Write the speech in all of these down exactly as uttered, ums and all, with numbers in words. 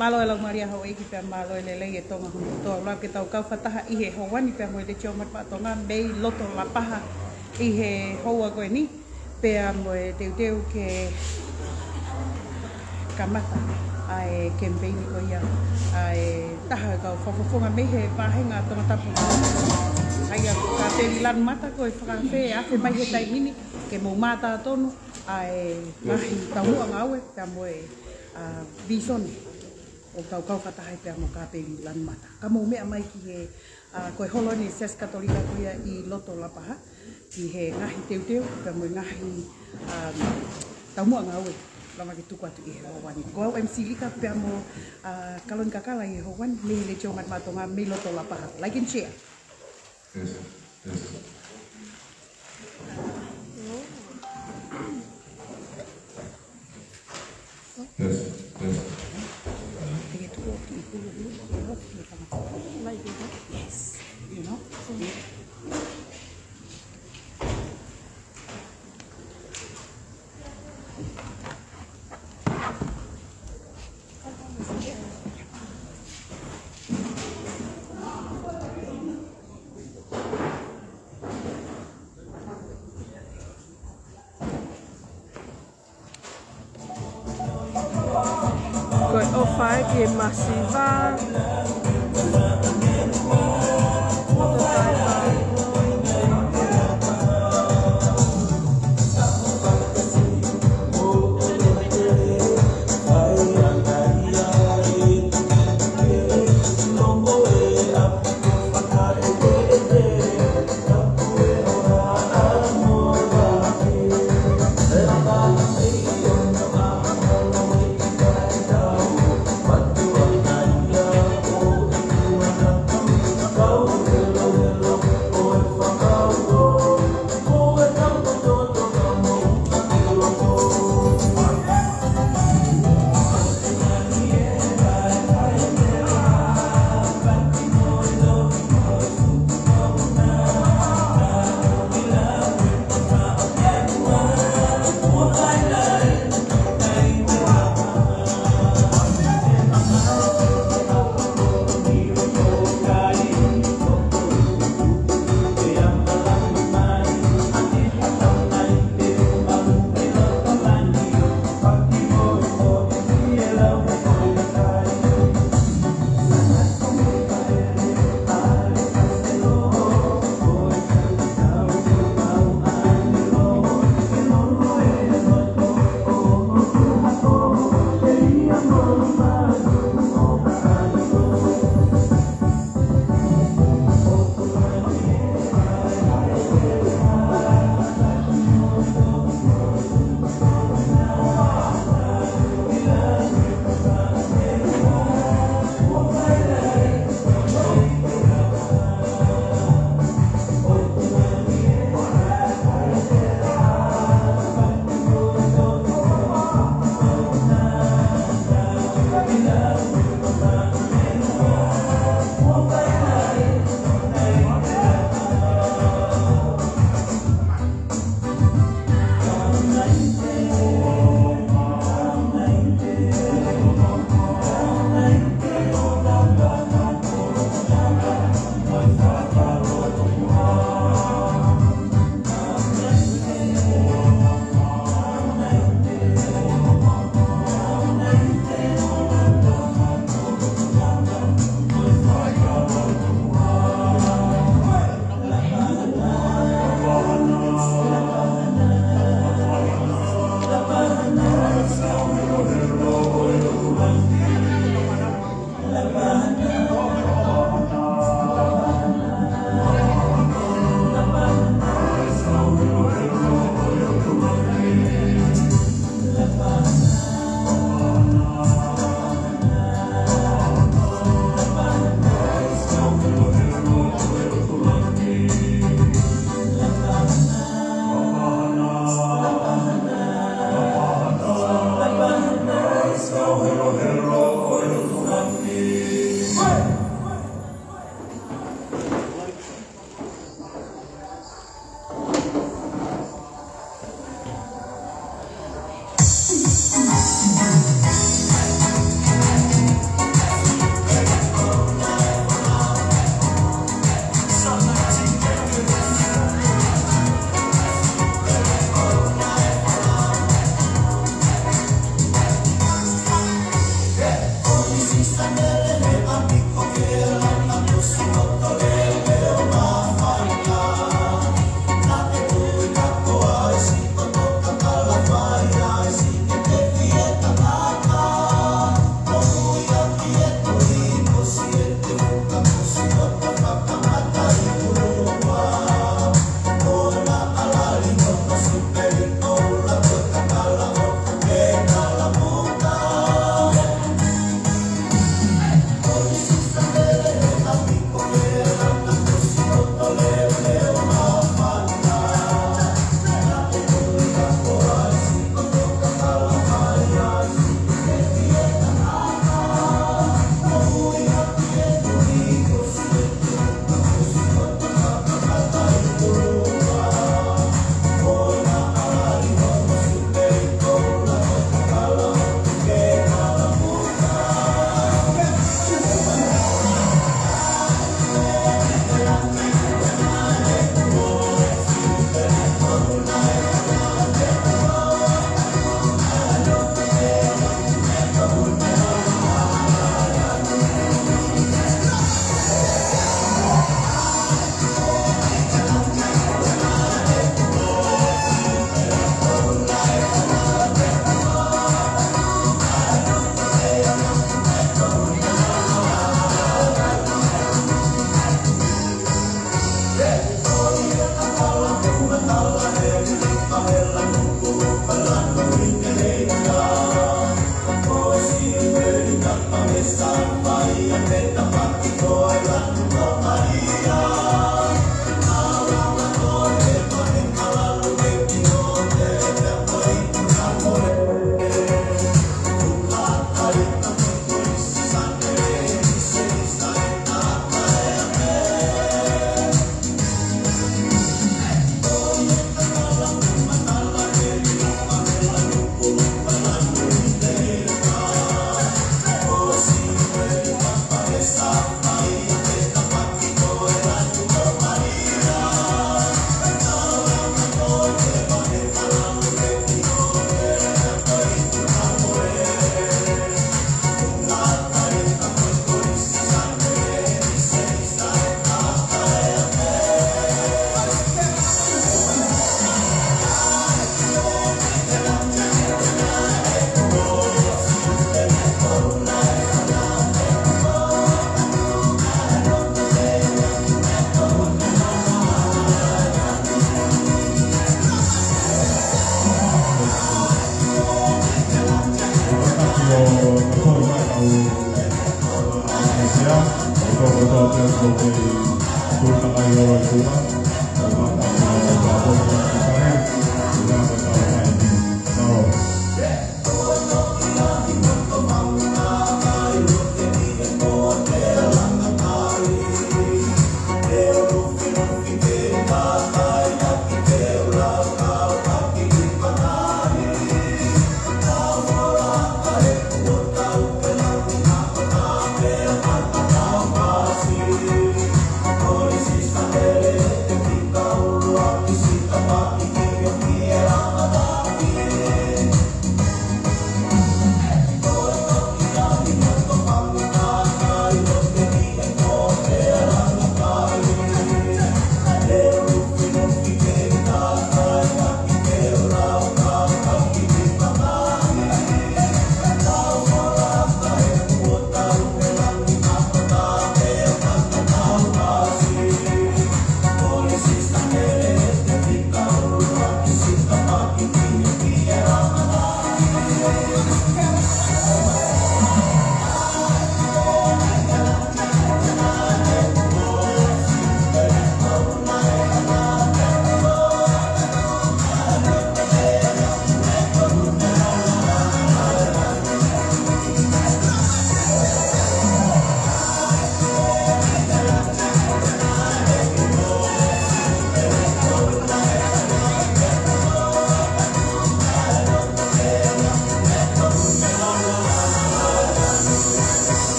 Mālō e laumālie houʻeiki pea mālō e lelei e Tonga hono kotoa. Lau ke tau kau fakataha ʻi he houa ni pea mo e Letiō Matapā Tonga mei loto Lapaha ʻi he houa ko eni. Pea mo e teuteu ke kamata ʻa e kemipeini ko ia ʻa e taha e kau fakafofonga mei he vāhenga Tongatapu. ʻA ia ko Kapeli Lanumata, ko e fakaafe ʻe afe mai he taimi ni ke mou mātā tonu ʻa e ngaahi taumuʻa ngāue pea mo e, ʻa, vīsone ʻo kau kau fakataha pea mo Kapeli Lanumata. Ka mou meʻa mai ki he, ʻa, ko e holo ni Siasi Katolika ko ia ʻi loto Lapaha ki he ngaahi teuteu pea mo e ngaahi, ʻa, taumuʻa ngāue lava ke tuku atu ʻi he houa ni. Ko au M C Lika pea mo, ʻa, Kaloni Kakala ʻi he houa ni mei he Letiō Matapā Tonga mei loto Lapaha. Like and share. Yes, yes. Yes, yes. Yes, you know? Yeah. Ko e ʻofa ē ki he masiva.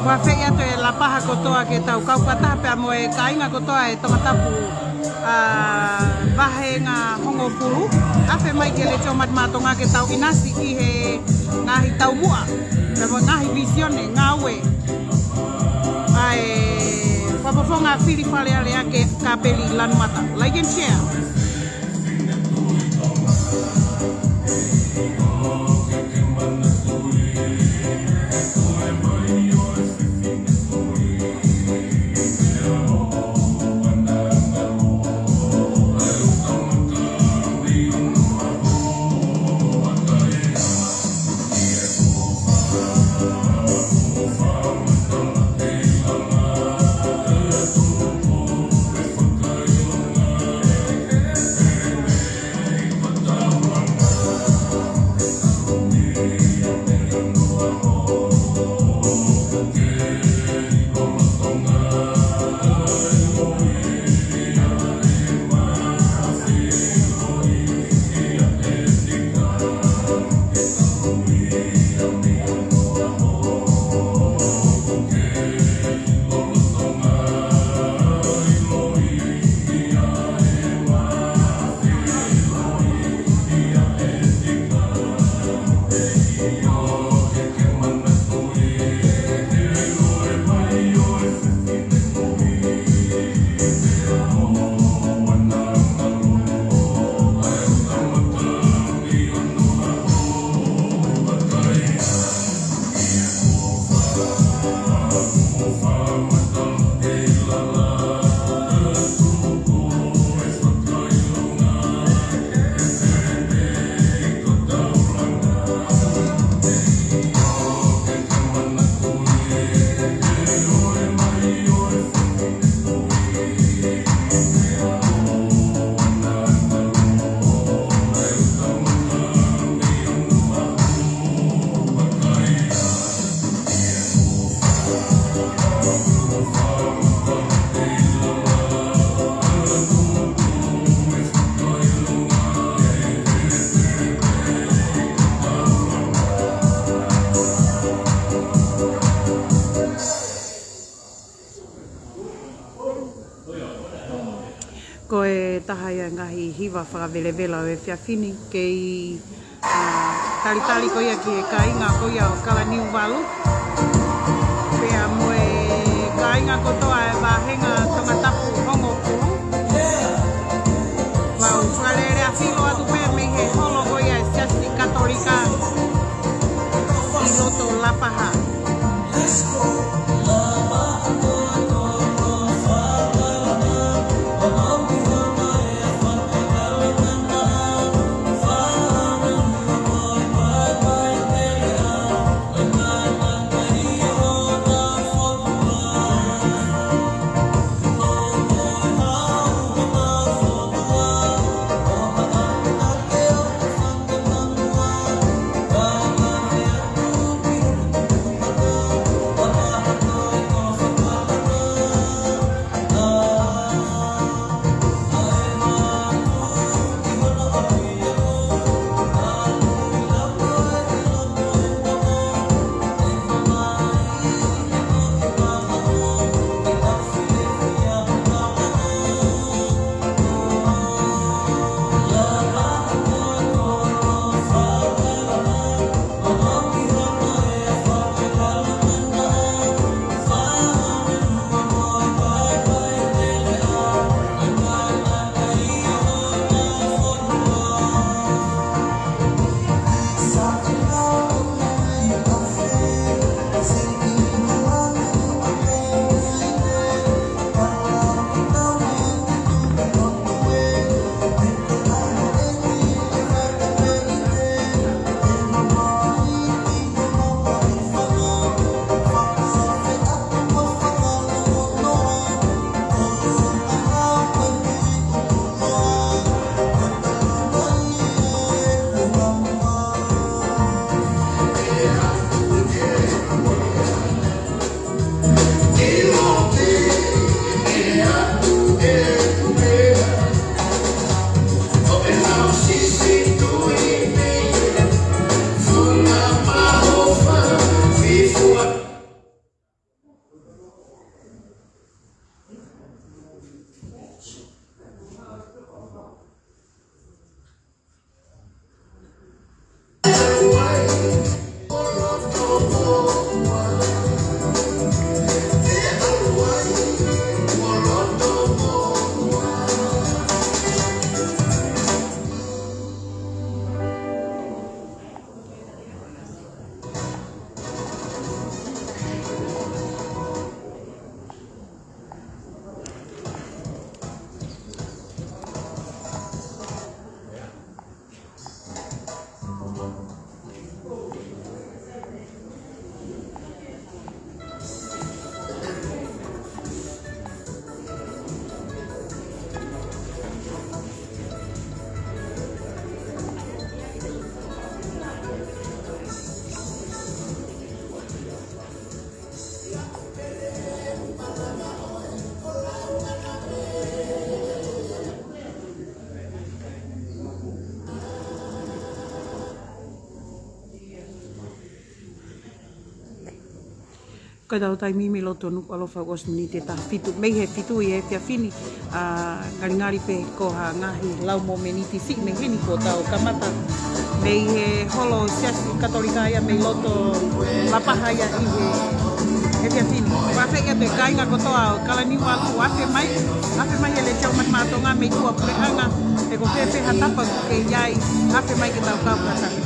Ua feia to e lapaha kotoa ke tau kau fakataha pea mo e kāinga kotoa e Tongatapu, ā, vahenga hongofulu. Afe mai ke le tio mat matonga ke tau ʻinasi ʻi he ngaahi taumuʻa, pea mo e ngaahi vīsone, ngāue ʻa e fakafofonga fili Fale Alea ko Kapeli Lanumata. Like and share. Taha ia e ngaahi hiva fakavelevela ʻo e efiafi ni, kei, ā, talitali ko ia ki he kāinga ko ia ʻo Kalaniuvalu. Pea mo e kāinga kotoa e vāhenga Tongatapu hongofulu. Mau fakalele ʻafio atu pē mei he holo ko ia e Siasi Katolika ʻi loto Lapaha. Ko ʻetau taimi mei loto Nukuʻalofa ʻosi miniti ʻe taha fitu mei he fitu ʻi he efiafi ni. Ā, ngalingali pē ko ha ngaahi lau momeniti siʻi mei heni kuo tau kamata mei he holo Siasi Katolika ia mei loto Lapaha ia ʻi he efiafi ni. Ua fe ia te kāinga kotoa ʻo Kalaniuvalu, ua fe mai, ua fe mai he Letiō Manamanatuʻa mei tuʻa puleʻanga, pe ko fē pē ha tapa ʻoku ke ʻi ai, ua fe mai ke tau kau fakataha.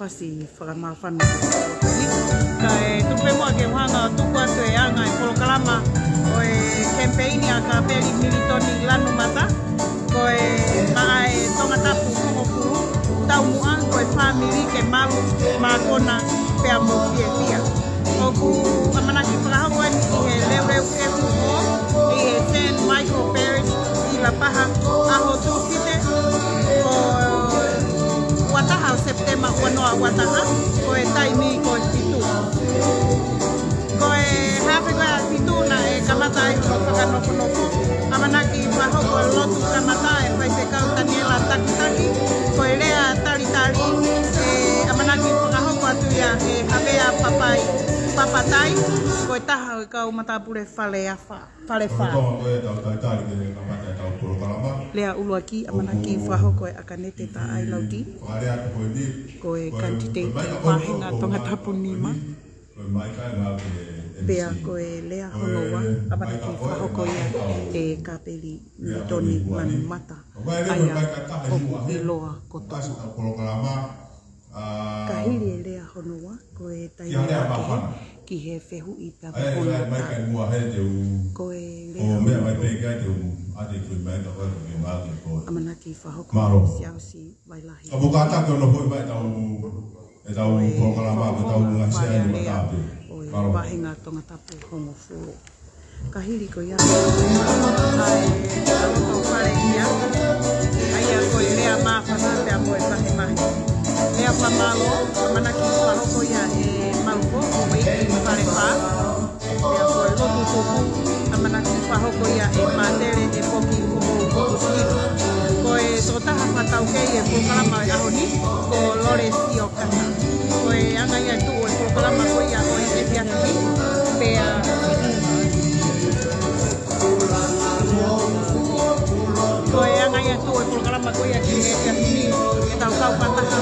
Pasi fakamāfana. Kae tuku pē muʻa ke u hanga ʻo tuku atu e anga e polokalama ʻo e kemipeini ʻa Kapeli Militoni Lanumata, ko e maʻa e Tongatapu hongofulu, taumuʻa ko e fāmili ke malu, mākona pea mo fiefia. ʻOku ʻamanaki fakahoko eni ʻi he Leuleu F O, ʻi he Saint Michael Parish ʻi Lapaha, ʻaho Tūsite, ko e ua taha ʻo Sepitema ua noa ua taha, ko e taimi ko e fitu. Ko e haafe ko ē ʻa e fitu naʻe kamata ai hono fakanofonofo. ʻAmanaki fakahoko e lotu kamata ʻe Faifekau Taniela Takitaki, ko e lea talitali, ʻe ʻamanaki fakahoko atu ia ʻe Havea Papai Papatai, ko e taha ʻo e kau matāpule Fale Afa, Fale Fā. Ko e tau talitali ke kamata ʻetau polokalama. Lea ʻuluaki ʻamanaki fakahoko ʻe ʻAkanete Taʻailautī, fakalea atu ko eni, ko e ko e, kanditeiti ko e maika ko e vāhenga ko Tongatapu nima. Ko e maika ʻe ngāue ki he M C. Pea ko e lea hono ua ʻamanaki fakahoko ia ʻe Kapeli Militoni Lanumata, ʻa ia ʻoku ʻiloa ko Tonga. Ka hili e lea hono ua, ko e taimi ʻa e lea māfana ki he fehuʻi pea mo e ʻamanaki. Ko e lea hono ua, ʻamanaki fakahoko ʻe Siaosi Vailahi. Ka mo kātaki ʻo nofo mai ʻetau, ʻetau polokalama, ko ʻetau ngaahi sea ni matāpē. ʻO e vāhenga Tongatapu hongofulu. Ka hili ko ia, ʻa e loto fale ia, ʻa ia ko e lea māfana pea mo e vahevahe. Lea fakamālō, ʻamanaki fakahoko ia ʻe Maluko, ʻo e Fale Fā. Pea ko e lotu tupu, ʻamanaki fakahoko ia ʻe Mātele ʻe Poki ʻo Moʻukusikino. Ko e tokotaha fakataukei e polokalama ʻo e ʻaho ni, ko Lolesio Kata. Ko e anga ia e tuʻu e polokalama ko ia ʻo e efiafi ni, pea ko e anga ia e tuʻu e polokalama ko ia ki he efiafi ni, ʻetau kau fakataha.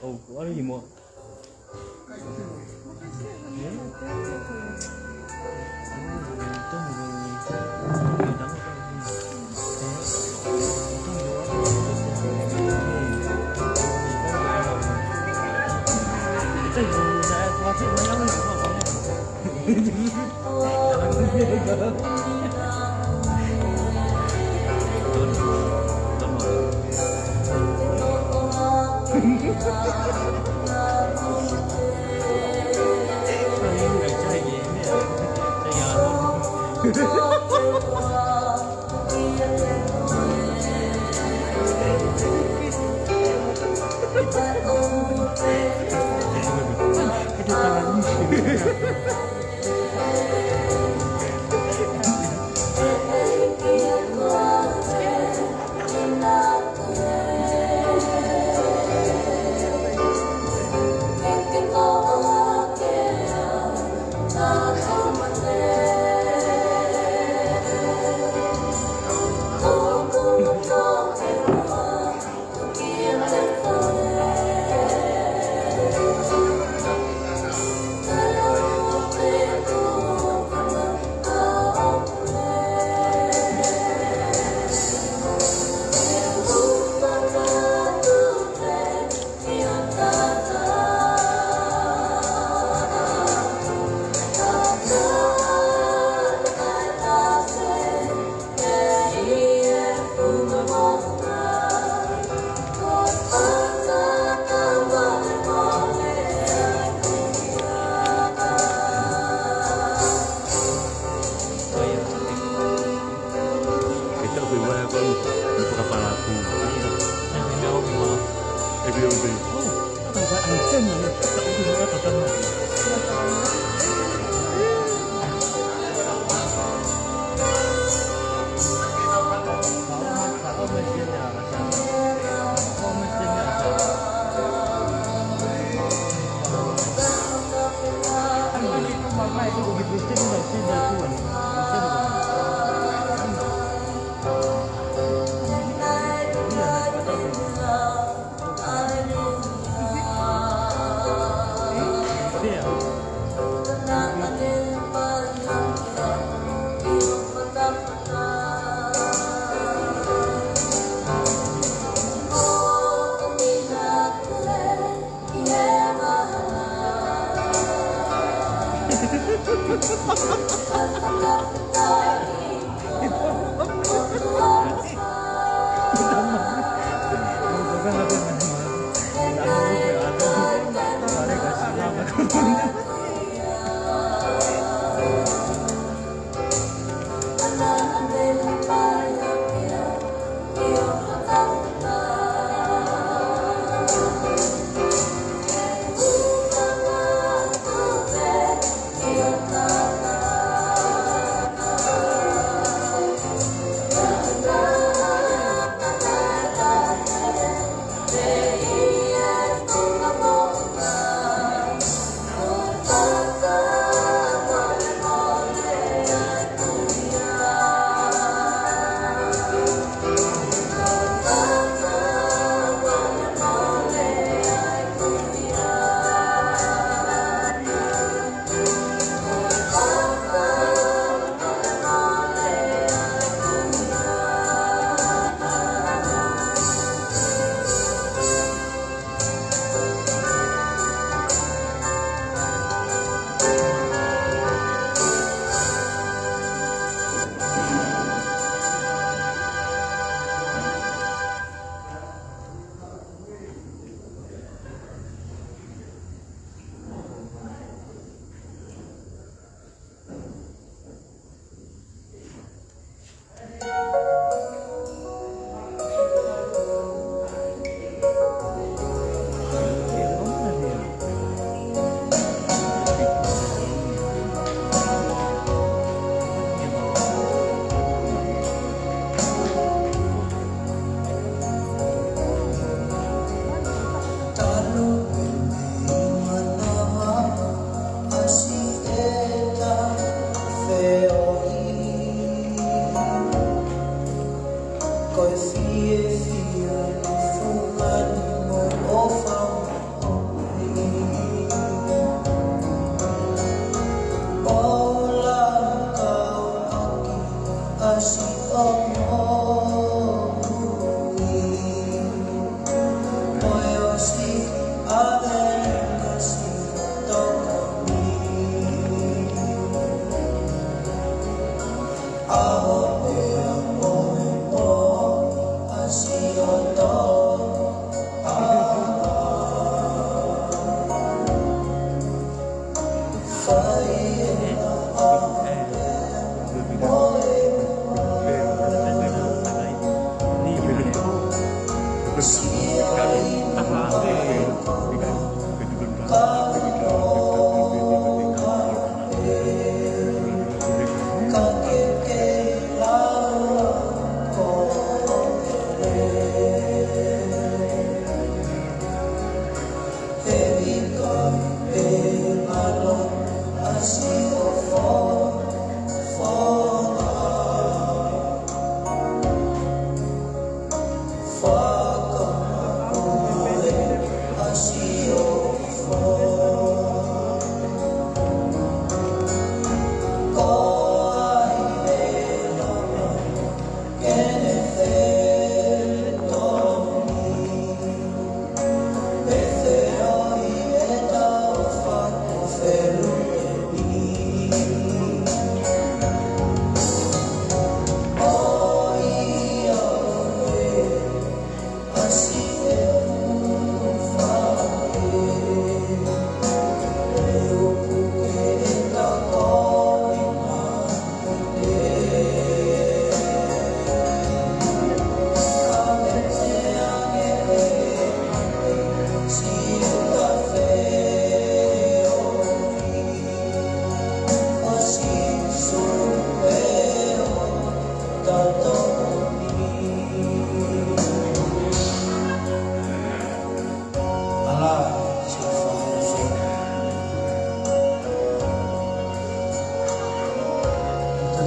Oh, what are you more?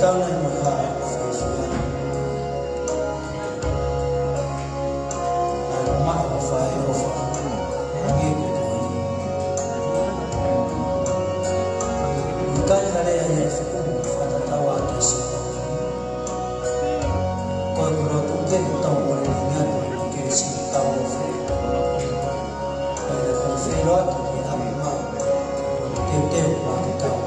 Ana i maha e ko fai fai. Ai ma o fai o fai. Ange ko ko. Kai hare ai e fuku fata tawa ke se. Ko e kulo tu ke tau o le ninga ko ke si tau o fai. Kai le ko fai lo atu ke ame ma. Teu teu ma ke tau.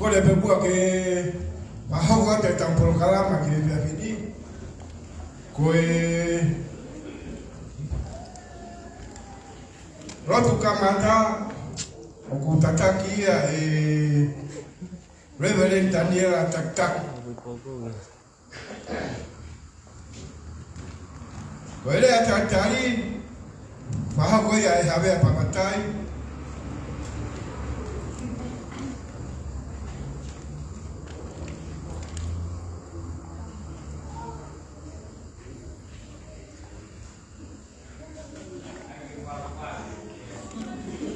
Ko e pepua ke pahau atu e tau polokalama ki he efiafi ni. Ko e lotu kamata ʻoku tataki ia ʻe Reverend Taniela Takitaha. Ko e lea talitali, pahau ko ia ʻe Havea Pamatai.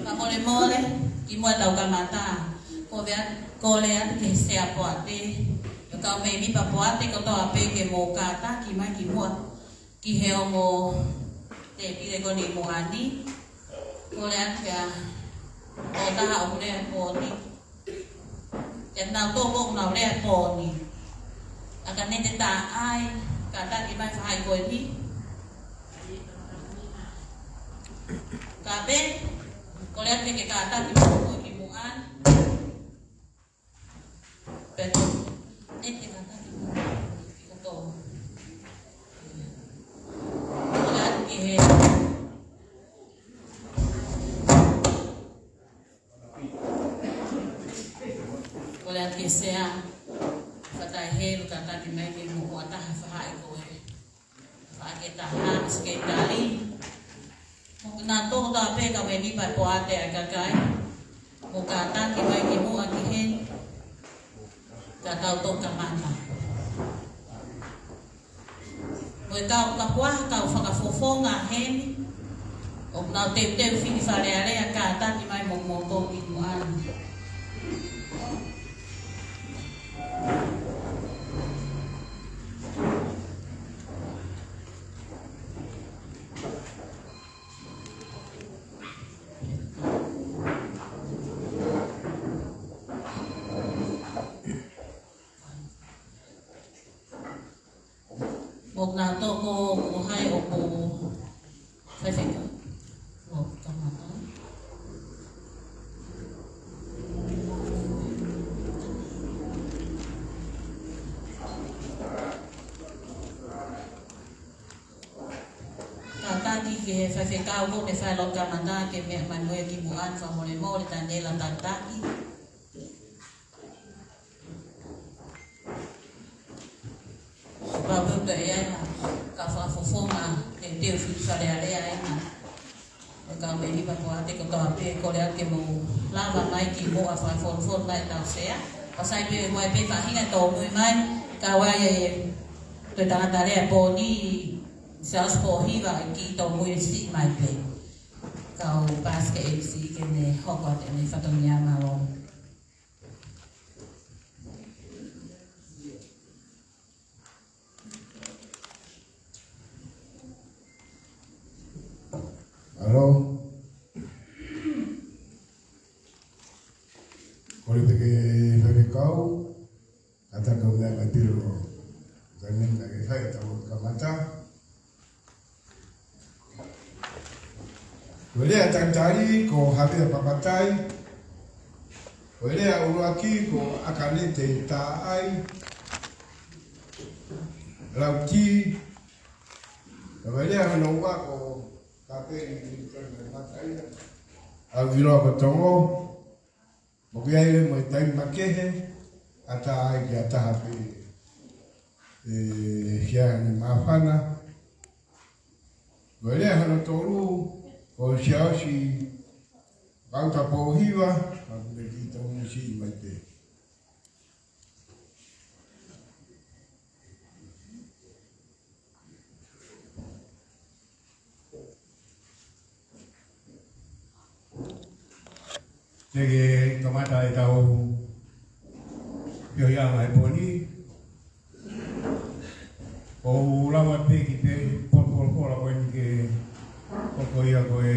Fakamolemole, kimuʻa tau kamata, ko e lea, ko e lea ki he sea poate, ʻa e kau mēmipa poate kotoa pē ke mou kātaki mai kimuʻa ki he ongo tēpile ko eni ʻi muʻa ni. Ko e lea kia, ko e taha ʻoku lea he pō ni. Ke nau tō ko nau lea he pō ni. ʻA ka ne te tā ai, Kātaki mai faʻahi ko eni. Ka pē, kole atu ke kātaki mai ki muʻa. Pē, ʻe te kātaki mai ki kotoa. Kole atu ki he Kole atu ki he sea, Fatai Helu, kātaki mai ke muʻa taha faʻahi ko ē. Faʻahi ke taha, Sekelitali. Mo kinautolu kotoa pē kau ʻEiki pea poate ʻa e kakai. Mo kātaki mai ke muʻa ki heni. Ka tau toki kamata. Mo e kau kapuaha, kau fakafofonga heni, ʻoku nau teuteu fili Fale Alea, kātaki mai mo moutolu ki muʻa. Mo kinautolu ko hai ʻoku faifekau. ʻO kamata. Kātaki ki he faifekau ko ē ʻe fai ʻa e kamata ke meʻa mai mo ia ki muʻa, fakamolemole, Taniela Takitaki. Pau pē ʻoku ʻi ai ha kau fakafofonga teuteu fili Fale Alea ʻi heni. ʻE kau ʻEiki pea poate kotoa pē, kole atu ke mou lava mai ki muʻa, fakafonu mai ʻetau sea. Pea sai pē ʻoku ʻi ai pē faʻahinga tōmui mai, kau ai e toe tangata lea pō ni, Siaosi Pōhiva, ʻe kiʻi tōmui siʻi mai pē. Kau Pastor M C ke ne hoko atu ʻene fatongia, mālō. Mālō. Kole pē ki he faifekau, kātaki mai mai pilo. Ka ne ka ke fai ʻetau kamata. Ko e lea talitali ko Havea Papatai. Ko e lea ʻuluaki ko ʻAkanete Taʻai Lauti. Ko e lea hono ua ko Kapeni Militoni Mataia. ʻAuiloa ko Tongo. ʻOku ʻi ai mo e taimi makehe, ʻatā ai ki ha taha pē, ʻe hia ne māfana. Ko e lea hono tolu, ko Siaosi Pauta Pōhiva, ʻa ia ʻoku ne kiʻi tōmui siʻi mai pē. Te ke kamata ʻetau feohiʻanga he pō ni. ʻOku ou lava pē ke pehē, potu folofola ko eni ke hoko ia ko e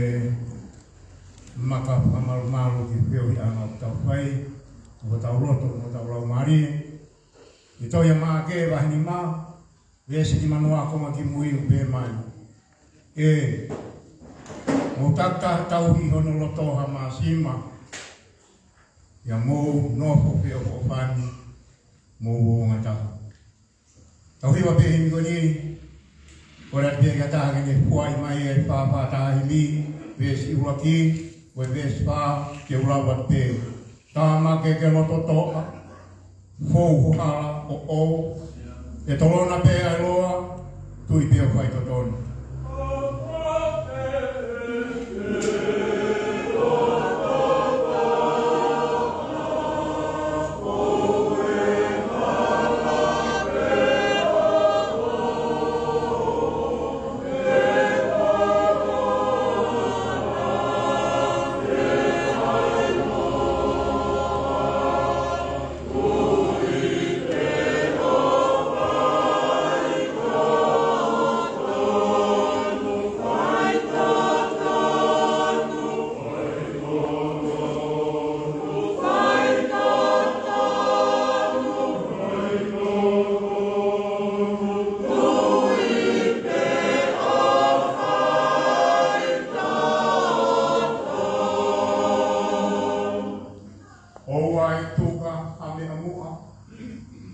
maka fakamalumalu ki he feohiʻanga ʻoku tau fai, ʻo hotau loto, ʻo hotau laumālie. ʻI he tohi ʻa Maʻake vahe nima, veesi nimanoa konga ki mui ʻoku pehē mai: ʻE, mou takitaha tauhi ʻi hono loto ha māsima, pea mou nofo feʻofoʻofani, mou ongataha. Tau hiva pē himi ko eni, kole atu pē ki ha taha ke ne fuaʻi mai e fā fā taha himi, veesi ʻuluaki, ko e veesi fā, ke u lau atu pē. Tama ke ke loto toʻa, fou ho hala ʻoʻou, ʻe tolona pē ʻa e loa, tui pē ʻo fai totonu.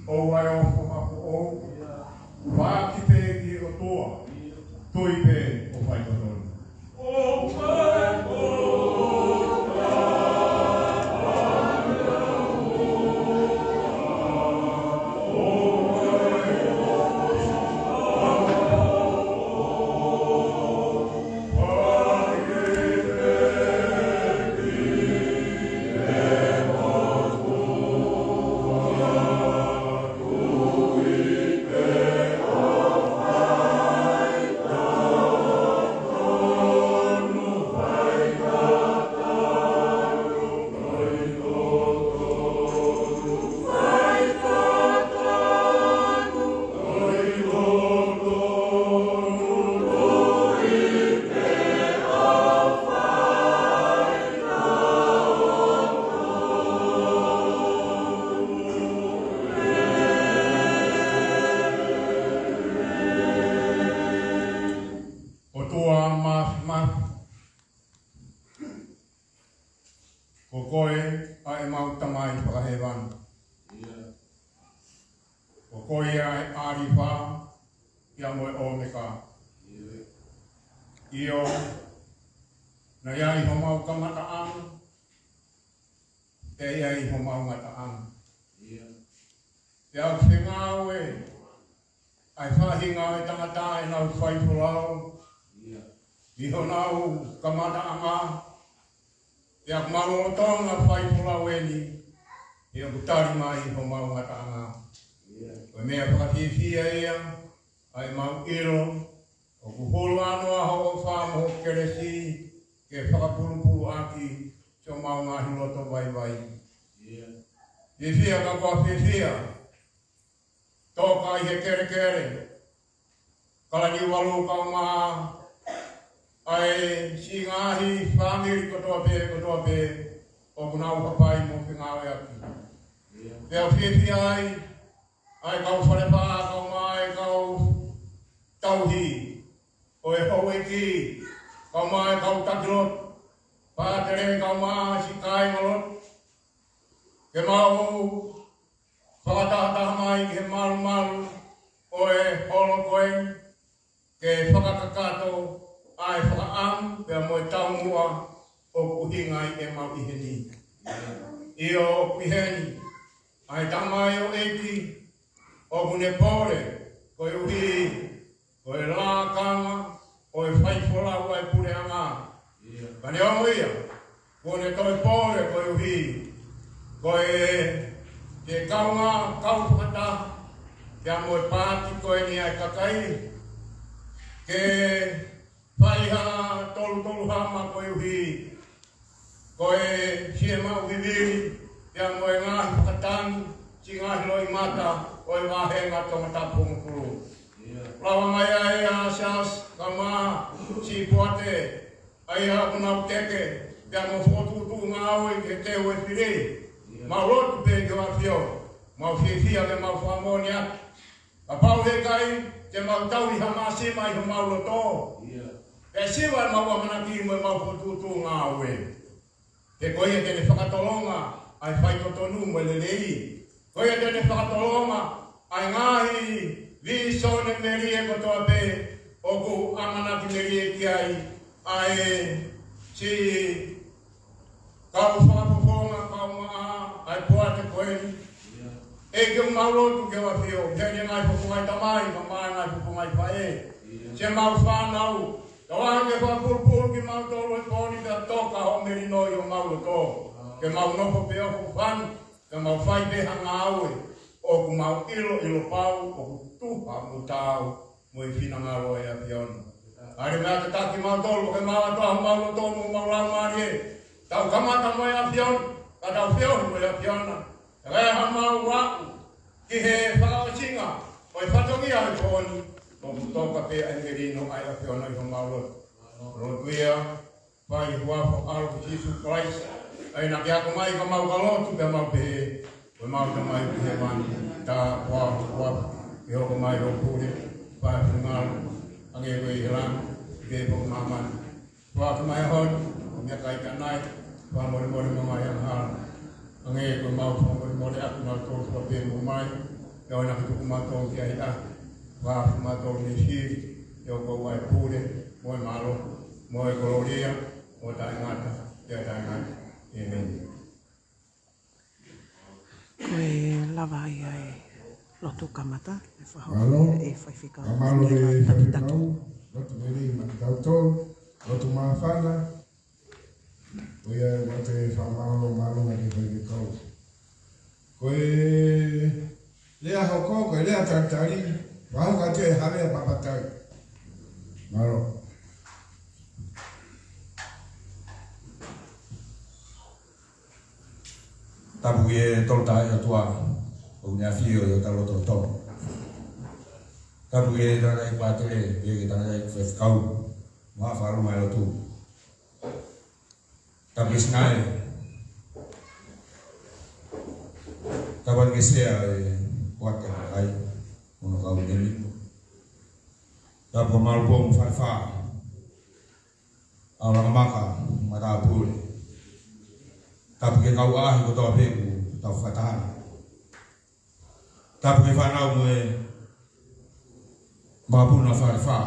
ʻOua ʻe ofo ʻapoʻou, fāki pē ki he ʻOtua, tui pē ʻo fai totonu. ʻOtua Māfimafi, ko koe ʻa ʻemau Tamai fakahēvani. Ko koe ʻa e ʻAlifa pea mo e ʻOmeka. ʻIo, naʻe ʻi ai homau kamataʻanga, pea ʻi ai homau ngataʻanga. Pea ʻoku fengāueʻi ʻa e faʻahinga ʻo e tangata ʻenau faifolau ʻi honau kamataʻanga. Pea ʻoku mau lolotonga faifolau eni, he ʻoku tali mai homau ngataʻanga. Ko e meʻa fakafiefia ia ʻa ʻemau ʻilo ʻoku hulu ʻa hoʻo ʻofa mo hoʻo kelesi ke fakapulupulu ʻaki siʻomau ngaahi loto vaivai. Fiefia ka kuo fiefia, toka ʻi he kelekele Kalaniuvalu kae ʻumaʻā ʻa e siʻi ngaahi fāmili kotoa pē, kotoa pē ʻoku nau hapai mo fengāueʻaki. Pea fiefia ai ʻa e kau Fale Fā kae ʻumaʻā ʻa e kau tauhi ʻo e houʻeiki, kae ʻumaʻā ʻa e kau taki lotu, pātele kae ʻumaʻā siʻi kāingalotu, ke mau fakatahataha mai ki he malumalu ʻo e holo ko eni, ke fakakakato ʻa e fakaʻamu pea mo e taumuʻa ʻoku ʻuhinga ai ʻemau ʻi heni. ʻIo, ʻoku ʻi heni ʻa e tamaioʻeiki ʻoku ne pole koeʻuhi ko e lakanga ʻo e faifolau ʻa e puleʻanga. Ka neongo ia, kuo ne toe pole koeʻuhi ko e, ke kaungā kau fakataha pea mo e paati ko eni ʻa e kakai, ke fai ha tolutolu hama koeʻuhi ko e fiemaʻu vivili pea mo e ngaahi fakatangi siʻi ngaahi loʻimata ʻo e vāhenga Tongatapu mo Kulu. Lava mai ai ʻa Siaosi kae ʻumaʻā siʻi Poate, ʻa ia ʻoku nau teke pea mo fokotuʻutuʻu ngāue ke teu e fili. Mau lotu pē ki he ʻAfio, mau fiefia ke mau fakamoʻoni atu. Kapau heʻikai te mau tauhi ha māsima ʻi homau loto, pea siva ʻemau ʻamanaki mo ʻemau fokotuʻutuʻu ngāue. He ko ia te ne fakatolonga ʻa e faitotonu mo e lelei. Ko ia te ne fakatolonga ʻa e ngaahi vīsone melie kotoa pē ʻoku ʻamanaki melie ki ai ʻa e siʻi kau fakafofonga kae ʻumaʻā ʻa e Poate ko eni. ʻEiki, ʻoku mau lotu ki he ʻAfio, ki heʻene ngaahi fofonga ʻi tamai, mo ʻene ngaahi fofonga ʻi faʻē, siʻemau fānau, tauange ke fakapulupulu kimautolu he pō ni pea toka hoʻo melino ʻi homau loto, ke mau nofo pē ʻo hūfanga, ke mau fai pē ha ngāue ʻoku mau ʻiloʻilo pau ʻoku tuha mo taau mo e finangalo ʻo e ʻAfiona. ʻAi meʻa tataki kimautolu, ke mau ʻatu homau loto mo homau laumālie, tau kamata mo e ʻAfiona, ka tau feohi mo e ʻAfiona. Kae ʻai hamau aʻu ki he fakaʻosinga ʻo e fatongia ʻo e pō ni, ʻoku toka pē ʻa e melino ʻa e ʻAfiona ʻi homau loto. Lotu ia, fai ʻi he huafa ʻo ho ʻAlo ko Sīsū Kalaisi, ʻa ia naʻa ke ako mai ka mau ka lotu pea mau pehē: Ko ʻemau Tamai ʻoku ʻi hēvani, tāpuhā ho huafa, ke hoko mai hoʻo pule, fai ho finangalo, hangē ko ia ʻi he langi, ke pehē foki ʻi māmani. Foaki mai he ʻaho ni ʻa e meʻakai ʻanai, fakamolemole ʻemau ngaahi angahala, hangē ko ʻemau fakamolemoleʻaki ʻa kinautolu ʻoku fai pehē mo mai. Pea ʻoua naʻa ke tuku kimautolu ki he ʻahiʻahi, fakahaofi kimautolu mei he sili, he ʻoku ʻoʻou ʻa e pule, mo e mālohi, mo e kolōlia, mo e taʻengata, pea taʻengata. ʻĒmeni. Ko e lava ia e lotu kamata, ʻe fakahoko ʻe he faifekau. Mālō e faifekau, lotu lelei maʻa kitautolu, lotu māfana, ko ia ʻoku ou fakamālō, mālō ʻa e faifekau. Ko e lea hoko, ko e lea talitali, fakahoko atu ʻe Havea Papatai. Mālō. Tapu ki he Tolu Tahaʻi ʻOtua, ʻoku ne ʻafio ʻi hotau lotolotonga. Tapu ki he tangataʻeiki pātele, pea ki he tangataʻeiki faifekau, mo e fakalunga e lotu. Tapu ki he Sinae. Tapu ki he Sea ʻo e Poate Kakai, mo hono kau nimi. Tapu ki he Malu Pongo Falefā. ʻAolangamaka, matāpule. Tapu ki he kau ʻaʻahi kotoa pē ʻoku tau fakataha. Tapu ki he fānau mo e makapuna Falefā.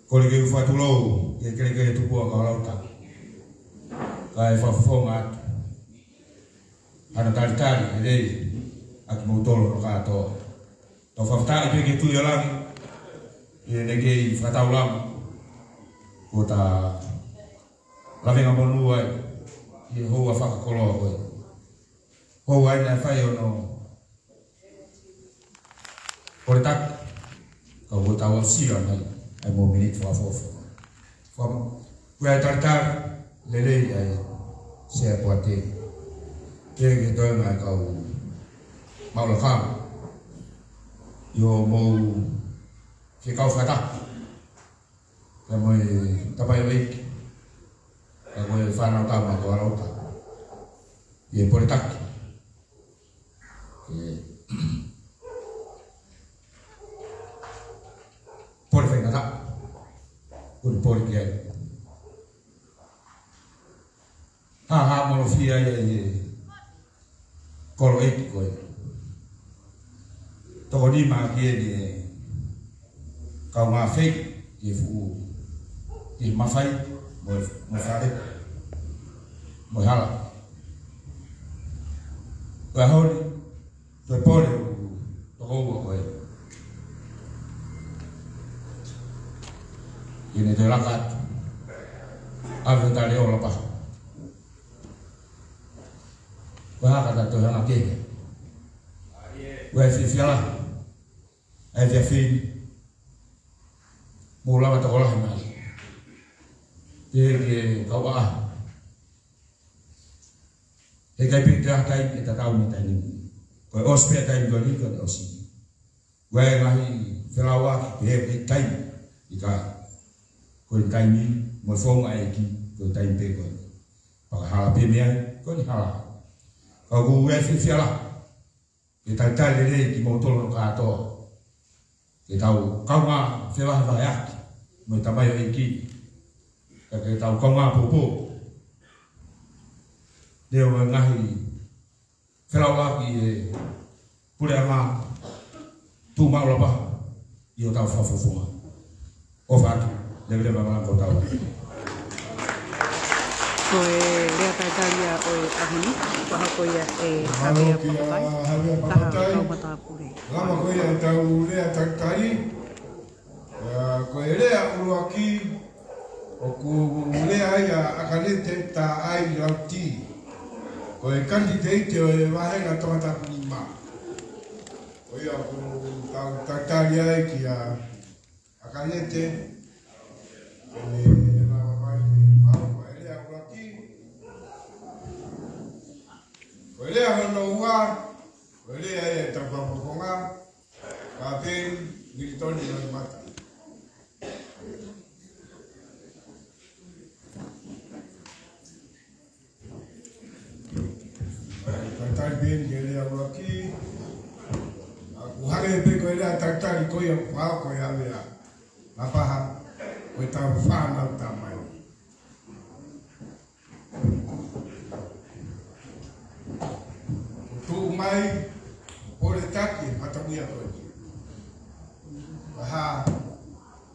Kole ke u fakatulou ki he kelekele tupuʻa Kalautā, kae fakafofonga atu hano talitali lelei ʻa kimoutolu hono kātoa. Tau fakafetaʻi pē ki he Tuʻi ʻo Langi, ʻi heʻene kei fakataulama, kuo ta lavengamonū ai ʻi he houa fakakoloa ko ē. Houa ʻeni naʻe fai hono koletaki, ka kuo tau aʻusia mai ʻa e mōmeniti fakaʻofoʻofa. Fakamolemole, ko e talitali lelei ʻa e Sea Poate. Pea ki he toenga ʻa e kau maʻu lakanga, ʻi hoʻomou fekau fakataha pea mo e tamaioʻeiki, pea mo e fānau tama ko Kalautā, ʻi he poletaki. ʻE, pole faingataʻa, ko e pole ki ai. Hāhāmolofia ia ʻi he koloʻeiki ko ē. Toko nima ki he kaungā fei, ʻi he fuʻu, ʻi he mafai, mo e, mo e fale, mo e hala. Ko e ʻaho ni, ko e pole ʻoku toko ua ko ē. ʻI heʻene toe laka atu, ʻave ʻo tali ʻo lapa. Ko e hā ka ta toe hanga kehe? Ko e fiefia lahi ʻa e efiafi ni, mou lava tokolahi mai. Pea ki he kau ʻaʻahi, heʻikai pē ke ʻi ai ha taimi ʻe tatau mo e taimi ni. Ko e ʻosi pē ʻa e taimi ko eni, ko e ʻosi. Ko e ngaahi felauʻaki, pea heʻikai, ʻikai. Ko e taimi, mo e founga ʻa e ʻEiki, ko e taimi pē ko ē. Pea ka hala pē mei ai, ko eni hala. Ka ʻoku ou fiefia lahi ke talitali lelei kimoutolu hono kātoa. Ke tau kaungā fevahevaheʻaki mo e tamaioʻeiki. Ka ke tau kaungā poupou. Leo e ngaahi felauʻaki ʻa e puleʻanga tuʻu maʻu lapa ʻi hotau fakafofonga. ʻOfa atu, leveleva malanga ko tau. Ko e lea talitali ia ʻo e ʻaho ni, fakahoko ia ʻe Havea Papatai, taha ʻo e kau matāpule. Lava ko ia ʻetau lea talitali. ʻA, ko e lea ʻuluaki, ʻoku lea ai ʻa ʻAkanete Taʻai Lauti. Ko e kanititeiti ʻo e vāhenga Tongatapu nima. Ko ia ʻoku tau talitali ai kia ʻAkanete, ke ne lava mai ke maʻu ʻa e lea ʻuluaki. Ko e lea hono ua, ko e lea ia ʻetau fakafofonga, Kapiteni Militoni Loimata. Talitali pē eni ki he lea ʻuluaki. ʻOku hangē pē ko e lea talitali ko ia ʻoku fakahoko ʻe Havea. Napaha, ko ʻetau fānau tamai. Tuʻu mai, Pole taki, matamia ko eni. Paha,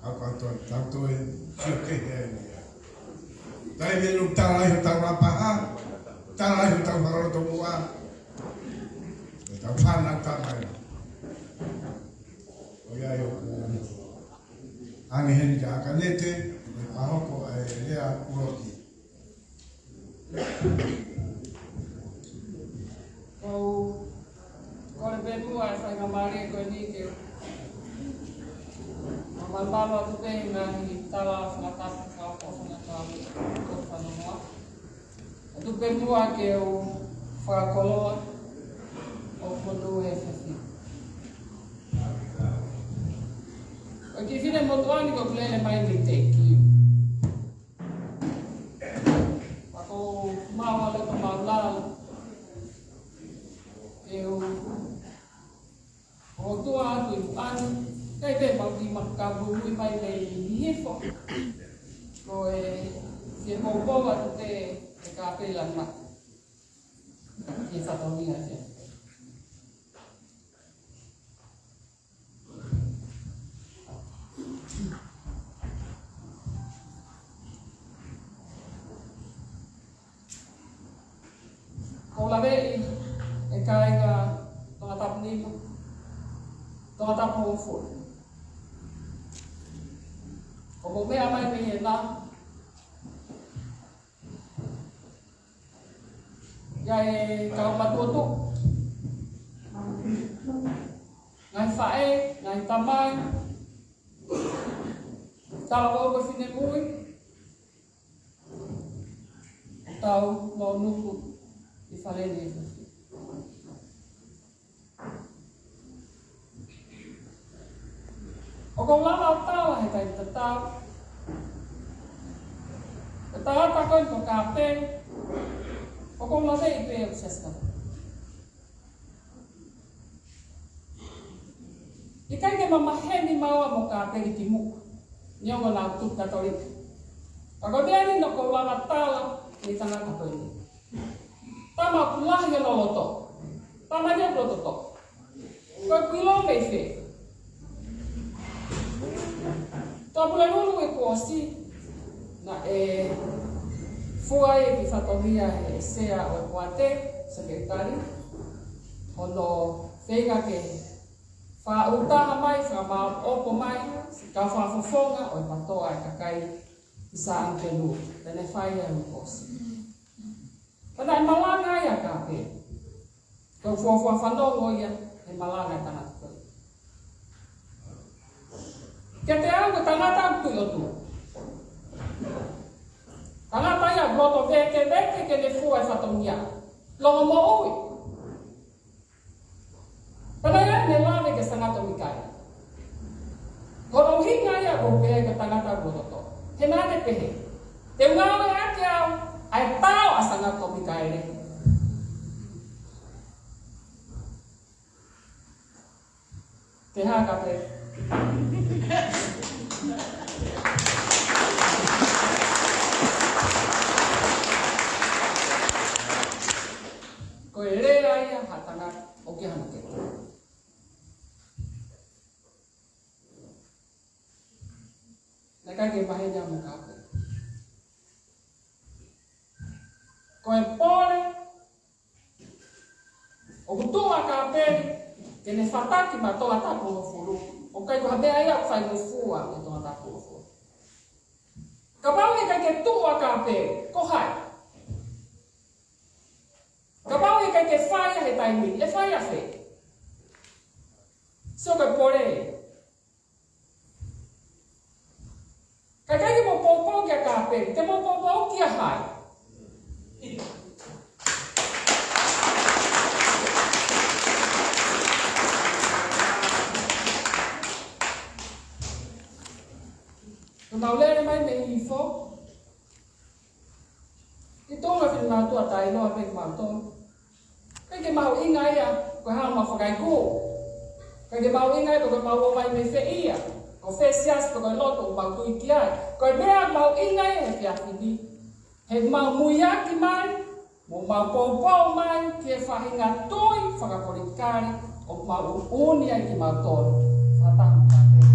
au ka to, tau toe, sio kehe ai ni. Taimi ʻoku tala ai hotau lapaha, tala ai hotau fakalotomuʻa, hotau fānau tamai. ʻOku ʻi ai ʻoku ʻange heni kia Akanete, ʻe pahoko ai lea kuo ki. Ko, ko e pē muʻa e faingamālie ko eni ke ma malumalu atu pē he ngaahi tala fakatapu fakafokifā ko e fanongoa. ʻOku ou tuku pē muʻa ke u fakakoloa ʻo konu e fefine. Ko e kiʻi fefine motuʻa ni ʻoku lele mai mei Tekiu. Pea ko e maʻu ʻa e loto maʻulalo. Ke u ʻotua atu ʻi muʻa ni, ʻikai pē mau ki makabu ui mai mei Hihifo. Ko e, ke poupou atu pē e kāpela mate. Ke fatongia ke. Ko e laveʻi e kāinga Tongatapu nima, Tongatapu hongofulu. ʻOku mou meʻa mai mei hena, ʻi ai e kau matuʻotuʻa, ngaahi faʻē, ngaahi tamai, tau ō ko e finemui, tau mau nuku ʻi fale ni. ʻOku ou lava ʻo tala he taimi tatau, ʻa e tangata ko eni ko Kāpeli, ʻoku ou laveʻi pē ʻo Siasi Katolika. ʻIkai ke ma maheni maua mo Kāpeli ki muʻa, neongo naʻa ku tupu Katolika. Ka ko e meʻa ni naʻa ku lava tala ki he tangata ko eni. Tama ʻoku lahi hono loto. Tama ni ʻoku loto toʻa. Ko e kuilo mei fē? Tuʻapulelulu ʻi he kuo ʻosi, naʻe fua ai e kiʻi fatongia ʻe he sea ʻo e poate, sekelitali, hono feinga ke faʻu taha mai, fakamāʻopoʻopo mai, siʻi kau fakafofonga ʻo e PATOA ʻa e kakai ʻi Saʻangipelua, pea ne fai ai ʻi he kuo ʻosi. Pea naʻe malanga ai ʻa Kāpeli. Ko e fuofua fanongo ia he malanga ʻa e tangata ko ē. Kiate au ko e tangata ʻoku tui ʻOtua. Tangata ia ʻoku loto vēkeveke ke ne fua e fatongia. Longomoʻui. Pea naʻe lave ki he sangato Mikaele. Ko hono ʻuhinga ia ʻoku ou pehē ko e tangata ʻoku loto toʻa. He naʻa ne pehē, te u ngāueʻaki au ʻa e tao ʻa sangato Mikaele. Te haka pē. Ko e lea ia ha tangata ʻoku ʻi ai hano kete. Naʻe ʻikai ke maheni ia mo Kāpeli. Ko e pole ʻoku tuʻu ʻa Kāpeli ke ne fataki maʻa Tongatapu hongofulu, ʻoku ʻikai ko ha meʻa ia ʻoku faingofua ʻi Tongatapu hongofulu. Kapau ʻe ʻikai ke tuʻu ʻa Kāpeli, ko hai? Kapau ʻe ʻikai ke fai ia he taimi ni, ʻe fai ia fē? Sio ki he pole. Ka ʻikai ke mou poupou kia Kāpeli, te mou poupou kia hai? Ko ʻemau lele mai mei Hihifo, ʻi Tonga, fili mātuʻa taʻeʻiloa pē kimautolu. ʻIkai ke mahuʻinga ia ko e hā ʻemau fakaikū. ʻIkai ke mahuʻinga ia ko ʻemau ō mai mei fē ia, ko fē siasi, ko e lotu ʻoku mau tui ki ai. Ko e meʻa mahuʻinga ia he efiafi ni, he ʻemau muiaki mai Mou mau poupou mai ki he faʻahinga tui fakapōlikali ʻoku mau ʻunuʻunu ai kimautolu. Fakataha mo kātou.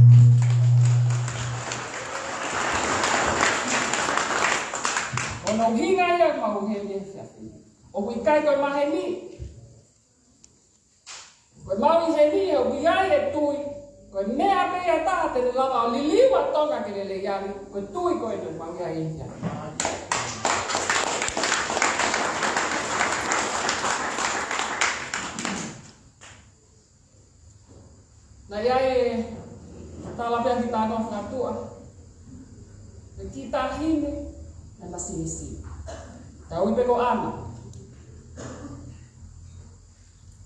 Ko hono ʻuhinga ia ʻoku mau ʻi heni he efiafi ni. ʻOku ʻikai ko e maheni. Ko e maʻu ʻi heni ʻoku ʻi ai e tui. Ko e meʻa pē ia ʻe taha te ne lava ʻo liliu ʻa Tonga ke lelei ange, ko e tui ko ē ʻoku mau ʻi ai ia. Naʻe ʻi ai e tala pē ʻa kita ko Fatuʻa. Ko e kiʻi taʻahine naʻe masilisili. Tau ui pē ko ʻAna.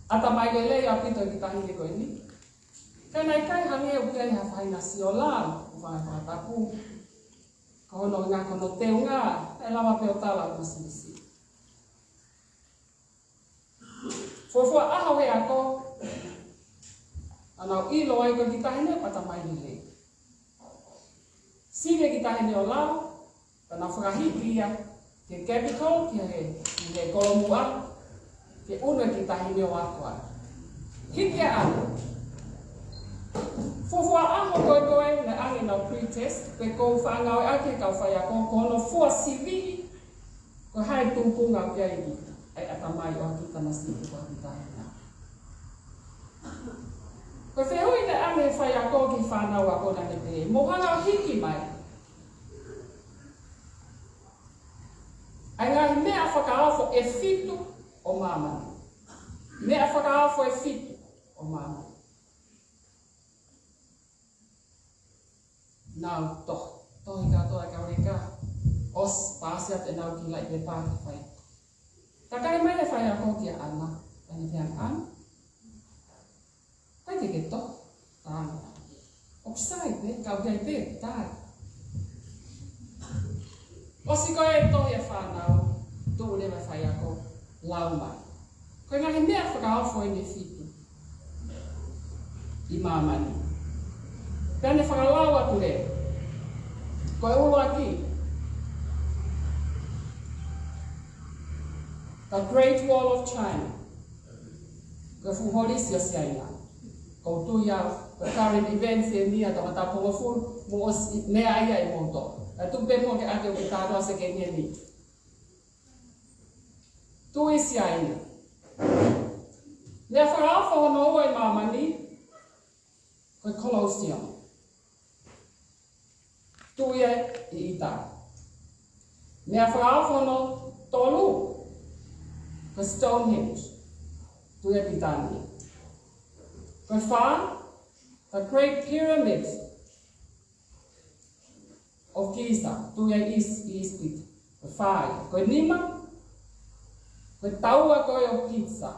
ʻAtamai lelei ʻaupito e kiʻi taʻahine ko eni. Ka naʻe ʻikai hangē ʻoku ʻi ai ha faʻahinga sio lao, ʻo fai fakatapu. Ka ko hono ngaahi, ko hono teunga, ʻe lava pē ʻo tala ʻoku masilisili. Fuofua ʻaho he ako, naʻa nau ʻilo ai ko e kiʻi taʻahine ʻoku ʻatamai lelei. Sivi e kiʻi taʻahine ʻo lao, pea nau fakahiki ia ki he Capitol, ki he, ki he Kolomuʻa, ke ʻunu e kiʻi taʻahine ʻo ako ai. Hiki ʻa ʻAna. Fuofua ʻaho ko ē ko ē naʻe ʻange ʻenau pre-test, pe ko e faʻa ngāueʻaki ʻe he kau faiako, ko hono fua sivi, ko hai tūkunga ʻoku ʻi ai ʻa e ʻatamai ʻo ha kiʻi tamasiʻi pe ko ha kiʻi taʻahine. Ko e fehuʻi naʻe ʻange ʻe he faiako ki he fānau ako naʻa ne pehē, mou hanga ʻo hiki mai ʻa e ngaahi meʻa fakaofo ʻe fitu ʻo māmani. Meʻa fakaofo ʻe fitu ʻo māmani. Nau tohi. Tohi kātoa e kau leka. ʻOsi, paasi atu ʻenau kiʻi laʻi pepa ke fai. Takai mai e faiako kia ʻAna. Pea ne pehē ange, ʻAna, ʻikai ke ke tohi. Tala ange, ʻoku sai pē, kau ki ai pē, tala. ʻOsi ko ē tohi e fānau, tuʻu leva e faiako, lau mai. Ko e ngaahi meʻa fakaofo eni ʻe fitu ʻi māmani. Pea ne fakalau atu leva. Ko e ʻuluaki, the Great Wall of China. Ko e fuʻu holisi ʻo Siaina. ʻOku ou tui au, ko e current events eni ʻa e tangata pongofulu, mou ʻosi meʻa ai ʻe moutolu. Ka tuku pē muʻa ke ʻoatu e kiʻi talanoa sekeni eni. Tui Siaina. Meʻa fakaofo hono ua ʻi māmani, ko e Colosseum. Tui ia ʻi ʻItali. Meʻa fakaofo hono tolu, ko e Stonehenge. Tui ia ʻi Pilitānia. Ko e fā, the Great Pyramids of Giza, tui ia ʻi ʻIsi-, ʻi ʻIsipite. Ko e fā ia. Ko e nima, ko e taua ko ē ʻo Pisa.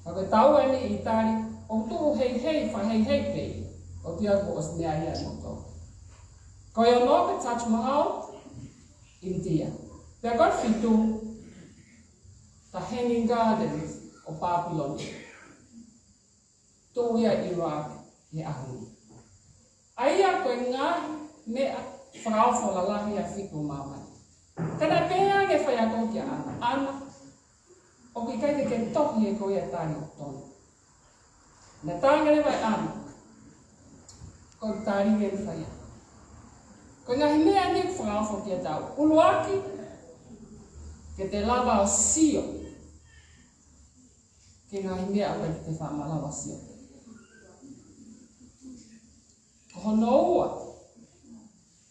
Ka ko e taua eni ʻi ʻItali, ʻoku tuʻu heihei, fakaheihei pē. ʻOku ou tui au kuo ʻosi meʻa ai ʻe moutolu. Ko e ono, ko e Taj Mahal, ʻInitia. Pea ko e fitu, the Hanging Gardens ʻo Pāpilonia. Tuʻu ia ʻi ʻIrāke he ʻaho ni. ʻA ia ko e ngaahi meʻa fakaofo lalahi ʻe fitu ʻo māmani. Ka naʻe pehē ange e faiako kia ʻAna, ʻAna, ʻoku ʻikai ke ke tohi ʻe koe ʻa e tali ʻoku tonu. Naʻe talaange leva ʻe ʻAna, ko e tali eni faiako. Ko e ngaahi meʻa eni ʻoku fakaofo kiate au. ʻUluaki, ke te lava ʻo sio ki he ngaahi meʻa ʻoku ʻikai te ke faʻa malava ʻo sio. Ko hono ua,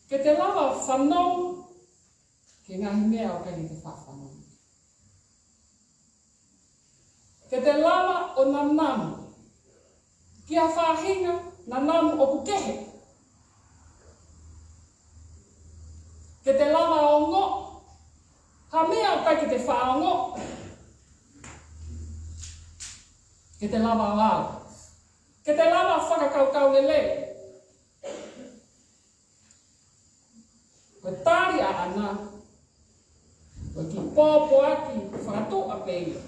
ke te lava ʻo fanongo ki he ngaahi meʻa ʻoku ʻikai te ke faʻa fanongo. Ke te lava ʻo nanamu ki ha faʻahinga nanamu ʻoku kehe. Ke te lava ʻo ongoʻi ha meʻa ʻoku ʻikai te ke faʻa ongoʻi. Ke te lava ʻo ala. Ke te lava ʻo fakakaukau lelei. Ko e tali ʻa ʻAna, ko e kiʻi pōpoaki fakatuʻa pē ia.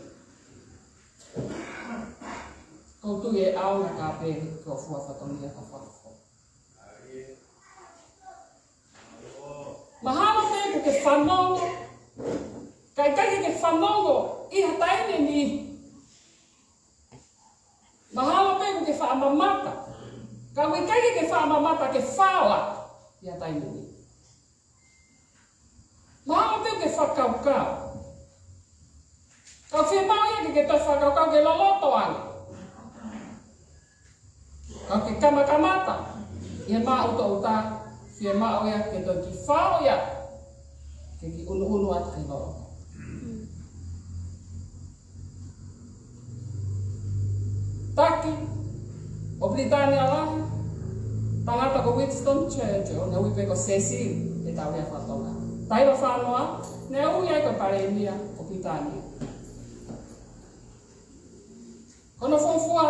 ʻOku ou tui ʻe ʻaonga ka pē ko e fua fatongia ka fafo. Mahalo pē kuo ke fanongo, ʻIkai ke ke fanongo ʻi ha taimi ni. Mahalo pē ʻoku ke faʻa mamata. Ka ʻoku ʻikai ke ke faʻa mamata ke fala ʻi ha taimi ni. Mahalo pē ʻoku ke fakakaukau. Ka ʻoku fiemaʻu ia ke ke toe fakakaukau ke loloto ange. Ka ʻoku ke kamakamata ʻi he maʻutoʻuta, fiemaʻu ia ke toe kiʻi fao ia ke kiʻi ʻunuʻunu atu ki loloto. Taki ʻo Pilitānia Lahi, tangata ko Winston Churchill, ne ui pē ko Cecil ʻi he tau lea faka-Tonga. Taila Fanoa, ne ui ai ko e Palēmia ʻo Pilitānia. Ko hono fuofua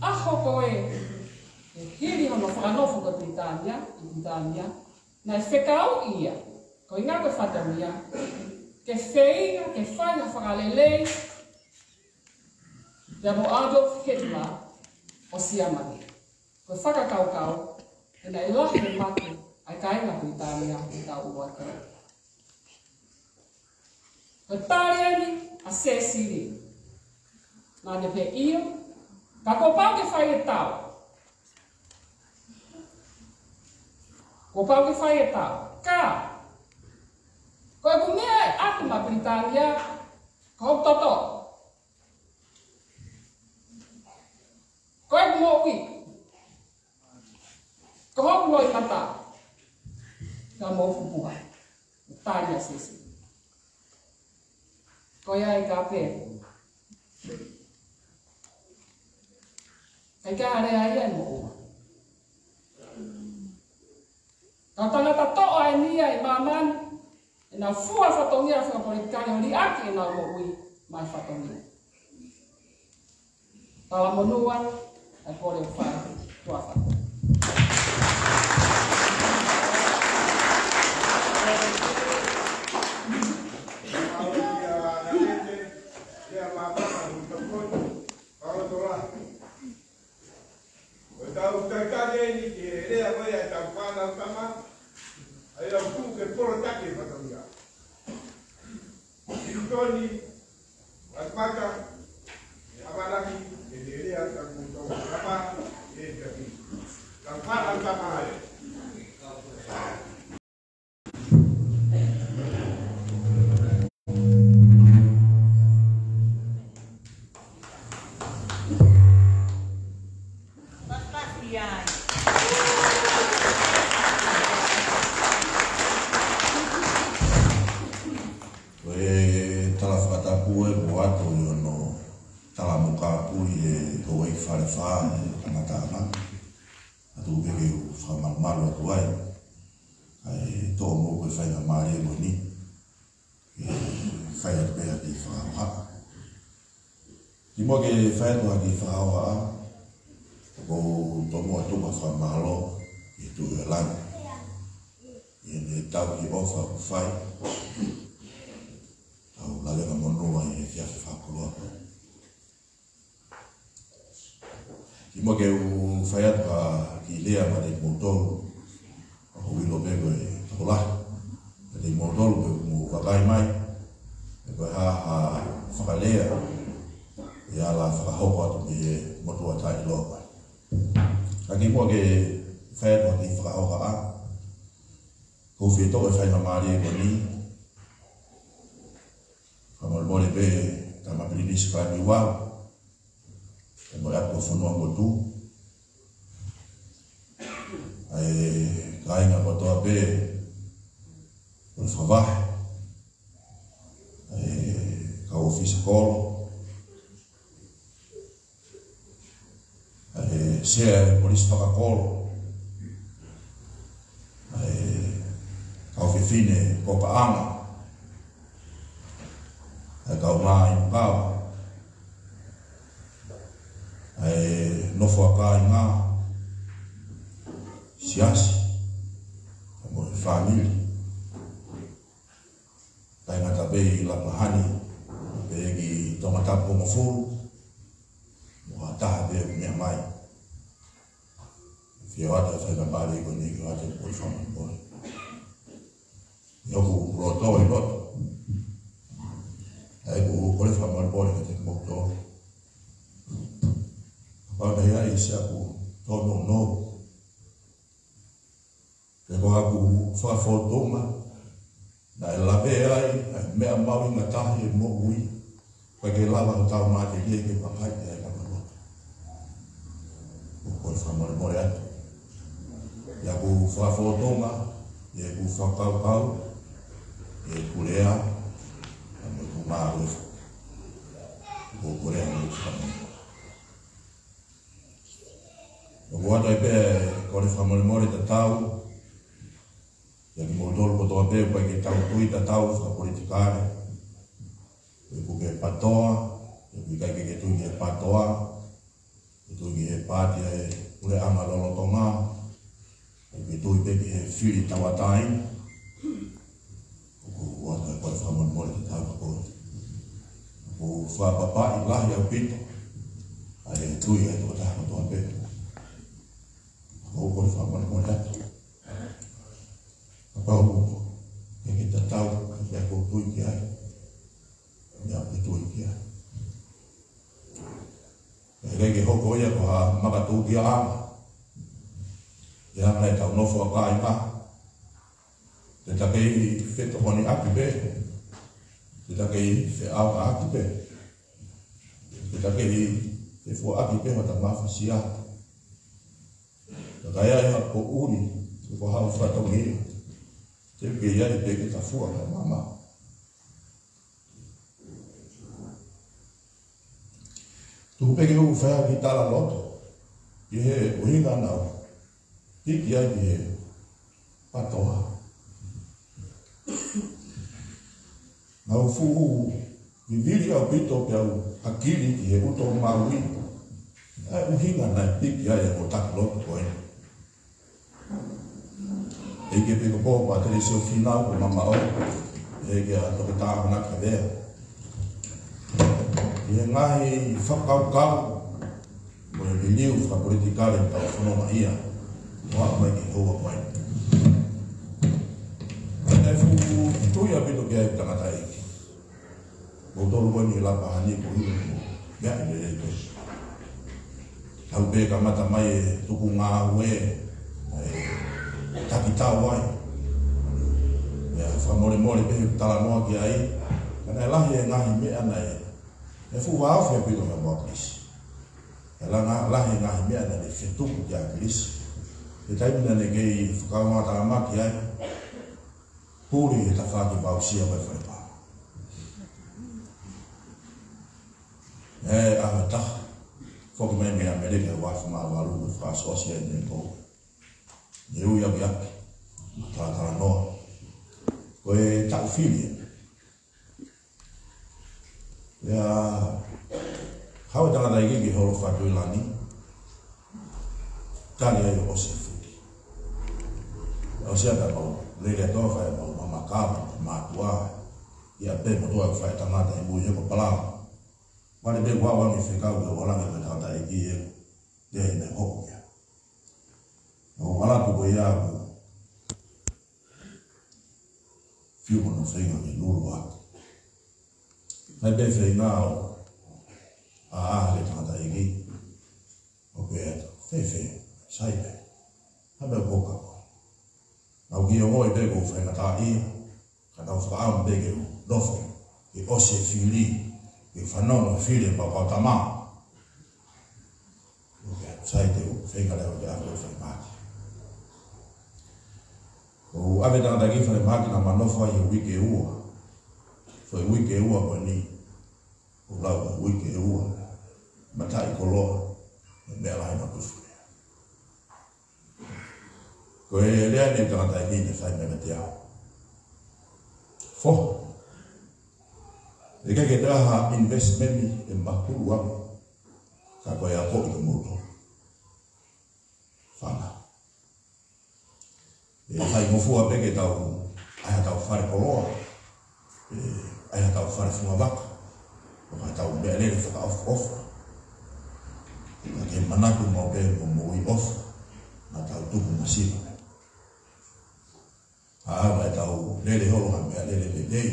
ʻaho ko ē, ʻi he hili hono fakanofo ko Pilitānia, ʻi Pilitānia, naʻe fekauʻi ia, ko e ʻuhinga ko e fatongia, ke feinga ke fai ha fakalelei pea mo Adolf Hitler ʻo Siamane. Ko e fakakaukau, he naʻe lahi e mate ʻa e kāinga Pilitānia ʻi he taʻu ua noa. Ko e tali eni ʻa Sēsili. Naʻa ne pehē ʻio, ka kuo pau ke fai e tau. Kuo pau ke fai e tau. Ka, ko ʻeku meʻa ʻe ʻatu maʻa Pilitānia, ko hoku toto. Ko ʻeku moʻui. Ko hoku loʻimata. Ka mo fupuha. Tali ʻa Sēsili. Ko ia ai ka pehē. ʻIkai ke ʻi ai ha lea ia ʻe moʻua. Ka tangata toʻa eni ia ʻi māmani, ʻenau fua fatongia fakapolitikale ʻo liʻaki ʻenau moʻui maʻa e fatongia. Talamonū ʻa e kole ʻo fai tuʻa fai. Ko e tau taitali eni ki he lea ko ia ʻa e tau fānau tama, ʻa ia ʻoku tuʻu ke polotaki e fatongia. Hilitoni, Vaipata, ʻe ʻamanaki ke te lea ka kuo tau kapa, ʻe te api. Tau fānau tama ai. Ko e tala fakatapu ē kuo ʻoatu ʻi hono tala mokāpui ʻe Houʻeiki Falefā ʻi he kamataʻanga. ʻA ia ʻoku ou kei fakamalumalu atu ai ʻa e toʻo mo e faingamālie ko eni. ʻE fai atu pē ha kiʻi fakahohaʻa. Kimuʻa ke fai atu ha kiʻi fakahohaʻa, ʻoku ou tomuʻa tuku ha fakamālō ki he Tuʻi ʻo Langi ʻi heʻene tauhi ʻofa ʻoku fai. Tau lave ka monua ʻi he efiafi fakakoloa. Kimuʻa ke u fai atu ha kiʻi lea maʻa kimoutolu, ʻoku ou ʻilo pē ko e tokolahi maʻa kimoutolu pē ʻoku mou vakai mai, pe ko e hā ha fakalea ʻe ala fakahoko atu ki he motuʻa taʻeʻiloa mai. Ka kimuʻa ke fai atu ha kiʻi fakahohaʻa, ʻoku ou fie toʻo e faingamālie ko eni, fakamolemole pē Tama Pilinisi Kalaniuvalu, pea mo e ʻApifofonua motuʻa, ʻa e kāinga kotoa pē ʻo e fakavahe, ʻa e kau ʻōfisa kolo, ʻa e sea ʻo e polisi fakakolo, ʻa e kau fefine kōpaʻanga, ʻa e kau ngāue ʻi he kava, ʻa e nofo ʻa kāinga, siasi, pea mo e fāmili. Taʻengata pē ʻi Lapahani, pea ki Tongatapu hongofulu, mo ha taha pē ʻoku meʻa mai. Fie ʻoatu e faingamālie ko eni ke ʻoatu e kole fakamolemole. ʻI hoku loto ʻi loto, Ka ʻi ai siʻaku tōnounou, pe ko haʻaku fakafotunga, naʻe lave ai ʻa e meʻa mahuʻinga taha ʻi he moʻui, ʻikai ke lava ʻo tau matelie ke vakai ki ai ka malua. ʻOku ou fakamolemole atu ʻi heʻeku fakafotunga, ʻi heʻeku fakakaukau, ʻi heʻeku lea, pea mo ʻeku ngāue. ʻOku ou kole atu ʻeku fakamolemole. ʻOku ou ʻoatu ai pē ʻa e kole fakamolemole tatau kiate kimoutolu kotoa pē ʻoku ʻikai ke tau tui tatau fakapolitikale. ʻOku ke PATOA, ʻoku ʻikai ke ke tui ki he PATOA, ke tui ki he paati ʻa e puleʻanga lolotonga, ʻoku ke tui pē ki he fili tauʻatāina. ʻOku ou ʻoatu ai e kole fakamolemole kiate kimoutolu. ʻOku ou fakapapauʻi lahi ʻaupito ʻa e tui ʻa e tokotaha kotoa pē. ʻOku ou kole fakamolemole atu. Kapau ʻoku ʻikai ke tatau ʻa e meʻa ʻoku ou tui ki ai, meʻa ʻoku ke tui ki ai, ʻe ʻikai ke hoko ia ko ha makatuʻunga ia ʻa e anga ʻetau nofo ʻa kāinga. Te ta kei fetokoniʻaki pē, te ta kei feʻaongaʻaki pē, te ta kei fefuaʻaki pē hota mafasia. Ka ʻi ai ha poʻuli, pe ko ha fatongia, te ke ʻi ai pē ke ta fua ka mama. Tuku pē ke u fai ha kiʻi talaloto ʻi he ʻuhinga naʻa ku hiki ai ki he PATOA. Naʻa ku fuʻu vivili ʻaupito pea u hakili ki he uto maui ʻa e ʻuhinga naʻe hiki ai ʻa e kau taki lotu ko ē. ʻEiki Epikopō Pātelesio Fīnau ko Mamaʻo, ʻEiki ʻa Toketā Amanaki Havea. ʻI he ngaahi fakakaukau mo e liliu fakapolitikale ʻoku tau fononga ai, ʻo aʻu mai ki he houa ko eni. Naʻe fuʻu tui ʻaupito ki ai ʻeku tangataʻeiki. Moutolu ko eni ʻi Lapahani ko eni, meʻa ʻi lelei pē. Tau pē kamata mai e tuku ngāue, ʻe taki tau ai. ʻIo, fakamolemole pē he talanoa ki ai, ka naʻe lahi e ngaahi meʻa naʻe, naʻe fuʻu vāofi ʻaupito ʻa e moa Kilisi. Naʻe langa-, lahi e ngaahi meʻa naʻe fetuku kia Kilisi. He taimi naʻa ne kei fakaongoongo mai ki ai, puli he tafaʻaki vausia mai fale pā. ʻE, ʻaho ʻe taha, foki mai mei ʻAmelika ʻi he ua afe mā valu, fakaʻosiʻosi ai ʻene ʻaho. Ne u ʻi ʻapiʻapi, talatalanoa. Ko e taʻu fili ē. ʻIo, haʻu e tangataʻeiki ki he holo fatu ʻi langi. Tali ai ʻo ʻosi e fili. ʻOsi ʻa e mau, lele atu ʻo fai mau mamaka mo mātuʻa. ʻIo pē mo tuʻa fai tangata ʻi mui he ko Palau. Mali pē ʻoku ou ʻalu ange fekau ke u ʻalu ange ki he tangataʻeiki ē. Te ne hoko ia. ʻO ʻalu atu ko ia ʻo fiu mo hono feinga ke lulu atu. Naʻe pē feinga ʻo ʻā ʻa e tangataʻeiki. ʻO pehē atu, fēfē, sai pē. Hā e meʻa ʻoku hoko? Naʻa ku kiʻi ongoʻi pē ʻoku ou faingataʻaʻia, ka naʻa ku fakaʻamu pē ke u nofo, ke ʻosi e fili, ke fanongo e fili ʻe pau pau tama. ʻOku sai te u feinga leva ke ʻave ʻo fai mahaki. ʻO ʻave tangataʻeiki fai mahaki naʻa ma nofo ai he uike ʻe ua. Foʻi uike ʻe ua ko eni. ʻO lau ʻa e uike ʻe ua, mataʻikoloa, meʻa lahi ma tufu. Ko e lea eni ʻa e tangataʻeiki naʻe fai mai kiate au. Foha, ʻe ʻikai ke toe ʻi ai ha investment ʻe mahulu ange, ka ko e akoʻi kimoutolu. Fana. ʻE faingofua pē ke tau ʻai haʻatau fale koloa, ʻe ʻai haʻatau fale fungavaka, ʻo haʻatau meʻalele fakaʻofoʻofa. Ka ke manatu maʻu pē mo moʻui ʻofa, naʻa tau tupu masiva. ʻA ia ʻoku tau lele holo ha meʻalele lelei,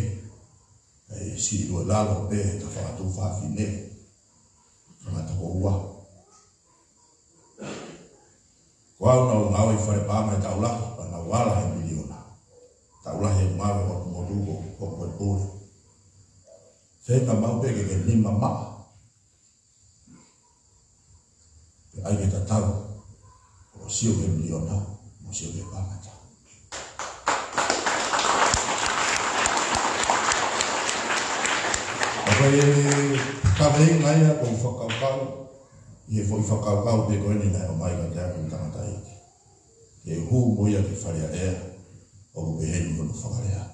ʻe sīlue lalo pē he tafaʻaki tuofāfine, fanga tokoua. Pau naʻa nau ngāue ʻi fale paʻanga ʻi he taʻu lahi, pea nau ala he miliona. Taʻu lahi he ngāue ʻo e motu ko, ko e pule. Feinga maʻu pē ke ke nima maʻa. Pea ʻai ke tatau. ʻO sio ki he miliona, mo sio ki he paʻanga ʻe taha. ʻA ko e kaveinga ia ʻoku ou fakakaukau, ʻi he foʻi fakakaukau pē ko eni naʻe ʻomai kiate au ʻe he tangataʻeiki. Ke hū mo ia ki Fale Alea, ʻoku pehē ni hono fakalea.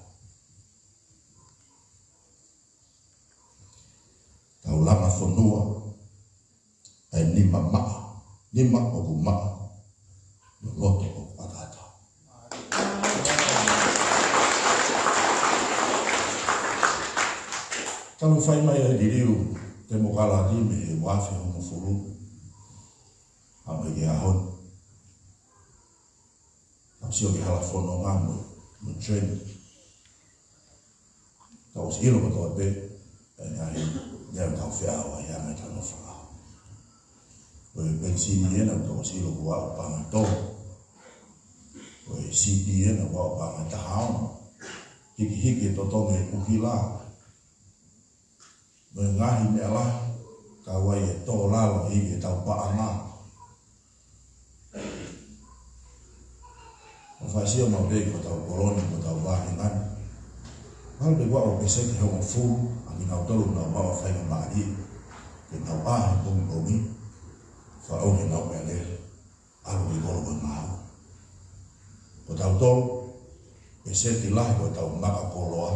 Tau langa fonua, ʻa e nima maʻa, nima ʻoku maʻa, mo e loto ʻoku ʻataʻatā. Tau fai mai ʻa e liliu temokalati mei he ua afe hongofulu, ʻa mai ki he ʻaho ni. Tau sio ki he hala fononga mo, mo trend. Tau ʻosi ʻilo kotoa pē, ʻa e ngaahi, ngaahi tau feʻao ai ʻa e ngaahi tau nofo. Ko e penisini ena tau ʻosi ʻilo kuo aʻu paʻanga ʻe tolu. Ko e sipi ena kuo aʻu paʻanga ʻe taha ono. Hikihiki e totongi e kuhila. Mo e ngaahi meʻa lahi, kau ai e tō lalo ʻi he tau paʻanga. ʻO fai sio maʻu pē ki hotau kolo ni, ki hotau vāhenga ni. Mahalo pē kuo aʻu peseti ʻe hongofulu ʻa kinautolu naʻa nau maʻu faingamālie ke nau ʻā he pongipongi, fakaʻauha ʻenau meʻalele, ʻalu ki kolo ʻo ngāue. Ko tautolu, peseti lahi ko ʻetau maka koloa,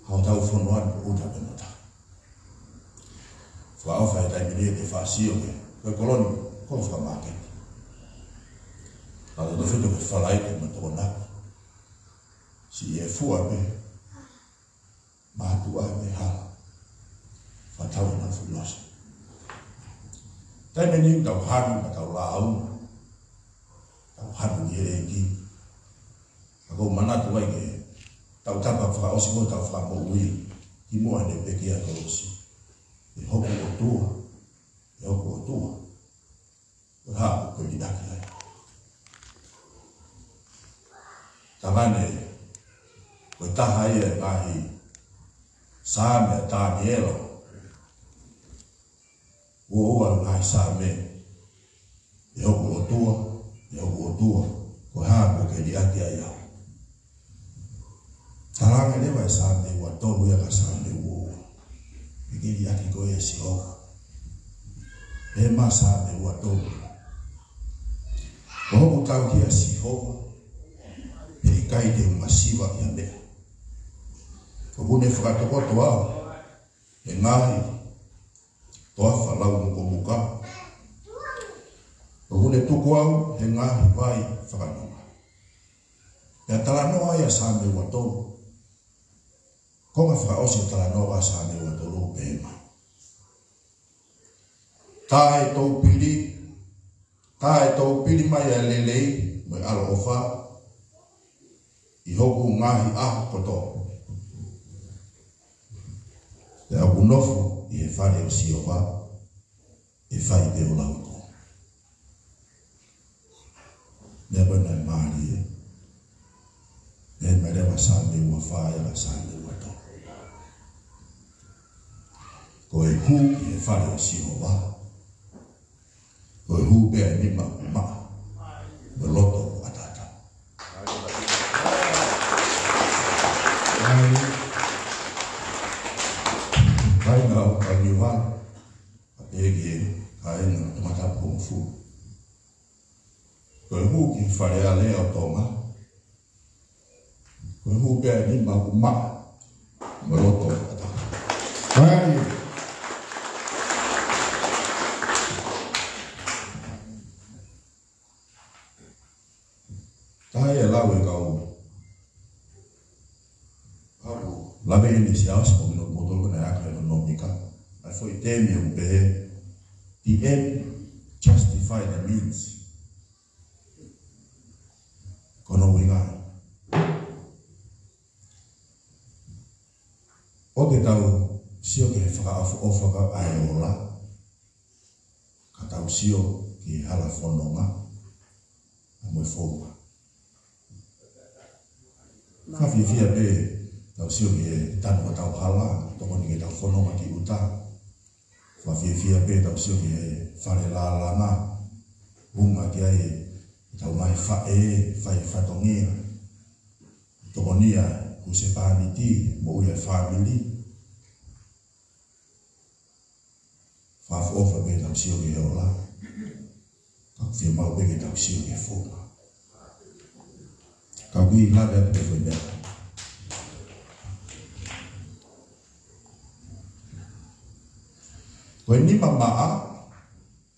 hotau fonua ni ko ʻuta pē mo taha. Fakaʻofa he taimi ni ke fai sio ki he, ko e kolo ni, ko e fakamāketi. Ka ko e tefito ko e Falaite mo Tokonaki. Siʻi e fua pē, mātuʻa pē hala. Fakatau ʻenau fuʻu losi. Taimi ni tau hanu, ka tau lāunga. Tau hanu ki he ʻEiki. Ka ʻoku ou manatu ai ki he taʻu taha fakaʻosi ko ē ʻetau fakamoʻui, kimuʻa heʻene pekia he kolosi. ʻE hoku ʻOtua, ʻe hoku ʻOtua, ko e hā ʻoku ke liʻaki ai? Tangane, ko e taha ia e ngaahi Saame ʻa Taniela. Ua ua e ngaahi Saame. ʻE hoku ʻOtua, ʻe hoku ʻOtua, ko e hā ʻoku ke liʻaki ai au? Talaange leva ʻe Saame ua tolu ia ka Saame ua ua, ʻikai ke liʻaki koe ʻe Sihova. Pehē mai Saame ua tolu: Ko hoku tauhi ʻa Sihova, pea ʻikai te u masiva ʻi ha meʻa. ʻOku ne fakatokoto au he ngaahi toafa laumukomuka. ʻOku ne tuku au he ngaahi vai fakanonga. Pea talanoa ai ʻa Saame ua tolu. Konga fakaʻosi ʻo e talanoa ʻa Saame ua tolu pehē mai: Taʻetoupili, taʻetoupili mai ʻa e lelei mo e ʻaloʻofa ʻi hoku ngaahi ʻaho kotoa. Pea ʻoku nofo ʻi he fale ʻo Sihova, ʻe fai pē ʻo lauikuonga. Meʻa ko ē naʻe mālie. Meʻa mai leva Saame ua fā ia ka Saame ua tolu. Ko e hū ki he fale ʻo Sihova, ko e hū pē ʻa e nima maʻa, mo e loto ʻataʻatā. Kāinga ʻo Niuala, pea pehē ki he kāinga Tongatapu hongofulu. Ko e hū ki Fale Alea ʻo Tonga, ko e hū pē ʻa e nima ʻoku maʻa, mo e loto ʻataʻatā. Kāinga. Taha ia e lau e kau, kau lave ʻeni Siaosi, ko kinautolu ko ē naʻe aka ʻi he ʻekonōmika. ʻA e foʻi temi ʻoku pehē, the end justify the means. Ko hono ʻuhinga, ʻoku tau sio ki he fakaʻofoʻofa ʻa e ola, ka tau sio ki he hala fononga, ʻa mo e founga. Fakafiefia pē tau sio ki he tanu ʻo hotau hala, tokoni ki heʻetau fononga ki ʻuta. Fakafiefia pē tau sio ki he fale lālanga, hū mai ki ai ʻetau ngaahi faʻē, fai fatongia. Tokoni ʻa e husepāniti, moʻui ʻa e fāmili. Fakaʻofoʻofa pē tau sio ki he ola. Ka ʻoku fiemaʻu pē ke tau sio ki he founga. Ka ʻoku ʻi lave atu pē ko e meʻa. Ko e nima maʻa,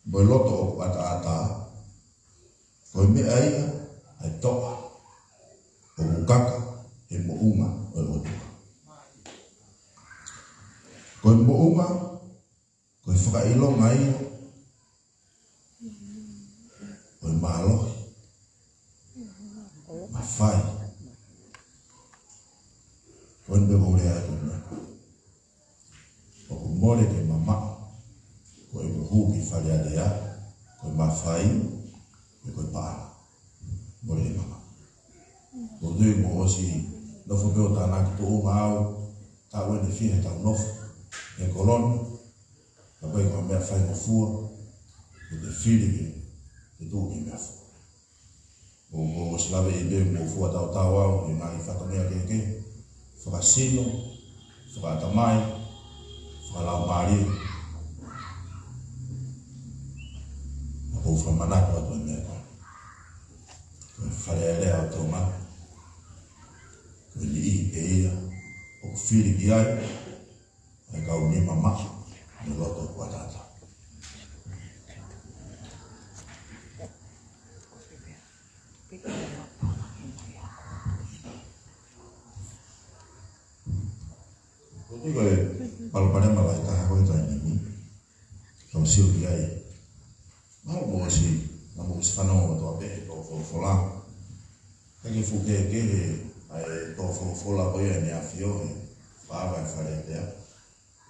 mo e loto ʻoku ʻataʻatā, ko e meʻa ia ʻa e toʻa ʻoku kaka he moʻunga ʻo e ʻOtua. Ko e moʻunga, ko e fakaʻilonga ia ʻo e mālohi, mafai. Ko eni pē ʻoku ou lea atu, ʻoku mole ke mamaʻo, ko e hū ki Fale Alea, ko e mafai, ko e paʻanga. Mole ke mamaʻo. ʻOku ou tui kuo ʻosi nofo pē ʻo tānaki tuʻunga ʻo e taʻu ʻe fiha ʻetau nofo he kolo ni, ka ko e meʻa faingofua, ke te fili ke te tuʻu ki he meʻafua. ʻOku ou ʻosi lave ʻi he meʻa mo fua tautau au he ngaahi fatongia kehekehe, fakasino, fakaʻatamai, fakalaumālie. ʻOku ou fakamanatu atu e meʻa ko eni. Ko e Fale Alea ʻo Tonga, ko e niʻihi pē ia ʻoku fili ki ai ʻa e kau nima maʻa mo e loto ʻoku ʻataʻatā. Ko e palopalema lahi taha ko e taimi ni, tau sio ki ai. Mahalo kuo ʻosi, naʻa mou ʻosi fanongo kotoa pē he tō folofola. Ka ke fuʻu kehekehe ʻa e tō folofola ko ia ʻEne ʻAfio he fakaava e Fale Alea,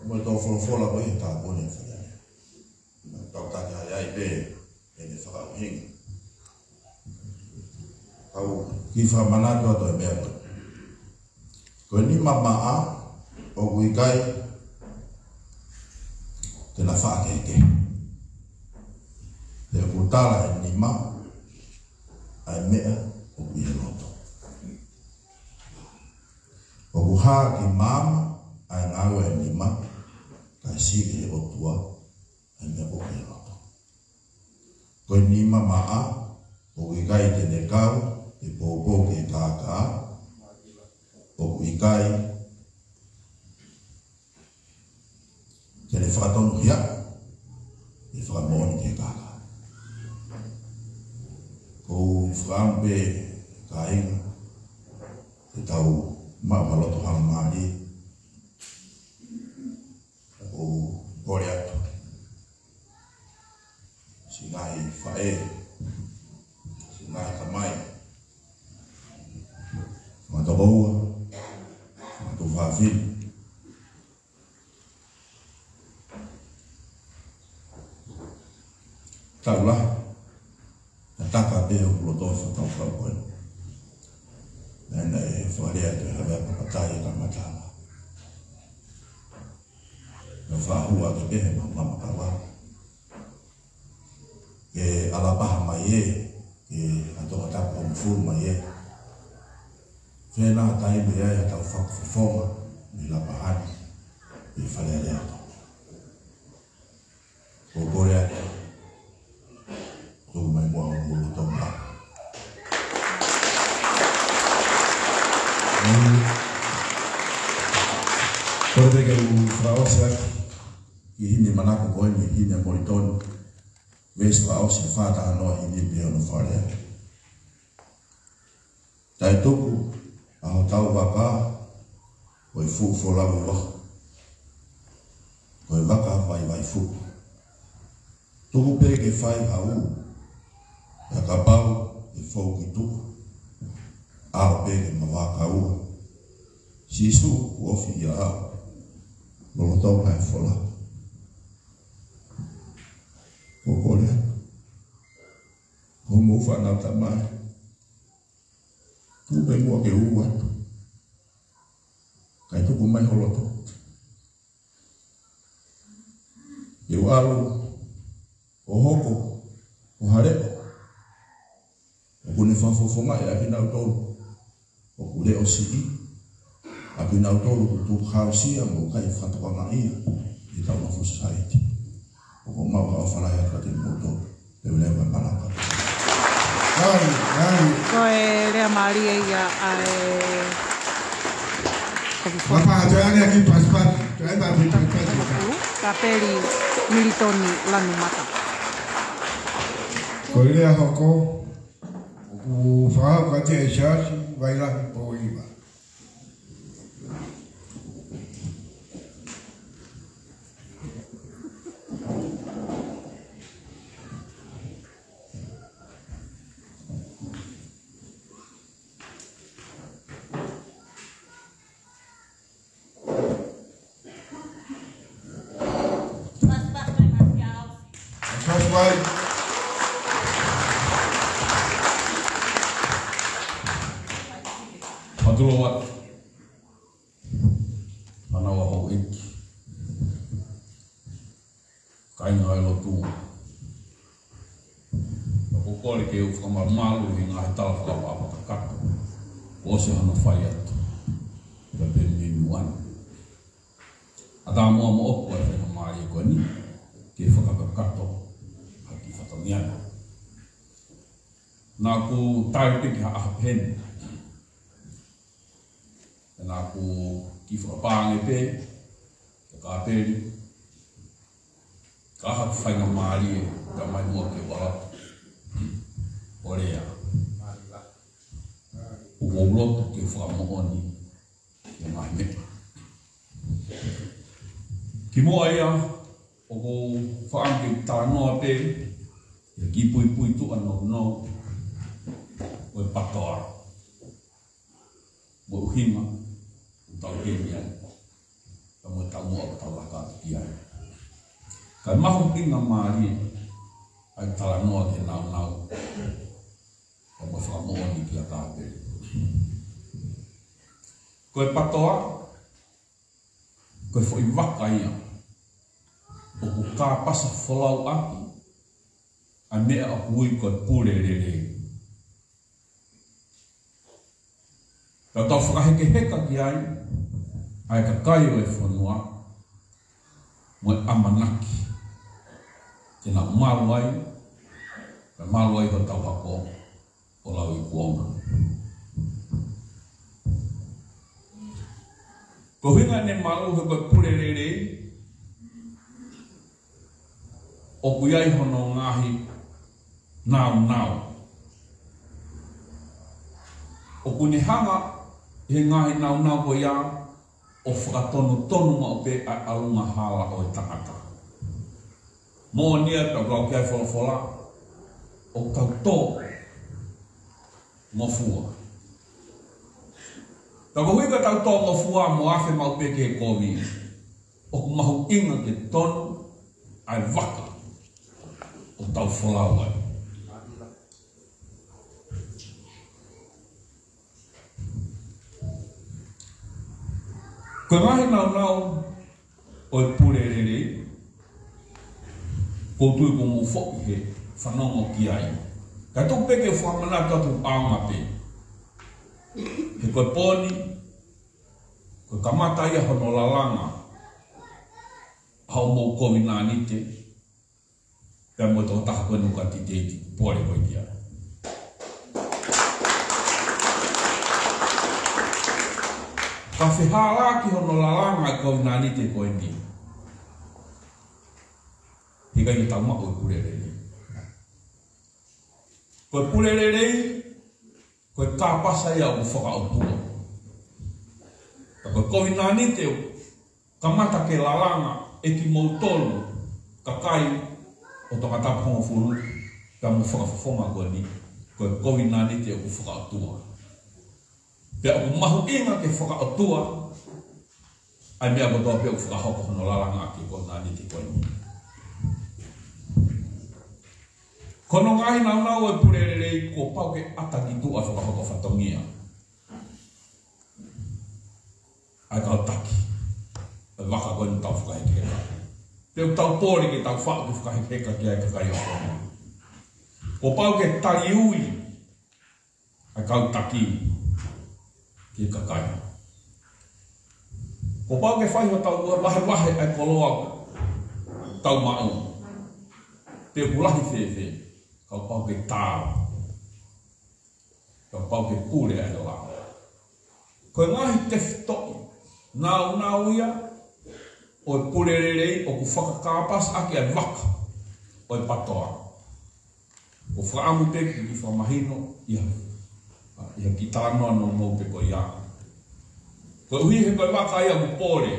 mo e tō folofola ko ia he tāpuni e Fale Alea. Tau taki ai ai pē ʻene fakaʻuhinga. Tau kiʻi fakamanatu atu e meʻa ko eni. Ko e nima maʻa ʻoku ʻikai te na faʻa kehekehe. He ʻoku tala ʻe he nima ʻa e meʻa ʻoku ʻi he loto. ʻOku hā ki māmani ʻa e ngāue ʻa e nima, kae sio ki he ʻOtua ʻa e meʻa ʻoku ʻi he loto. Ko e nima maʻa ʻoku ʻikai te ne kau pe poupou ki he kākā, ʻoku ʻikai te ne fakatonuhia pe fakamoʻoni ki he kākā. ʻOku ou fakaʻamu pē kāinga, te tau maʻu ha loto haʻamālie. ʻOku ou kole atu siʻi ngaahi faʻē, siʻi ngaahi tamai, fanga tokoua, fanga tuofāfine, taʻu lahi, tataka pē ʻoku loto fakakaukau ko ē. Naʻe, naʻe fakalea ke havea pakatai e kamataʻanga. Naʻe fakahua ke pehē ma, ma, ma kawa. Ke ʻalapaha mai ē, ke ʻa Tongatapu ʻo mafulu mai ē. Fēnā taimi ʻe ai ʻetau fakafofonga mei Lapaha ni ki Fale Alea ʻo Tonga. Ko Korea, tuku mai muʻa hoʻomou loto maʻa. Ko e pehē ke u fakaʻosi atu ki he himi manako ko eni, himi ʻa Molitoni. Veesi fakaʻosi ʻe fā taha noa, himi pē hono fakalea. Taʻetoku ʻa hotau vaka ko e fuʻu folau ʻi loto, ko e vaka vaivai fuʻu. Tuku pē ke fai ha ʻū, pea kapau ʻe fou ki tuʻa, ʻalu pē ke mavaka ua. Sīsū, kuo ofi ʻia au, lolotonga e folau. Ko Korea. Hoʻomou fānau tamai, tuʻu pē muʻa ke u ʻoatu. Kae tuku mai ho loto ke u ʻalu ʻo hoko ko ha leʻo ʻoku ne fakafofongaʻi ʻa kinautolu ʻoku leʻo siʻi, ʻa kinautolu ʻoku tukuhausia mo ʻikai fakatokangaʻia ʻi heʻetau nofo society. ʻOku mau ka o falai atu kiate kimoutolu, te u leva e malanga. Ai, ai. Ko e lea mālie ia ʻa e Mapa, toe ane ʻaki pasipasi, toe ane ʻaki pasipasi. Kapeli Militoni Lanumata. Ko e lea hoko, ʻoku fakahoko kiate e Siasi Vailahi Pōhiva. Pasipasi. Fakatulou atu. Fānau ʻa houʻeiki, kāinga ʻo e lotu, ʻoku ou kole ke u fakamalumalu ʻi he ngaahi tala fakatapu kakato kuo ʻosi hono fai atu. Pea pehē ni ʻoku ʻi ai ʻa e taumuʻa moʻoku ʻa e faingamālie ko eni ke fakakakato ʻaki e fatongia ni. Naʻá ku tali pē ki ha ʻaho pehē ni. Naʻá ku kiʻi fakapaʻanga pē, ka kapeli, ka ʻi ai haku faingamālie, ka mai muʻa ke u ʻalu ʻo lea. ʻOku ou loto ke fakamoʻoni ki he ngaahi meʻa. Kimuʻa ia, ʻoku ou fakaʻamu ke talanoa pē ki he kiʻi puipuituʻa nounou ʻo e PTOA, mo e ʻuhinga ʻoku tau ʻi ai, pea mo e taumuʻa ʻoku tau laka atu ki ai. Kae mahuʻingamālie ʻa e talanoa ki he nāunau, pea mo e fakamoʻoni kia Kapeli. Ko e PTOA, ko e foʻi vaka ia ʻoku kāpasa folau ʻaki ʻa e meʻa ʻoku ui ko e pule lelei. Tau tau fakahekeheka ki ai ʻa e kakai ʻo e fonua, mo e ʻamanaki ke nau malu ai, ke malu ai hotau hako ʻo lauikuonga. Ko e ʻuhinga ʻene malu he ko e pule lelei, ʻoku ʻi ai hono ngaahi nāunau. ʻOku ne hanga ʻi he ngaahi nāunau ko ia ʻo fakatonutonu maʻu pē ʻa e ʻalunga hala ʻo e tangata. Moʻoni ia, pea lau ki ai e folofola, ʻoku tau tō ngofua. Ka koeʻuhi ka tau tō ngofua mo afe maʻu pē ki he kovi, ʻoku mahuʻinga ke tonu ʻa e vaka ʻoku tau folau ai. Ko e ngaahi nāunau ʻo e pule lelei, ʻoku ou tui kuo mou foʻi he fanongo ki ai. Kae tuku pē ke u fakamanatu atu ʻaonga pē. He ko e pō ni, ko e kamata ia hono lalanga ʻa hoʻomou kovinānite, pea mo e tokotaha ko eni ʻoku ka titeti pole ko ia. Ka fehālaaki hono lalanga ʻa e kovinānite ko eni, he ʻikai ke tau maʻu e pule lelei. Ko e pule lelei, ko e kāpasa ia ʻoku fakaʻotua. Ka ko e kovinānite ʻoku kamata ke lalanga ʻe kimoutolu kakai ʻo Tongatapu hongofulu, pea mo e fakafofonga ko eni, ko e kovinānite ʻoku fakaʻotua. Pea ʻoku mahuʻinga ke fakaʻotua ʻa e meʻa kotoa pē ʻoku fakahoko hono lalanga ʻaki e kovinānite ko eni. Ko hono ngaahi nāunau ʻo e pule lelei, kuo pau ke ʻata ki tuʻa fakahoko fatongia ʻa e kau taki ʻa e vaka ko eni ʻoku tau fakahekeheka. Pea ʻoku tau pole ke tau faʻu ke fakahekeheka ki ai e kakai ʻo Tonga. Kuo pau ke taliui ʻa e kau taki ki he kakai. Kuo pau ke fai hotau vahevahe ʻa e koloa ʻoku tau maʻu. Pe ʻoku lahi fēfē, kuo pau ke taau. Kuo pau ke pule ʻa e lao. Ko e ngaahi tefitoʻi nāunau ia ʻo e pule lelei ʻoku fakakāpasiʻaki ʻa e vaka ʻo e PTOA. ʻOku ou fakaʻamu pē ke fakamahino ia, ia ki he talanoa nounou pē ko ia. Koeʻuhi he ko e vaka ia ʻoku pole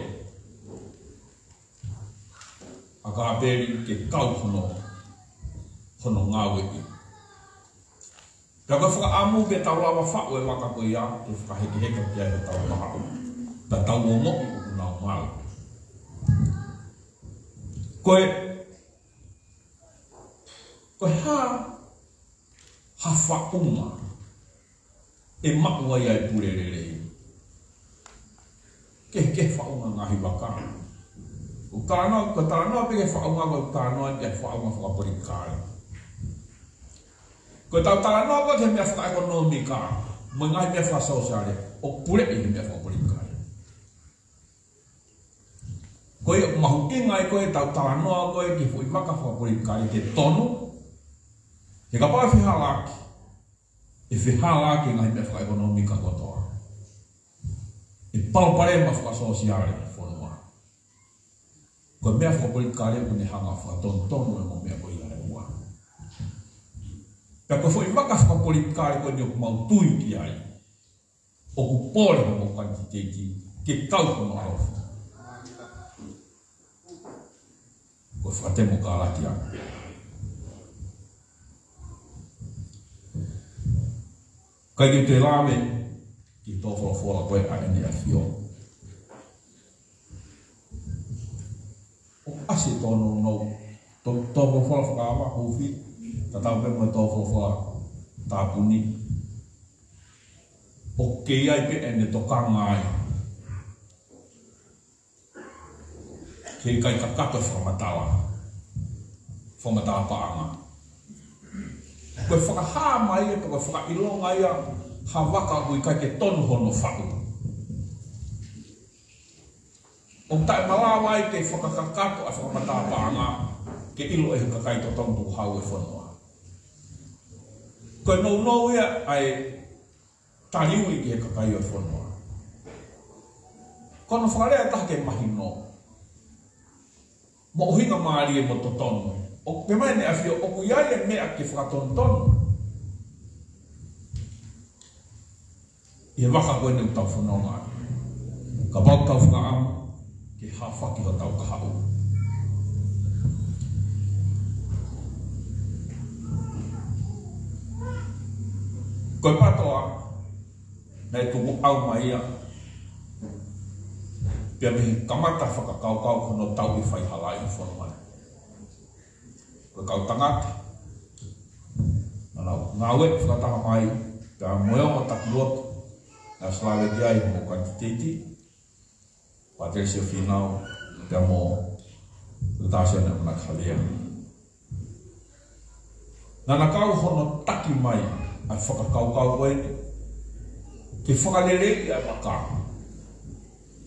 ʻa Kāpeli ke kau hono, hono ngāueʻi. Pea ko e fakaʻamu ke tau lava faʻu e vaka ko ia ke fakahekeheka ki ai hotau kahaʻu. Pea tau ongoʻi ʻoku nau malu. Ko e, ko e hā ha faʻunga ʻe maʻu ai ʻa e pule lelei? Ke, ke faʻunga ngaahi vaka. ʻOku talanoa, ko e talanoa pē ki he faʻunga, ko e talanoa ki he faʻunga fakapolitikale. Ko ʻetau talanoa ko ē ki he meʻa fakaʻekonōmika mo e ngaahi meʻa fakasōsiale, ʻoku puleʻi he meʻa fakapolitikale. Ko ia ʻoku mahuʻinga ai ko ē ʻetau talanoa ko ē ki he foʻi vaka fakapolitikale ke tonu. He kapau ʻe fehālaaki, ʻe fehālaaki e ngaahi meʻa fakaʻekonōmika kotoa. ʻE palopalema fakasōsiale e fonua. Ko e meʻa fakapolitikale ʻoku ne hanga ʻo fakatonutonu e ongo meʻa ko ia ʻe ua. Pea ko e foʻi vaka fakapolitikale ko eni ʻoku mau tui ki ai, ʻoku pole hoʻomou kanititeiti ke kau hono ʻaloʻofa. Ko e fakatemokalati ia. ʻIkai ke u toe lave ki he tō folofola ko ē ʻa ʻEne ʻAfio. ʻOku ʻasi e tō nounou, tō, tō folofola fakaava, huufi, tatau pē mo e tō folofola tāpuni. ʻOku kei ʻi ai pē ʻene tokanga ai ke ʻikai kakato e fakamatala, fakamatala paʻanga. Ko e fakahā mai ia, ko e fakaʻilonga ia ha vaka ʻoku ʻikai ke tonu hono faʻu. ʻOku taʻemalava ai ke fakakakato ʻa e fakamatala paʻanga ke ʻilo ʻe he kakai totonu tukuhau e fonua. Ko e nounou ia ʻa e taliui ki he kakai ʻo e fonua. Ko hono fakalea ʻe taha ke mahino mo ʻuhinga mālie mo totonu. ʻOku pehē mai ʻEne ʻAfio ʻoku ʻi ai e meʻa ke fakatonutonu ʻi he vaka ko eni ʻoku tau fononga ai. Kapau ʻoku tau fakaʻamu ke hafaki hotau kahaʻu. Ko e PTOA, naʻe tukuʻau mai ia pea mei he kamata fakakaukau ki hono tauʻi faihala ʻi he fonua ni. Ko e kau tangata naʻa nau ngāue fakataha mai, pea mo e ongo taki lotu naʻe ʻosi lave ki ai hoʻomou kanititeiti, Pātele Siofīnau, pea mo Toketā Sione ʻAmanaki Havea. Naʻa na kau hono taki mai ʻa e fakakaukau ko eni ke fakaleleiʻi ʻa e vaka,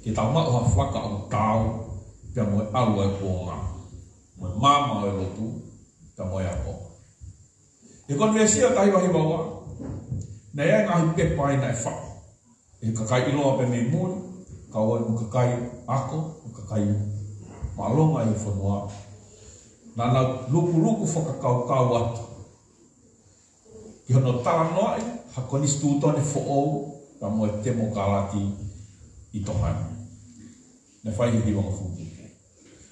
ke tau maʻu ha vaka ʻoku taau pea mo e ʻalu ʻa e kuonga, mo e maama ʻo e lotu, pea mo e ako. ʻI he konifelenisī ʻo e taha hiva hiva ua, naʻe ʻi ai e ngaahi pepa ʻi ai naʻe faʻu ʻe he kakai ʻiloa pē mei muli, kau ai mo e kakai ako, mo e kakai māʻolunga ʻi he fonua. Naʻa nau lukuluku fakakaukau atu ki hono talanoaʻi ha konisitūtone foʻou pea mo e temokalati ʻi Tonga ni. Naʻe fai he hiva mo e fuʻu kupu.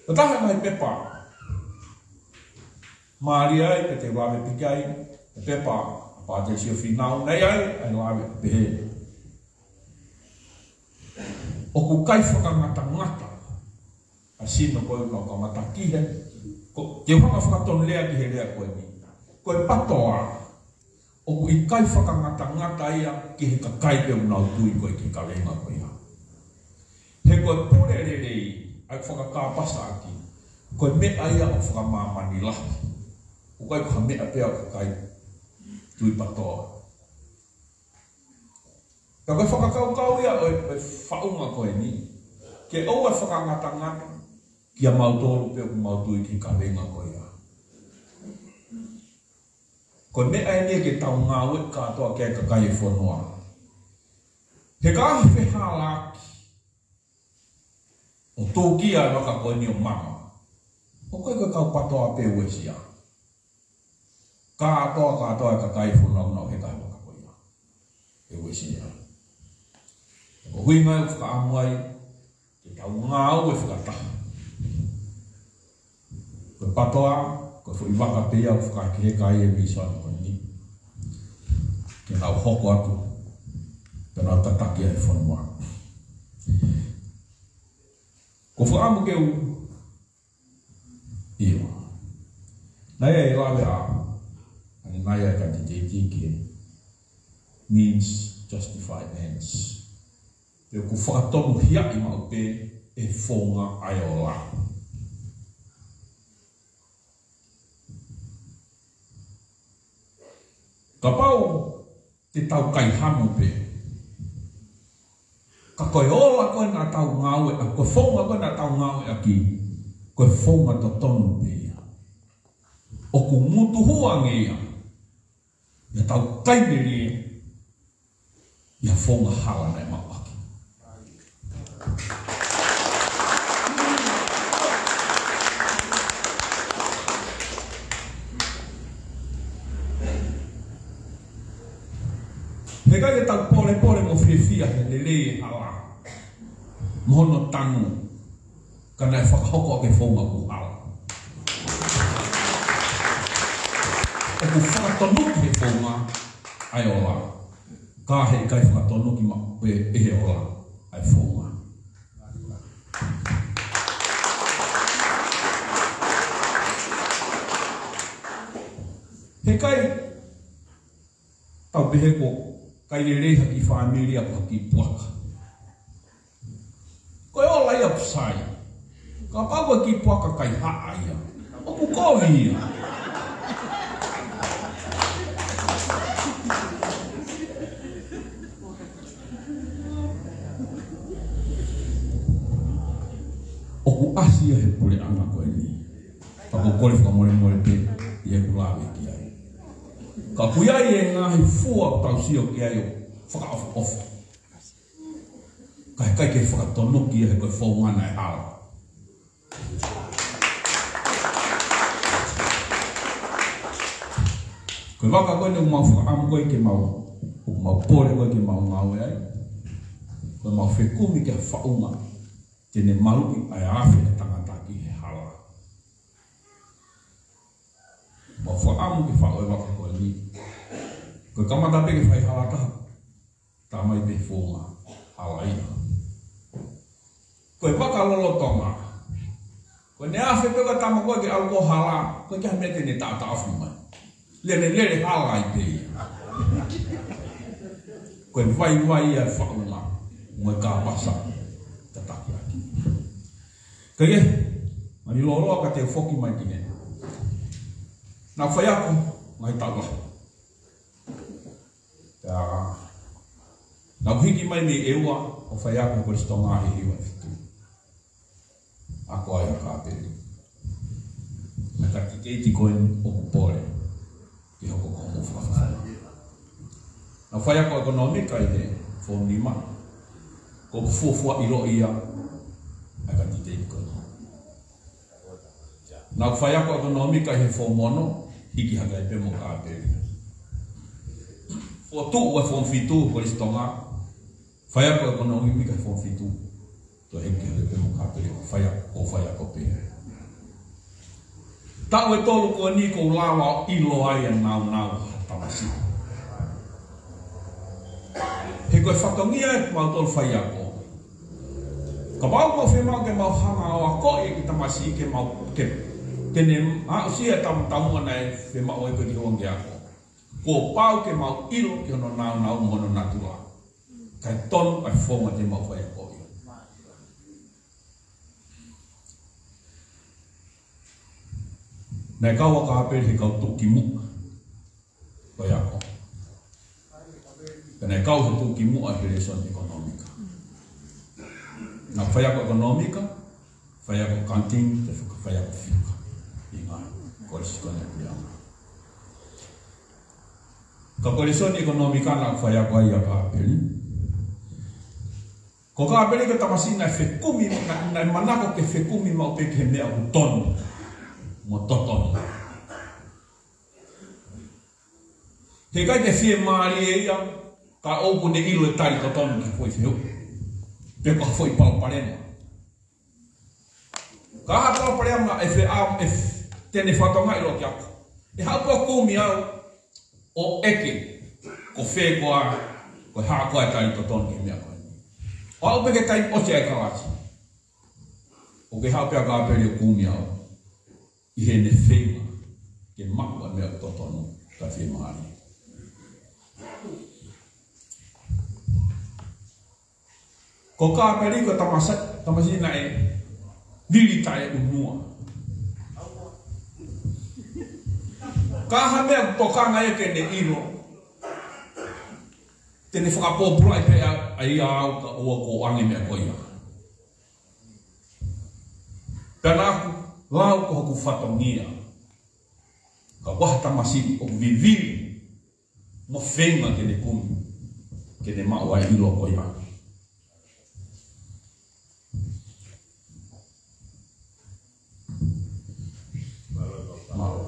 Ko e taha e ngaahi pepa mālie ai, pea te u lave piki ai, e pepa ʻa Pātele Siofīnau, naʻe ʻi ai ʻa e lave pehē: ʻOku ʻikai fakangatangata ʻa e sino ko ē ʻoku nau kamata ki he, ko, te u hanga ʻo fakatonulea ki he lea ko eni. Ko e PTOA, ʻoku ʻikai fakangatangata ia ki he kakai pē ʻoku nau tui ko ē ki he kavenga ko ia. He ko e pule lelei, ʻa e fakakāpasaʻaki, ko e meʻa ia ʻoku fakamāmani lahi. ʻOku ʻikai ko ha meʻa pē ʻa e kakai tui PTOA. Ka ko e fakakaukau ia ʻo e, ʻo e faʻunga ko eni, ke ʻoua ʻe fakangatangata kia mautolu pē ʻoku mau tui ki he kavenga ko ia. Ko e meʻa eni ia ke tau ngāue kātoa ki ai kakai e fonua. He ka fehālaaki ʻo tūkia e vaka ko eni ʻo mama, ʻoku ʻikai ko e kau PTOA pē ʻe uesia. Kātoa, kātoa e kakai e fonua ʻoku nau heka he vaka ko ia ʻe uesia. Ko e ʻuhinga ia ʻoku fakaʻamu ai ke tau ngāue fakataha. Ko e PTOA, ko e foʻi vaka pē ia ʻoku fakahekeheka ai e vīsone ko eni, ke nau hoko atu, ke nau tataki ai e fonua. Ko e fakaʻamu ke u, ʻio. Naʻe ʻi ai e lave ʻa, ʻa e ngaahi kanditeiti ki he means justify ends. Pea ʻoku fakatonuhiaʻi maʻu pē ʻe he founga ʻa e ola. Kapau te tau kaihamu pē, ka ko e ola ko ē naʻa tau ngāue ʻa, ko e founga ko ē naʻa tau ngāueʻaki, ko e founga totonu pē ia. ʻOku ngutu hua ange ia ʻi ha tau taimi lelei ʻi ha founga hala naʻe maʻuʻaki. He ʻikai ke tau polepole mo fiefia he lelei e hala mo hono tanu, ka naʻe fakahoko ʻaki e founga ʻoku hala. ʻOku fakatonuki he founga ʻa e ola, ka heʻikai fakatonuki maʻu pē ʻe he ola ʻa e founga. He ʻikai tau pehē ko e ʻikai lelei ha kiʻi fāmili ʻa ko ha kiʻi puaka. Ko e ola ia ʻoku sai. Kapau ko e kiʻi puaka kaihaʻa ia, ʻoku kovi ia. ʻOku ʻasi ia he puleʻanga ko eni. Pea ʻoku ou kole fakamolemole pē ʻi heʻeku lave ki ai. Ka ʻoku ʻi ai e ngaahi fua ʻoku tau sio ki ai ʻo fakaʻofoʻofa, ka heʻikai ke fakatonuki ia he ko e founga naʻe hala. Ko e vaka ko eni ʻoku mau fakaʻamu ko ē ke mau, ʻoku mau pole ko ē ke mau ngāue ai, ko ʻemau fekumi ki ha faʻunga te ne maluʻi ʻa e afe ʻa e tangata ki he hala. Mau fakaʻamu ke faʻu e vaka ko eni. Ko e kamata pē ke fai hala taha, tā mai pē founga hala ia. Ko e vaka lolotonga, ko ʻene afe pē ko ē tama ko ē ke ʻalu ko ē hala, ʻoku ʻikai ha meʻa te ne taʻataʻofi mai. Lele, lele hala ai pē ia. Ko e vaivai ia e faʻunga mo e kāpasa tataki ʻaki. Ka ia, mani loloa ka te u foki mai ki heni. Naʻa ku faiako ngaahi taʻu lahi. Pea naʻa ku hiki mai mei ʻEua ʻo faiako he Kolisi Tonga he hiva ʻe fitu. Ako ai ʻa Kāpeli. Naʻe kanditeiti ko eni ʻoku pole ke hoko ko homo fakafofonga. Naʻa ku faiako ʻekonōmika ʻi he Foomu Nima. Ko e fuofua ʻiloʻi ia ʻa e kanditeiti ko eni. Naʻa ku faiako ʻekonōmika ʻi he Foomu Ono, hiki hake ai pē mo Kāpeli. Fokotuʻu e Foomu Fitu, Kolisi Tonga, faiako ʻekonōmika he Foomu Fitu. Toe hiki hake pē mo Kāpeli, faiako, ko e faiako pē. Taʻu ʻe tolu ko eni ʻoku ou lava ʻo ʻilo ai e nāunau ha tamasiʻi. He ko e fatongia ʻeku mau tolu faiako. Kapau ʻoku mau fiemaʻu ke mau hanga ʻo akoʻi e kiʻi tamasiʻi ke mau, ke Ke ne aʻusia e taumuʻa naʻe fiemaʻu ai pē ki he ongo ako. Kuo pau ke mau ʻilo ki hono nāunau mo hono natula. Kae tonu ʻa e founga te mau fai ako ia. Naʻe kau ʻa Kāpeli he kau tuʻukimuʻa ʻo e ako. Pea naʻe kau he tuʻukimuʻa he lēsoni ʻekonōmika. Naʻe faiako ʻekonōmika, faiako accounting, pea faiako fika. ʻI he ngaahi kolisi ko ena ʻi Puleʻanga. Ka ko e lēsoni ʻekonōmika naʻe faiako ai ʻa Kāpeli. Ko Kāpeli ko e tamasiʻi naʻe fekumi, naʻe, naʻe manako ke fekumi maʻu pē ki he meʻa ʻoku tonu mo totonu. He ʻikai ke fiemālie ia, ka ʻoku ne ʻilo e tali totonu ki he foʻi fehuʻi. Pe ko ha foʻi palopalema. Ka ha palopalema ʻe fe-, ʻa, ʻe f-, te ne fakatokangaʻi loa ki ai. ʻE haʻu pē ʻo kumi au ʻo ʻeke, ko fē koā, ko e hā koā e tali totonu ki he meʻa ko eni. ʻO aʻu pē ki he taimi ʻosi ʻa e kalasi. ʻOku haʻu pē ʻa Kāpeli ʻo kumi au. ʻI heʻene feinga ke maʻu ʻa e meʻa totonu ka fiemālie. Ko Kāpeli ko e tamasa-, tamasiʻi naʻe vili taʻeʻunua. Ka ha meʻa ʻoku tokanga ia ke ne ʻilo, te ne fakapōpulaʻi pē ʻa, ʻa ia au ka ʻoua kuo ʻoange meʻa ko ia. Pea naʻa ku lau ko hoku fatongia. Ka ko ha tamasiʻi ʻoku vivili mo feinga ke ne kumi, ke ne maʻu ʻa e ʻilo ko ia. Mālō.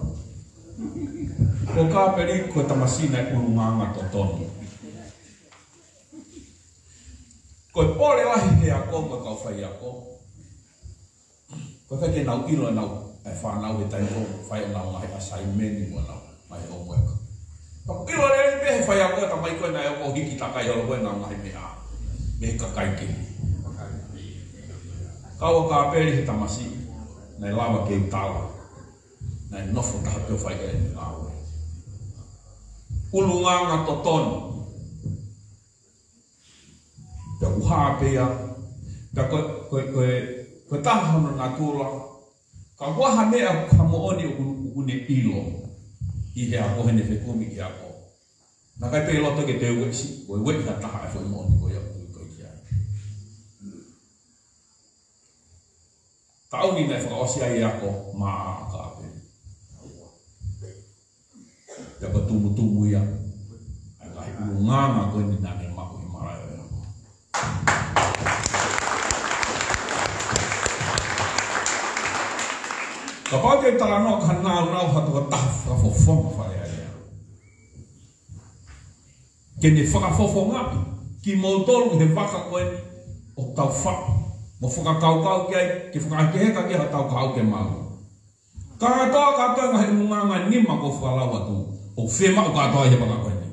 Ko Kāpeli ko e tamasiʻi naʻe ʻulungaanga totonu. Ko e pole lahi he ako mo e kau faiako. Ko e fai ke nau ʻilo ʻenau, ʻa e fānau he taimi ko ē, fai ʻenau ngaahi assignment mo ʻenau ngaahi homework. Pea ʻoku ʻilo lelei pē he faiako e tamai ko ē naʻe ʻoku hiki takai holo ko ē ʻenau ngaahi meʻa. Mei he kakai kehe. Kau ʻa Kāpeli he tamasiʻi, naʻe lava ke tala. Naʻe nofo taha pē ʻo fai ʻene ngāue. ʻUlungaanga totonu. Pea ʻoku hā pē ia, pea ko, ko, ko, ko e taha hono natula, ka ʻoku ʻi ai ha meʻa ʻoku moʻoni ʻoku, ʻoku ne ʻilo, ʻi he ako heʻene fekumi ki he ako. Naʻe ʻikai pē loto ke toe ueʻi, ko e ueʻi ha taha e foʻi moʻoni ko ia ʻoku ʻi ai. Taʻu ni naʻe fakaʻosi ai e ako maʻa Kāpeli. Pea ko e tumutumu ia ʻa e ngaahi ʻulungaanga ko eni naʻa ne maʻu he malaʻe ʻo e ako. Kapau te u talanoa ki ha nāunau ha tokotaha fakafofonga Fale Alea. Ke ne fakafofongaʻi kimoutolu he vaka ko eni ʻoku tau faʻu mo fakakaukau ki ai, ke fakahekeheka ki ai hotau kahaʻu ke malu. Kātoa, kātoa e ngaahi ʻulungaanga nima kuo fakalau atu, ʻoku fiemaʻu kātoa he vaka ko eni.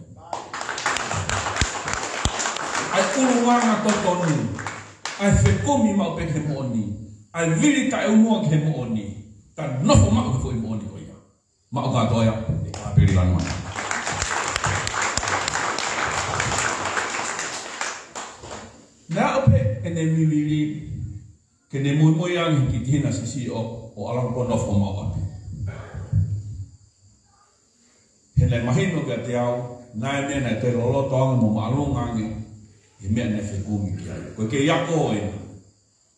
ʻA e ʻulungaanga totonu, ʻa e fekumi maʻu pē ki he moʻoni, ʻa e vili taʻeʻunua ki he moʻoni, ka nofo maʻu he foʻi moʻoni ko ia. Maʻu kātoa ia, ʻe Kāpeli Lanumata. Naʻe aʻu pē ʻene vivili, ke ne muimui ange ki he hina siʻisiʻi ʻo, ʻo ʻalu ʻo nofo maʻu ʻapi. He naʻe mahino kiate au, naʻe meʻa naʻe toe loloto ange mo māʻolunga ange, he meʻa naʻe fekumi ki ai. Ko e kei ako ena.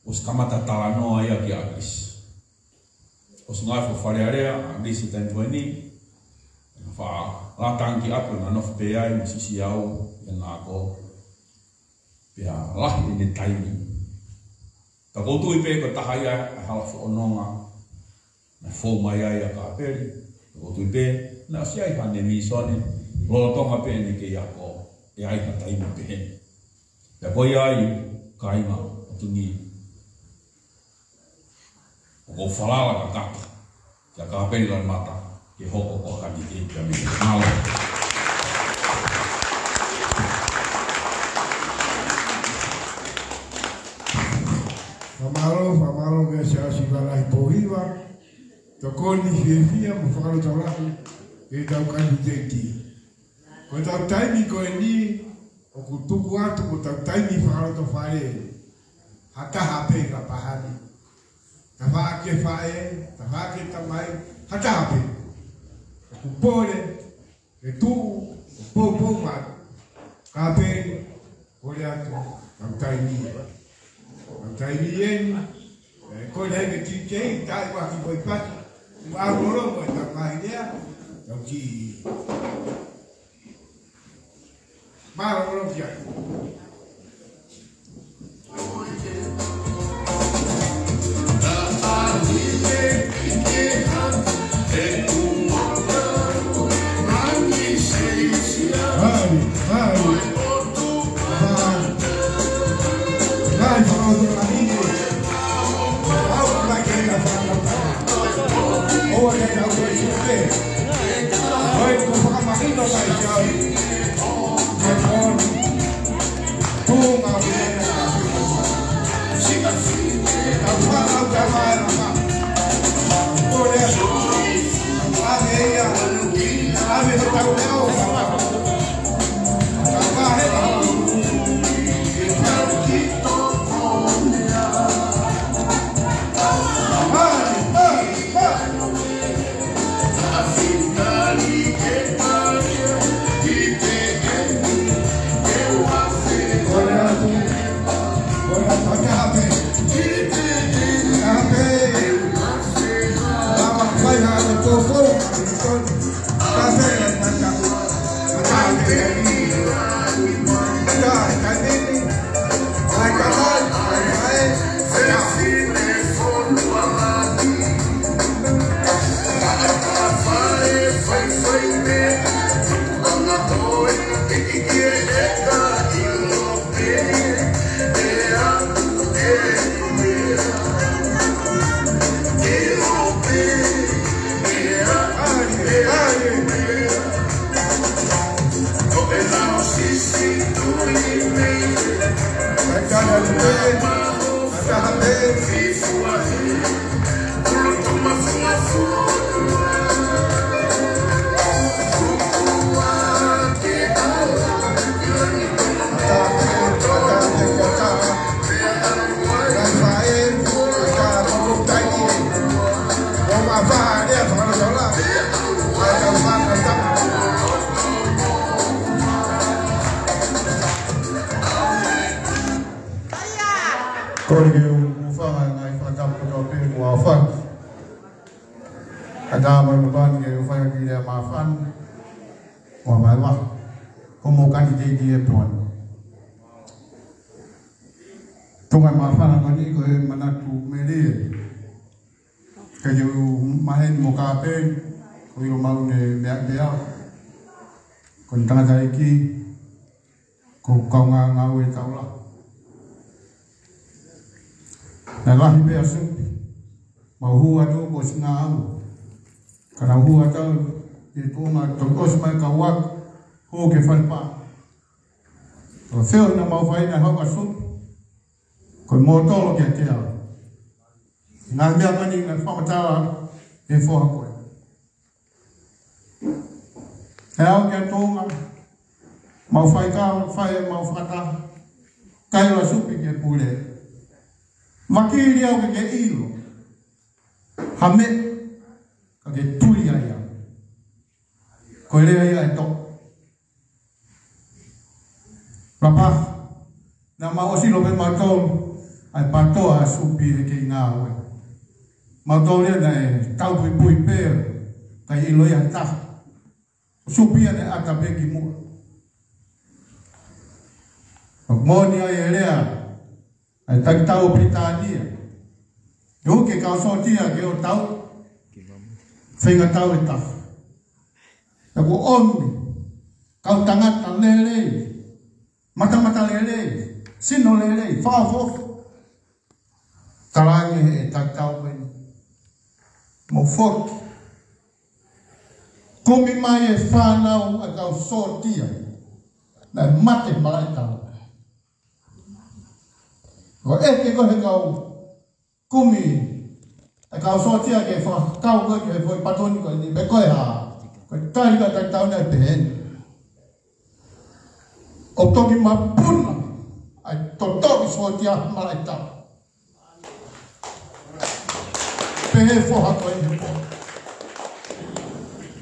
ʻOsi kamata talanoa ia kia ʻAkilisi. ʻOsi ngāue faka-Fale Alea ʻa ʻAkilisi he taimi ko eni. Faʻa lata ange ki ʻapi ʻo na nofo pē ai mo siʻisiʻi au ʻi heʻena ako. Pea lahi ʻene taimi. Ka ʻoku ou tui pē ko e taha ia ʻa e hala fononga naʻe fou mai ai ʻa Kāpeli, ʻoku ou tui pē, naʻe ʻosi ʻi ai haʻane vīsone, lolotonga pē ʻene kei ako, ʻe ʻi ai ha taimi pehē. Pea ko ia ai, kāinga ʻo Tungī. ʻOku ou falala kakato, kia Kāpeli Lanumata, ke hoko ko ha kandikeiti pea mei. Mālō. Fakamālō, fakamālō kia Siaosi Valahi Pouhiva. Tokoni fiefia mo fakalotolahi ke tau kani teki. Ko ʻetau taimi ko eni ʻoku tuku atu ko ʻetau taimi fakalotofale. Ha taha pē ka pahani. Tafaʻaki e faʻē, tafaʻaki e tamai, ha taha pē. ʻOku pole ke tuʻu ʻo poupou mai. Ka pē, kole atu, tau taimi. Tau taimi eni, ē, kole ai ke titei, tai waki poi pati, mālō mo e tau mahi lea, tau ki. Mālō ki ai. Kole ke u hūfanga he ngaahi fakatapu kotoa pē kuo aofaki. Kae ʻatā mai mo pani ke u fai ʻaki e lea māfana. Ua mai wa. Ko mo kani teki e pō ni. Tuʻunga māfana ko eni ko e manatu melie. Ka ʻi heʻeku maheni mo kāpeni, ko ʻilo mau ne meʻa meʻa. Ko e tangataʻeiki, ko e kaungā ngāue taula. Naʻe lahi pē ʻa Supi, mau hū atu ko Singāue. Ka nau hū atu ʻi he tuʻunga toki ʻosi mai ka ua, hū ki Falepā. Ko e feohi naʻa mau fai naʻe hoko ʻa Supi, ko e mōtolo kiate au. Ngaahi meʻa ko eni naʻe fakamatala ʻe he foha ko ē. ʻE au ki he tuʻunga, mau fai ka, fai mau fakataha, kaila Supi ke pule. Vakili au ke ke ʻilo ha meʻa, ka ke tui ai au. Ko e lea ia ʻe toʻo. Lapa, naʻa mau ʻosi ʻilo pē mautolu ʻa e pātoa ʻa Supi he kei ngāue. Mautolu ia naʻe taupuipui pē, kae ʻilo ia ha taha. Supi ia naʻe ʻata pē ki muʻa. Moʻoni ai e lea ʻa e takitau ʻo Pilitānia. ʻE ui ke kau sōtia ke ō tau, feinga tau e taha. Ka kuo ʻomi, kau tangata lelei, matamata lelei, sino lelei, fakaʻofoʻofa. Talaange ʻe he takitau ko eni, mou foki. Kumi mai e fānau ʻa e kau sōtia naʻe mate malaʻe tau. ʻO ʻeke ko ē he kau kumi e kau sōtia ke fakakau ko ē ki he foʻi patoni ko eni, pe ko e hā. Ko e taimi ka tatau ʻeni pē eni. ʻO toki mapuna ʻa e totoʻi sōtia Malaʻitao. Pehē foha ko ē he pō.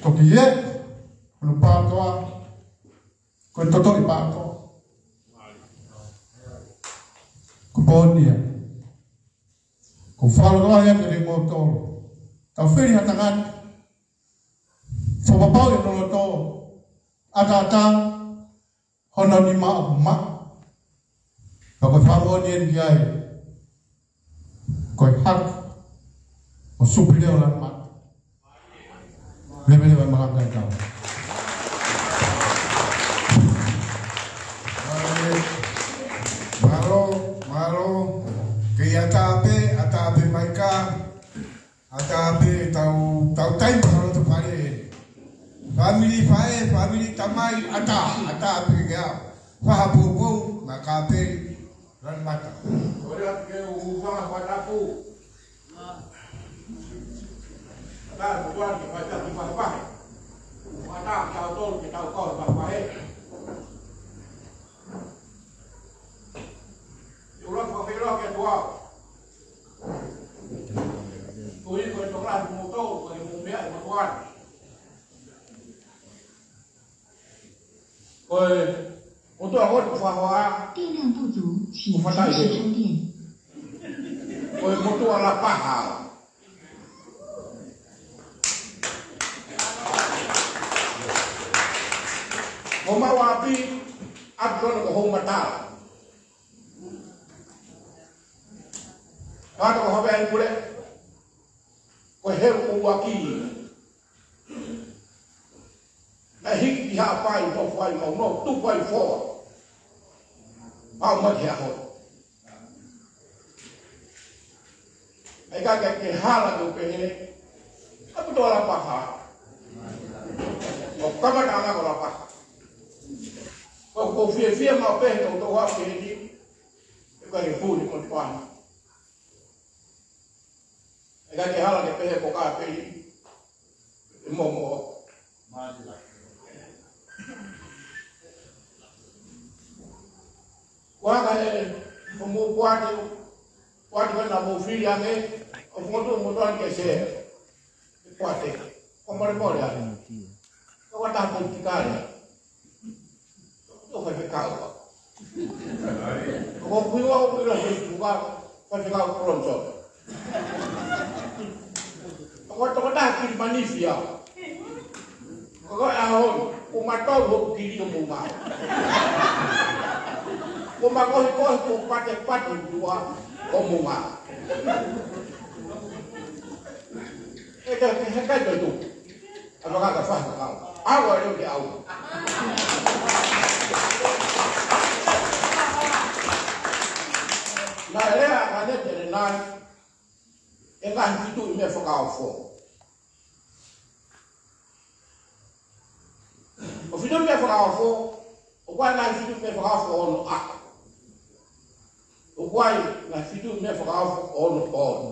Toki ē, hono pātoa, ko e totoʻi pātoa. Ko e pō ni ia. Ko e fakalotolahi atu kiate kimoutolu. Tau fili ha tangata. Fakapapauʻi hono loto ʻataʻatā, hono nima ʻoku maʻa. Pea ko e fakamoʻoni eni ki ai, ko e hako ʻo Supileo Lanumata. Leveleva e malanga ʻi tau. Mālō, mālō. Kei ʻatā pē, ʻatā pē Maika. ʻAtā pē tau, tau taimi ʻa e loto fale. Fāmili faʻē, fāmili tamai, ʻatā, ʻatā pē ke au. Faha poupou, Makapeli Lanumata. Kole atu ke u fanga fakatapu. ʻAtā, tuan ke fai taki fahefahe. ʻAtā, kitautolu ke tau kau fahefahe. ʻIo, ʻoku ou fakaʻilo ke tuā. Ko e, ko e tokolahi moutolu, ko e mou meʻa ʻi motuʻa. Ko e, motuʻa ko e tuʻu fahoa. 电量不足，请及时充电。Ko e motuʻa Lapaha. Ko homau ʻapi, ʻapi ko ena ko Houmatala. Pea ko Havea ʻi muli, ko e helu ʻuluaki. Naʻe hiki ki Haʻapai, nofo ai mau nofo, tupu ai foa. Pau mai ki he ʻaho. ʻIkai ke, ke hala ke u pehē, ʻapi ko Lapaha. ʻOku kamata ʻanga ko Lapaha. Ko, ʻoku ou fiefia maʻu pē he toutou ʻapi ʻeni, ʻikai ke puli mo te pana. ʻIkai ke hala ke pehē ko Kapeli. ʻE momo. Ko e hā e, ko mou poate, poate ko ena mou fili ange, ʻo fokotuʻu motuʻa ni ke sea. Poate, ko mole mole ai. Ko kata ko tikale. Ko faifekau. Ko kui wa o kui la Facebook, faifekau Kolonso. Ko tokotaha Kilimanisi ia. Ko e ʻaho ni, ko matau hoku kili ʻo mou mā. Ko makohikohi ko patepate tua ʻo mou mā. ʻE ka, he kai ka tu. ʻA e kaka faha kau. Awa leo ke au. Naʻe lea ʻa Kanete Lenai, ʻe ngaahi fitu ʻi meʻa fakaofo. ʻO fitu ʻi meʻa fakaofo, ʻoku ʻi ai e ngaahi fitu ʻi meʻa fakaofo ʻo ono ʻa. ʻOku ʻi ai e ngaahi fitu ʻi meʻa fakaofo ʻo ono ʻo ono.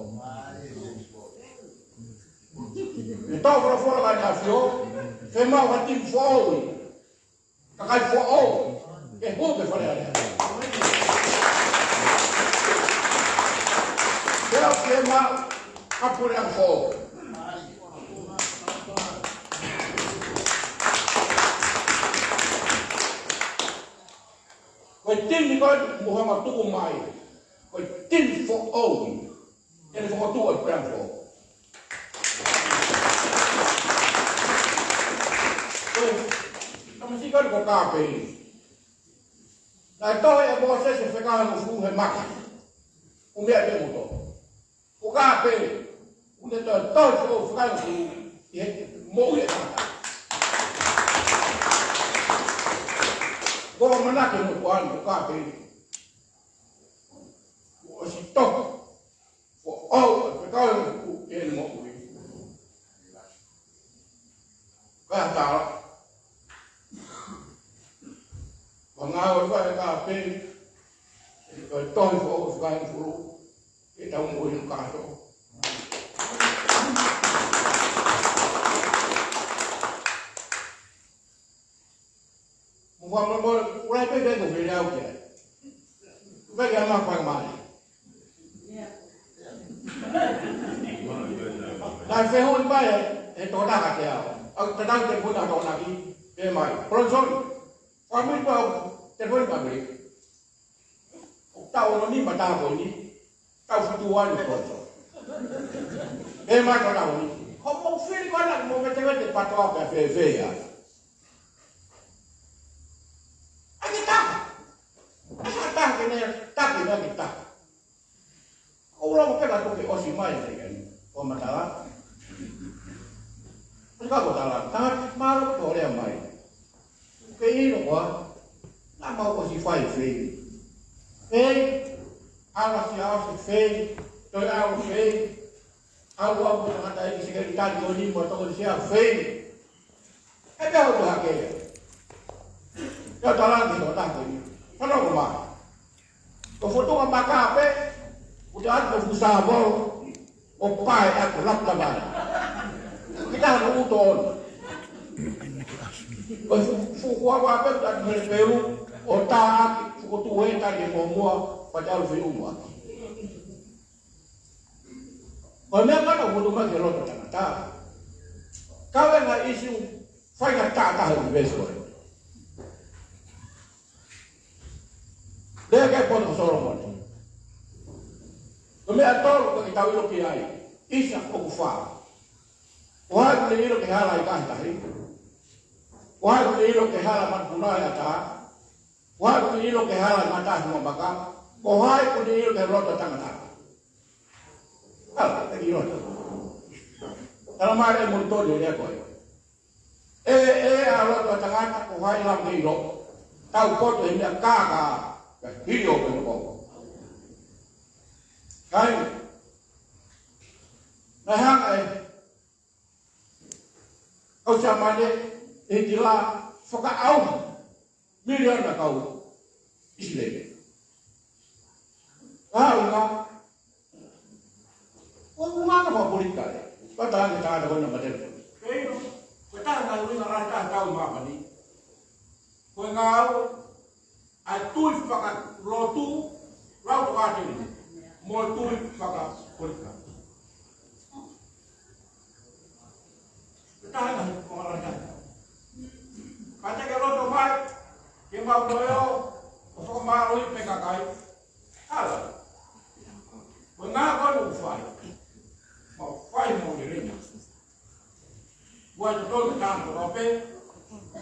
ʻE tau folofola ka ne afio, ke maʻu ha timi foʻou. Kakai foʻou, ke hū ke Fale Alea. Ke au ke maʻu ha puleʻanga foʻou. Ko e timi ko ē ʻoku mou hanga tuku mai, ko e timi foʻou ʻeni, ʻe fokotuʻu ʻa e puleʻanga foʻou. Ko e, ka masi ka ko Kapeli. Naʻe tohi ʻe Mōsese fekau hongofulu he maka. ʻOku meʻa pē mo tō. Ko Kapeli, ʻoku ne toe tohi foʻou fekau hongofulu ʻi he moʻui ʻa e tangata. Ko e ʻamanaki mo kuo ʻi ai ko Kapeli. Kuo ʻosi tohi foʻou ʻa e fekau hongofulu ʻi he moʻui. Ka tala. Ko e ngāue fai ʻa Kapeli, ʻe tohi foʻou fekau hongofulu, ʻe tau moʻui ʻi he kātoa. Mo, mo, mo, ʻoku lahi pē ʻeku fili au ki ai. Pea ke ama pa mai. Naʻe fehuʻi mai ʻe he tokotaha kiate au. ʻOku tatau telefoni ʻa e tokotaha ki, pehē mai: Bronson, fakamolemole, telefoni pē ʻa Amerika. ʻOku taʻu ono nima tāpuni, taʻu fitu ʻeni, Bronson. Pehē mai ko e taʻu ni, ko hoʻomou fili ko ena, mou vetevete PATOA pea fēfē ai. ʻAi ke taha. ʻAi ke taha ke ne taki, ʻai ke taha. ʻOku ou lau pē ka toki ʻosi mai ʻa e ʻeni. ʻO matala. ʻOsi ka ko tala, tangata mālō ko e lea mai. Ke ʻilo koā, naʻa mau ʻosi fai fei. Fei, ʻalu ʻo ʻosi fei, toe ʻalu fei. ʻAlu ʻo tangataʻeiki sekelitali ko eni mo e tokoni sea fei. He pea hoto hake. Ia tala ki he tokotaha ko eni. Fanongo mai. Ko e fotunga maka pē, ʻoku te ʻatu ko e fuku sāvolo, ʻo pae ʻa ko lapu lava ai. Kita hano uto on. Ko e fuku, fuku kuava pē, ʻoku te ʻatu mele pelu, ʻo tā ʻaki, fuku tu e tā ke mōmoa, pea te ʻalu fei uma. Ko e meʻa ko ena ʻoku tuʻu mai ki he loto tangata. Kau e ngaahi ʻisiū faingataʻa taha ʻi he ʻunivēsi ko eni. Lea ki he poto ʻo Solomone. Ko e meʻa ʻe tolu ʻoku tau ʻilo ki ai. ʻIsa ʻoku fā. Ko hai ʻoku ne ʻilo ki he hala ʻi he tahi? Ko hai ʻoku ne ʻilo ki he hala matapuna ʻi he ʻatā? Ko hai ʻoku ne ʻilo ki he hala ʻi he mata ʻi he maka? Ko hai ʻoku ne ʻilo ki he loto tangata? Ala, te ʻilo. Tala mai ʻe Molitoni ʻa e lea ko ē. ʻE, ʻe, ʻa e loto ʻa e tangata, ko hai ʻoku ne ʻilo? Tau poto he meʻa kākā, ka hili ʻo pē noko. Kai, naʻe hanga ʻe kau Siamane, ʻe Hitila, fakaʻauha miliona kau ʻIsileli. Kaunga, ko e ʻuhinga ko e politiki. Pea tala ange tangata ko ena mate. Kei no, ko e taha ngaahi ʻuhinga lahi taha ʻetau māmani. Ko e ngāue ʻa e tui fakalotu, lau tokāteline, mo e tui fakapolitikale. Ko e taha ngaahi ʻuhinga lahi taha. Pea te ke loto mai, ke mau toe ō ʻo fakamālohi pē kakai. Hala. Ko e ngāue ko ena ʻoku fai, mau fai mo lelei. Ua to tolu tāno rope,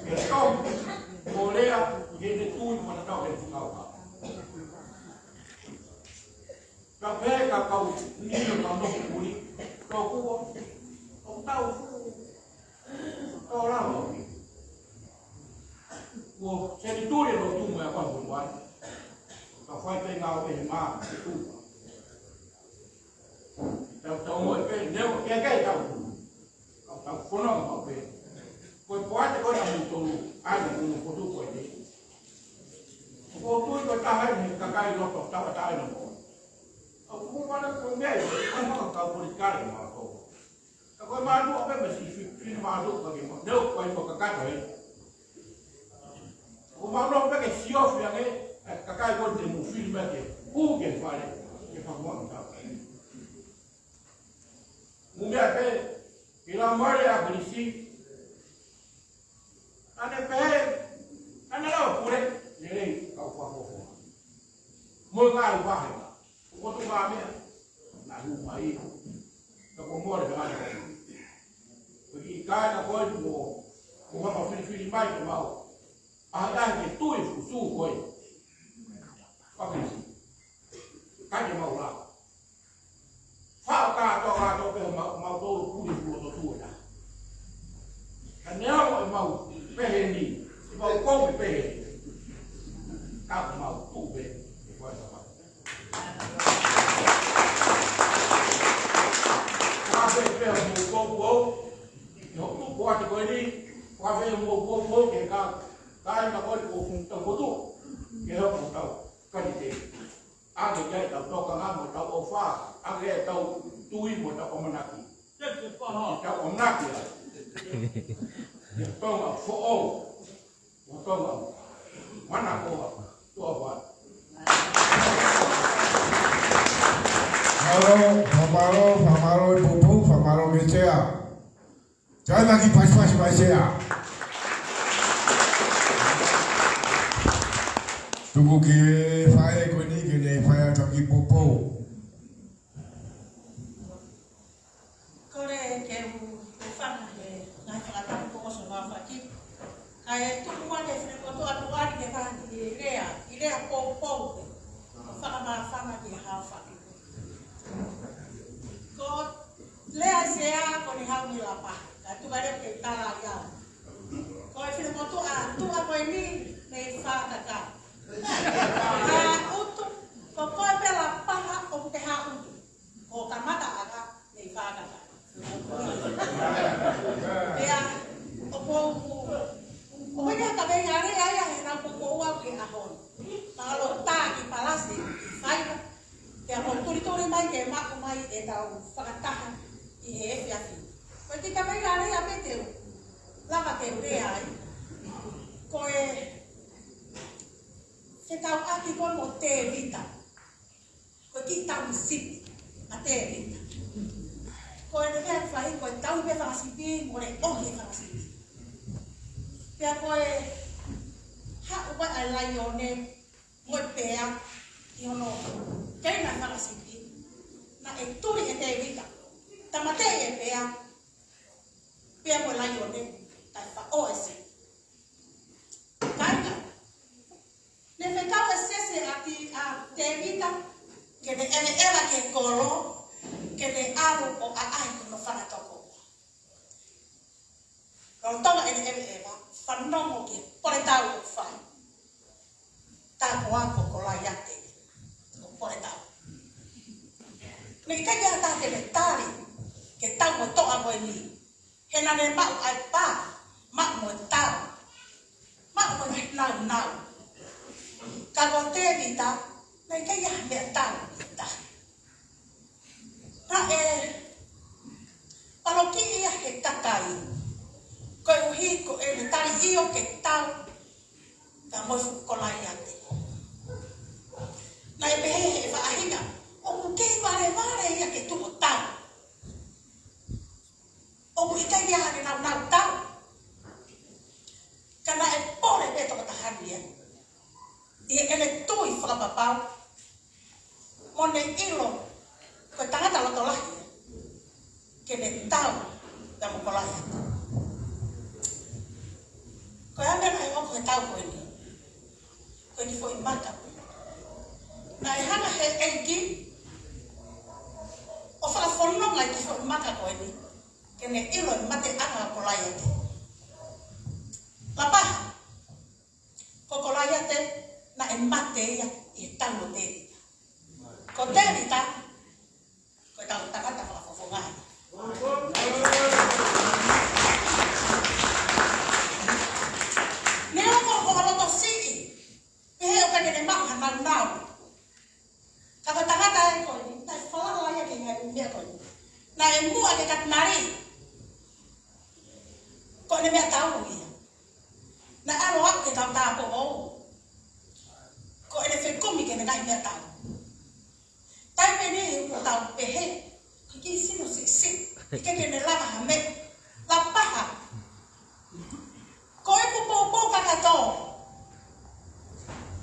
ke tau mo lea, ke ne tui mo na tau ke fukau ka. Ka pē ka kau ni ka no kuli, tō kuo, ʻo tau fu, tō rau. Kuo, se ni tui ʻe lotu mo e kau kuai. Ka fai pē ngāue he mā, ke tui. Tau tau mo e pē, neo ke ke tau. Tau tau fono mo pē. Ko e poate ko ena mou tolu, ʻai mo mou potu ko eni. Ko tui ko e taha eni he kakai loto tau ʻatā ena mo. ʻOku mou mana ko e meʻa, ko e maka kau politikale mo ako. Ka ko e mātuʻa pē mei siʻi fi, fi mātuʻa ka ke mo. Neo ko e mo kakato e. Ko mau loto pē ke siofi ange, ʻa e kakai ko eni te mou fili mai ke, hū ki he fale, ke fakamoʻoni tau. Mou meʻa pē, ke lau mai ʻa Kilisi, ʻa ʻene pehē, ʻa ʻene lau pule, lelei kau fakafofonga. Mo e ngaahi vahe, ʻoku tuʻu mai meʻa, naʻe hū mai, ka ko mole ka ngana. Ko e kiʻi kāinga ko ē mo, mo hama filifili mai ke mau. ʻAi ke tui fusu ko ē. Pake. Kai ke mau la. Fao ka to ka to pe mau, mau tolu kuli fulo to tu na. Ka ne au e mau pehē ni. Mau kou pehē. Ka mau tu pē. Ko e sapa. Ka pehē pē mo kou kou. Hoku ko ate ko eni. Ka pehē mo kou kou ke ka. Ka e ma ko ko tau ko tu. Ke hoku tau. Ka ni te. ʻA ke ke tau tokanga mo tau ʻofa. ʻA ke tau tui mo tau ʻamanaki. Tau ʻamanaki ai. Ke tau foʻou. Mo tau Mana ko apa? Tuʻa apa? Mālō, fakamālō, fakamālō e poupou, fakamālō mei Sea. Kae maki pasipasi mai Sea. Tuku ki he faʻē ko eni ke ne fai atu ha kiʻi poupou. Kole ke u hūfanga he ngaahi fakatapu kuo ʻosi hono aofaki. Kae tuku muʻa ke fine kotoa tuʻari ke fai ha kiʻi lea, ʻi lea poupou. Ko e fakamāfana ki he aofaki. Ko e lea Sea ko eni haʻu mei Lapa. Kae tuku leva ke u tala ʻe au. Ko e fine kotoa tuʻa ko eni mei Fākaka. Ka ʻoku, ko koe pē Lapaha ʻoku ke haʻu. Ko e kamataʻanga mei Fākaka. Pea, ʻoku ou, ʻoku ʻi ai ha kaveinga lea ia he nau poupou au ki he ʻaho ni. Mālō tā ki palasi, ki faiva. Pea ʻoku ou tulituli mai ke maʻu mai ʻetau fakataha ʻi he efiafi. Ko e kiʻi kaveinga lea pē te u lava ke u lea ai. Ko e fekauʻaki ko ē mo Tēvita. Ko e kiʻi tauhi sipi ʻa Tēvita. Ko ʻene meʻa ʻoku fai, ko e tauhi e fanga sipi, mo e ʻohi e fanga sipi. Pea ko e haʻu ko ē ʻa e laione mo e pea ʻi hono keina e fanga sipi, naʻe tuli ʻe Tēvita. Tāmateʻi e pea, pea mo e laione, kae faʻo e sipi. Kāinga, ne fekau ʻe Sese ʻa Tēvita ke ne ʻeveʻeva ki he kolo, ke ne ʻalu ʻo ʻaʻahi hono fanga toko. Lolotonga ʻene ʻeveʻeva, fanongo ki he poletau ʻoku fai. Tā ko ā ko Kolaiate, ko e poletau. Naʻe ʻikai ke ʻi ai ha taha ke ne tali, ke tau mo e toʻa ko eni. He naʻa ne maʻu ʻa e pā, maʻu mo e tau, maʻu mo e ngaahi naunau. Ka ko Tēvita, naʻe ʻikai ha meʻatau ʻi tahi. Naʻe palokiʻi ia he kakai, koeʻuhi ko ʻene tali ʻio ke tau, ka mo e fuʻu Kolaiate. Naʻe pehē he faʻahinga, ʻoku kei valevale ia ke tuʻu ʻo tau. ʻOku ʻikai ke ʻi ai haʻane naunau tau. Ka naʻe pole pē tokotaha ni ia. ʻI heʻene tui fakapapau. Mo ne ʻilo. Ko e tangata loto lahi ia. Ke ne tau. Ia mo Kolaiate. Ko e hā e meʻa naʻe hoko he tau ko eni. Ko e kiʻi foʻi maka. Naʻe hanga he ʻEiki. ʻO fakafononga e kiʻi foʻi maka ko eni. Ke ne ʻilo e mateʻanga ʻo Kolaiate. Lapaha, ko Kolaiate naʻe mate ia ʻi he tau ʻo Tēvita. Ko Tēvita, ko e tau tangata fakafofonga ia. Neongo ko e loto siʻi, pehē ʻoku ʻikai ke ne maʻu ha naunau. Ka ko e tangata ē ko eni, naʻe falala ia ki he ngaahi ʻū meʻa ko eni. Naʻe muʻa ke katinali. Ko ʻene meʻatau ia. Naʻe ʻalu ʻo aʻu ki he kau tāupoʻou. Ko ʻene fekumi ki heʻene ngaahi meʻatau. Taimi ʻe niʻihi ʻoku tau pehē, ko e kiʻi sino siʻisiʻi, ʻikai ke ne lava ha meʻa. Lapaha. Ko ʻeku poupou kakato.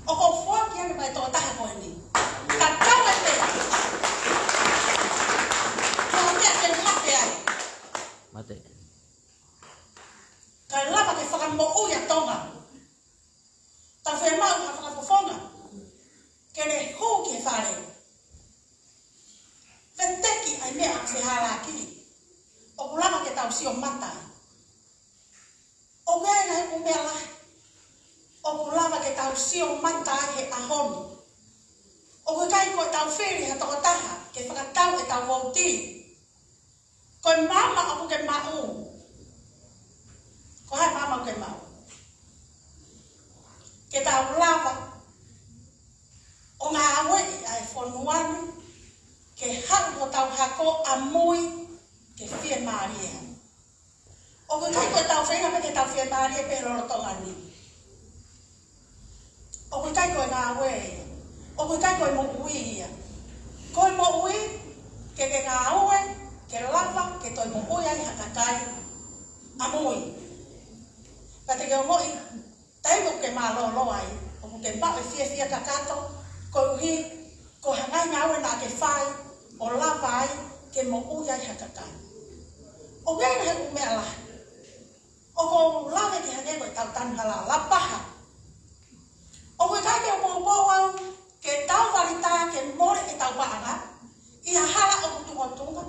ʻOku ou foaki ange mai e tokotaha ko eni. Ka tau e pea. Ko e meʻa ke u mate ai. Mate. Kae lava ke fakamoʻui ʻa Tonga. Tau fiemaʻu ha fakafofonga. Ke ne hū ki he fale. Veteki ai meʻa ʻoku fehālaaki. ʻOku lava ke tau sio mata ai. ʻOku ʻi ai e ngaahi ʻū meʻa lahi ʻoku lava ke tau sio mata ai he ʻaho ni. ʻOku ʻikai ko ʻetau fili ha tokotaha ke fakatau ʻetau vouti. Ko e maama ʻoku ke maʻu. Ko e hā e maama ʻoku ke maʻu? Ke tau lava ʻo ngāueʻi ʻa e fonua ni ke haʻu hotau hako ʻamui ke fiemālie. ʻOku ʻikai ko ʻetau feinga pē ke tau fiemālie pē lolotonga ni. ngāue. ʻOku ʻikai ko e moʻui ia. Ko e moʻui, ke ke ngāue, ke lava, ke toe moʻui ai ha kakai ʻamui. Pea te ke ongoʻi, taimi ʻoku ke mālōlō ai, ʻoku ke maʻu e fiefia kakato, koeʻuhi, ko e ngaahi ngāue naʻa ke fai, ʻo lava ai, ke moʻui ai ha kakai. ʻOku ʻi ai e ngaahi ʻū meʻa lahi. ʻOku ou lave ki he hangē ko e tau tanu hala, lapaha. ʻOku ʻikai ke u poupou au, ke tau vali tā ke mole ʻetau paʻanga, ʻi ha hala ʻoku tungatunga,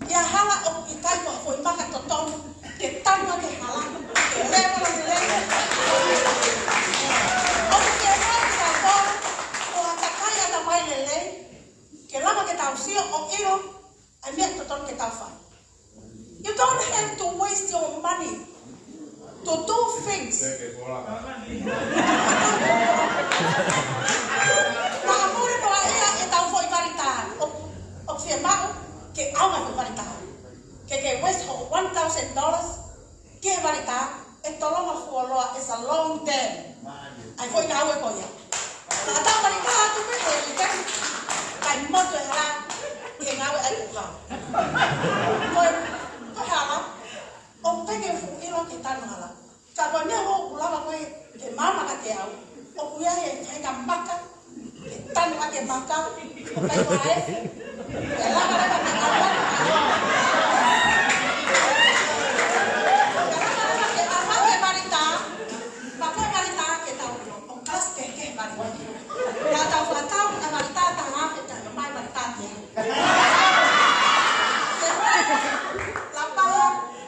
ʻi ha hala ʻoku ʻikai ko ha foʻi maka totonu, ke tanu ʻaki e hala, ke leva lelei. ʻOku ke ʻai ke tau kolo, ko ha kakai ʻatamai lelei, ke lava ke tau sio ʻo ʻilo, ʻa e meʻa totonu ke tau fai. You don't have to waste your money to do things. Naʻa mole noa ia ʻetau foʻi vali tā. ʻO, ʻoku fiemaʻu ke ʻaonga e foʻi vali tā. Ke ke waste hoʻo one thousand dollars ki he vali tā, ʻe tolonga fuoloa, it's a long term. ʻA e foʻi ngāue ko ia. Naʻa tau vali tā atu pē he weekend, kae motu e hala, ʻi he ngāue ʻa e kuhau. Ko e, ko e hala, ʻoku ʻikai ke fuʻu ʻilo ke tanu hala. Ka ko e meʻa ʻoku lava ko ē ke maama kiate au, ʻoku ʻi ai e faʻahinga maka, ke tanu ʻaki e maka, ʻikai ko ha efu. Ke lava leva ke ʻaonga. Ke lava leva ke ʻaonga e vali tā, pea ko e vali tā ke tau ʻilo, ʻoku kalasi kehekehe e vali tā. Naʻa tau fakatau e vali tā taha afe, ka ʻomai vali tā ʻe taha. Lapaha,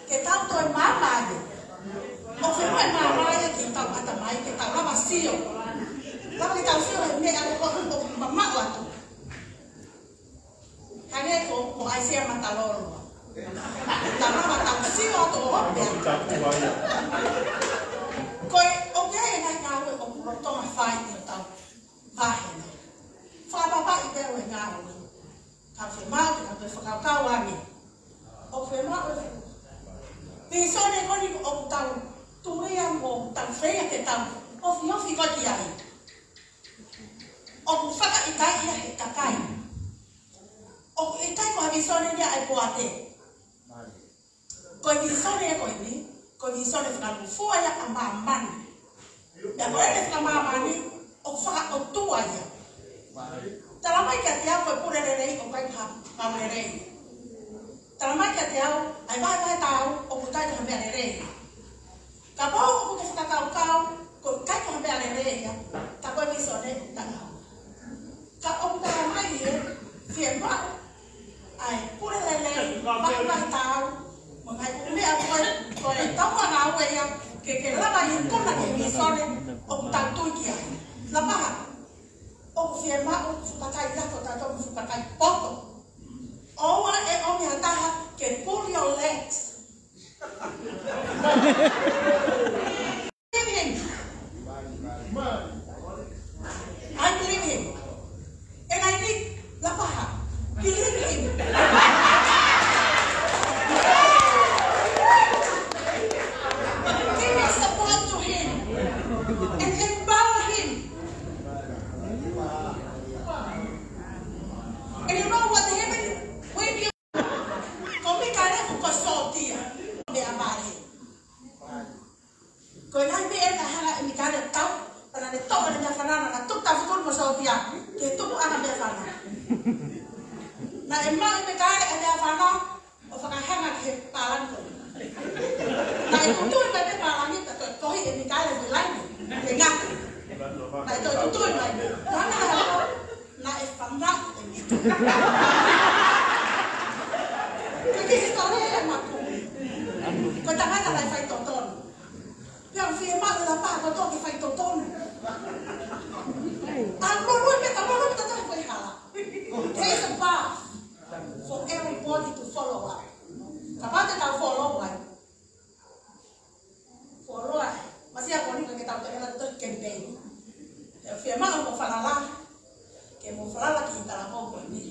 ke tau toe maama ai. ʻOku fiemaʻu e maama ia ki hotau ʻatamai, ke tau lava sio. Lava ke tau sio he meʻa ʻoku, ʻoku mamaʻo atu. Hangē ko, ko ʻAisea Matalolo. Tau lava tau sio atu ʻo hope atu. Ko e, ʻoku ʻi ai e ngaahi ngāue ʻoku lolotonga fai ʻi hotau vāhenga. Fakapapauʻi pē ʻa e ngāue. Ka fiemaʻu ke tau toe fakakaukau ange. ʻOku fiemaʻu e vīsone ko eni ʻoku tau tuʻu ia mo tau feinga ke tau ofiofi ko ē ki ai. ʻOku fakaʻikaiʻi ia he kakai. ʻOku ʻikai ko ha vīsone ia ʻa e poate. Ko e vīsone ia ko eni, ko e vīsone fakalūkufua ia ʻa māmani. Pea ko ʻene fakamāmani, ʻoku fakaʻotua ia. Talamai kiate au ko e pule lelei ʻoku ʻikai ha ngāue lelei. Talamai kiate au, ʻa e vahevahe tāu, ʻoku ʻikai ko ha meʻa lelei. Kapau ʻoku ke fakakaukau, ʻoku ʻikai ko ha meʻa lelei ia, ka ko e vīsone, taʻau. Ka ʻoku talamai ē, fiemaʻu ʻa e pule lelei, vahevahe tāu, mo e ngaahi ʻū meʻa ko ē, ko e tau ngāue ia, ke ke lava ʻo ikuna ki he vīsone ʻoku tau tui ki ai. Lapaha, ʻoku fiemaʻu fuʻu kakai ako tautolu mo fuʻu kakai poto. ʻOua ʻe ʻomi ha taha ke pull your legs. Believe him. I believe him. And I need Lapaha. Believe him. Give your support to him. And empower him. And you know what happened? When you Ko Mikaele fuʻu ko e sōtia, meʻa male. Ko e ngaahi meʻa ena hanga ʻe Mikaele ʻo tau, pea naʻa ne toʻo ʻene meʻafana, naʻa na tuku tafu tonu mo e sōtia, ke tuku ʻana meʻafana. Naʻe maʻu ʻe Mikaele e meʻafana, ʻo fakahanga ki he pālangi ko ē. Naʻe tutui mai pē pālangi, ka toe kohi ʻe Mikaele ʻi he laini, ke ngata. Naʻe toe tutui mai. Naʻa na Naʻe fana e mita. Ko e kiʻi hisitōlia ia ʻa Maku. Ko e tangata naʻe faitotonu. Pea ʻoku fiemaʻu e Lapaha kotoa ke faitotonu. ʻA e lolo e mita, lolo e mita taha ko e hala. There is a path for everybody to follow up. Kapau te tau follow up. Fuoloa, masiʻi ko eni ka ke tau tengela to campaign. ʻE fiemaʻu mo falala, ke mo falala ki he talanoa ko eni.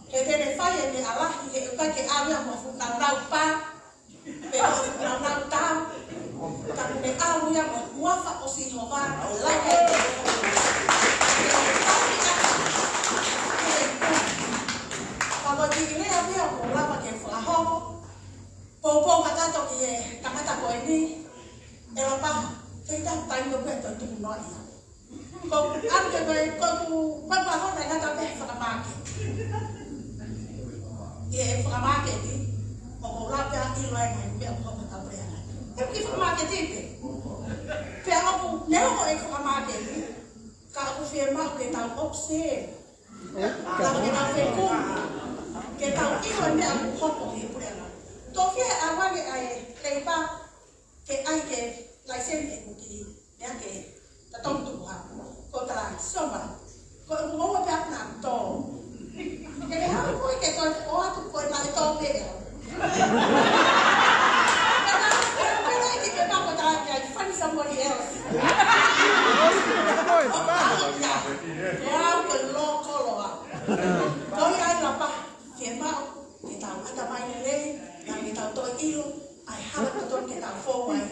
He te ne fai e meʻa lahi, he ʻikai ke ʻalu ia mo fuʻu naunau pā, pe mo fuʻu naunau tau. Ka ne ʻalu ia mo e huafa ʻo Sihova, ʻo lau e taimi ko ē ʻoku tuku noa ia. Ko ʻeku ʻalu ke ko e, ko ʻeku, ko ʻeku ʻalu ʻo ngata pē he fakamāketi. ʻI he fakamāketi, ʻoku ou lau pē ʻa e ʻilo e ngaahi meʻa ʻoku hoko he puleʻanga. He ʻoku kiʻi fakamāketi pē. Pea ʻoku, neongo e fakamāketi, ka ʻoku fiemaʻu ke tau ʻosi. Ka ke tau fekumi, ke tau ʻilo e meʻa ʻoku hoko he puleʻanga. Toki ʻalu ange ʻa e leipa, ke ʻai ke laiseni ʻeku kiʻi meʻa ke tatong tuku ha. Ko tala, Sioma, ko e ʻoku maua pē ʻa e tō. Ke ke haʻu koe ke toe ʻoatu ko e naʻe tō pē au. Pea naʻe pehē ki he pepa ko tala ke I find somebody else. ʻO ka ia, ko au ko e lōkolo au. Ko ia ai Lapa, ke maʻu ke tau ʻatamai lelei, na ke tau toe ʻilo ʻa e hala totonu ke tau fou ai.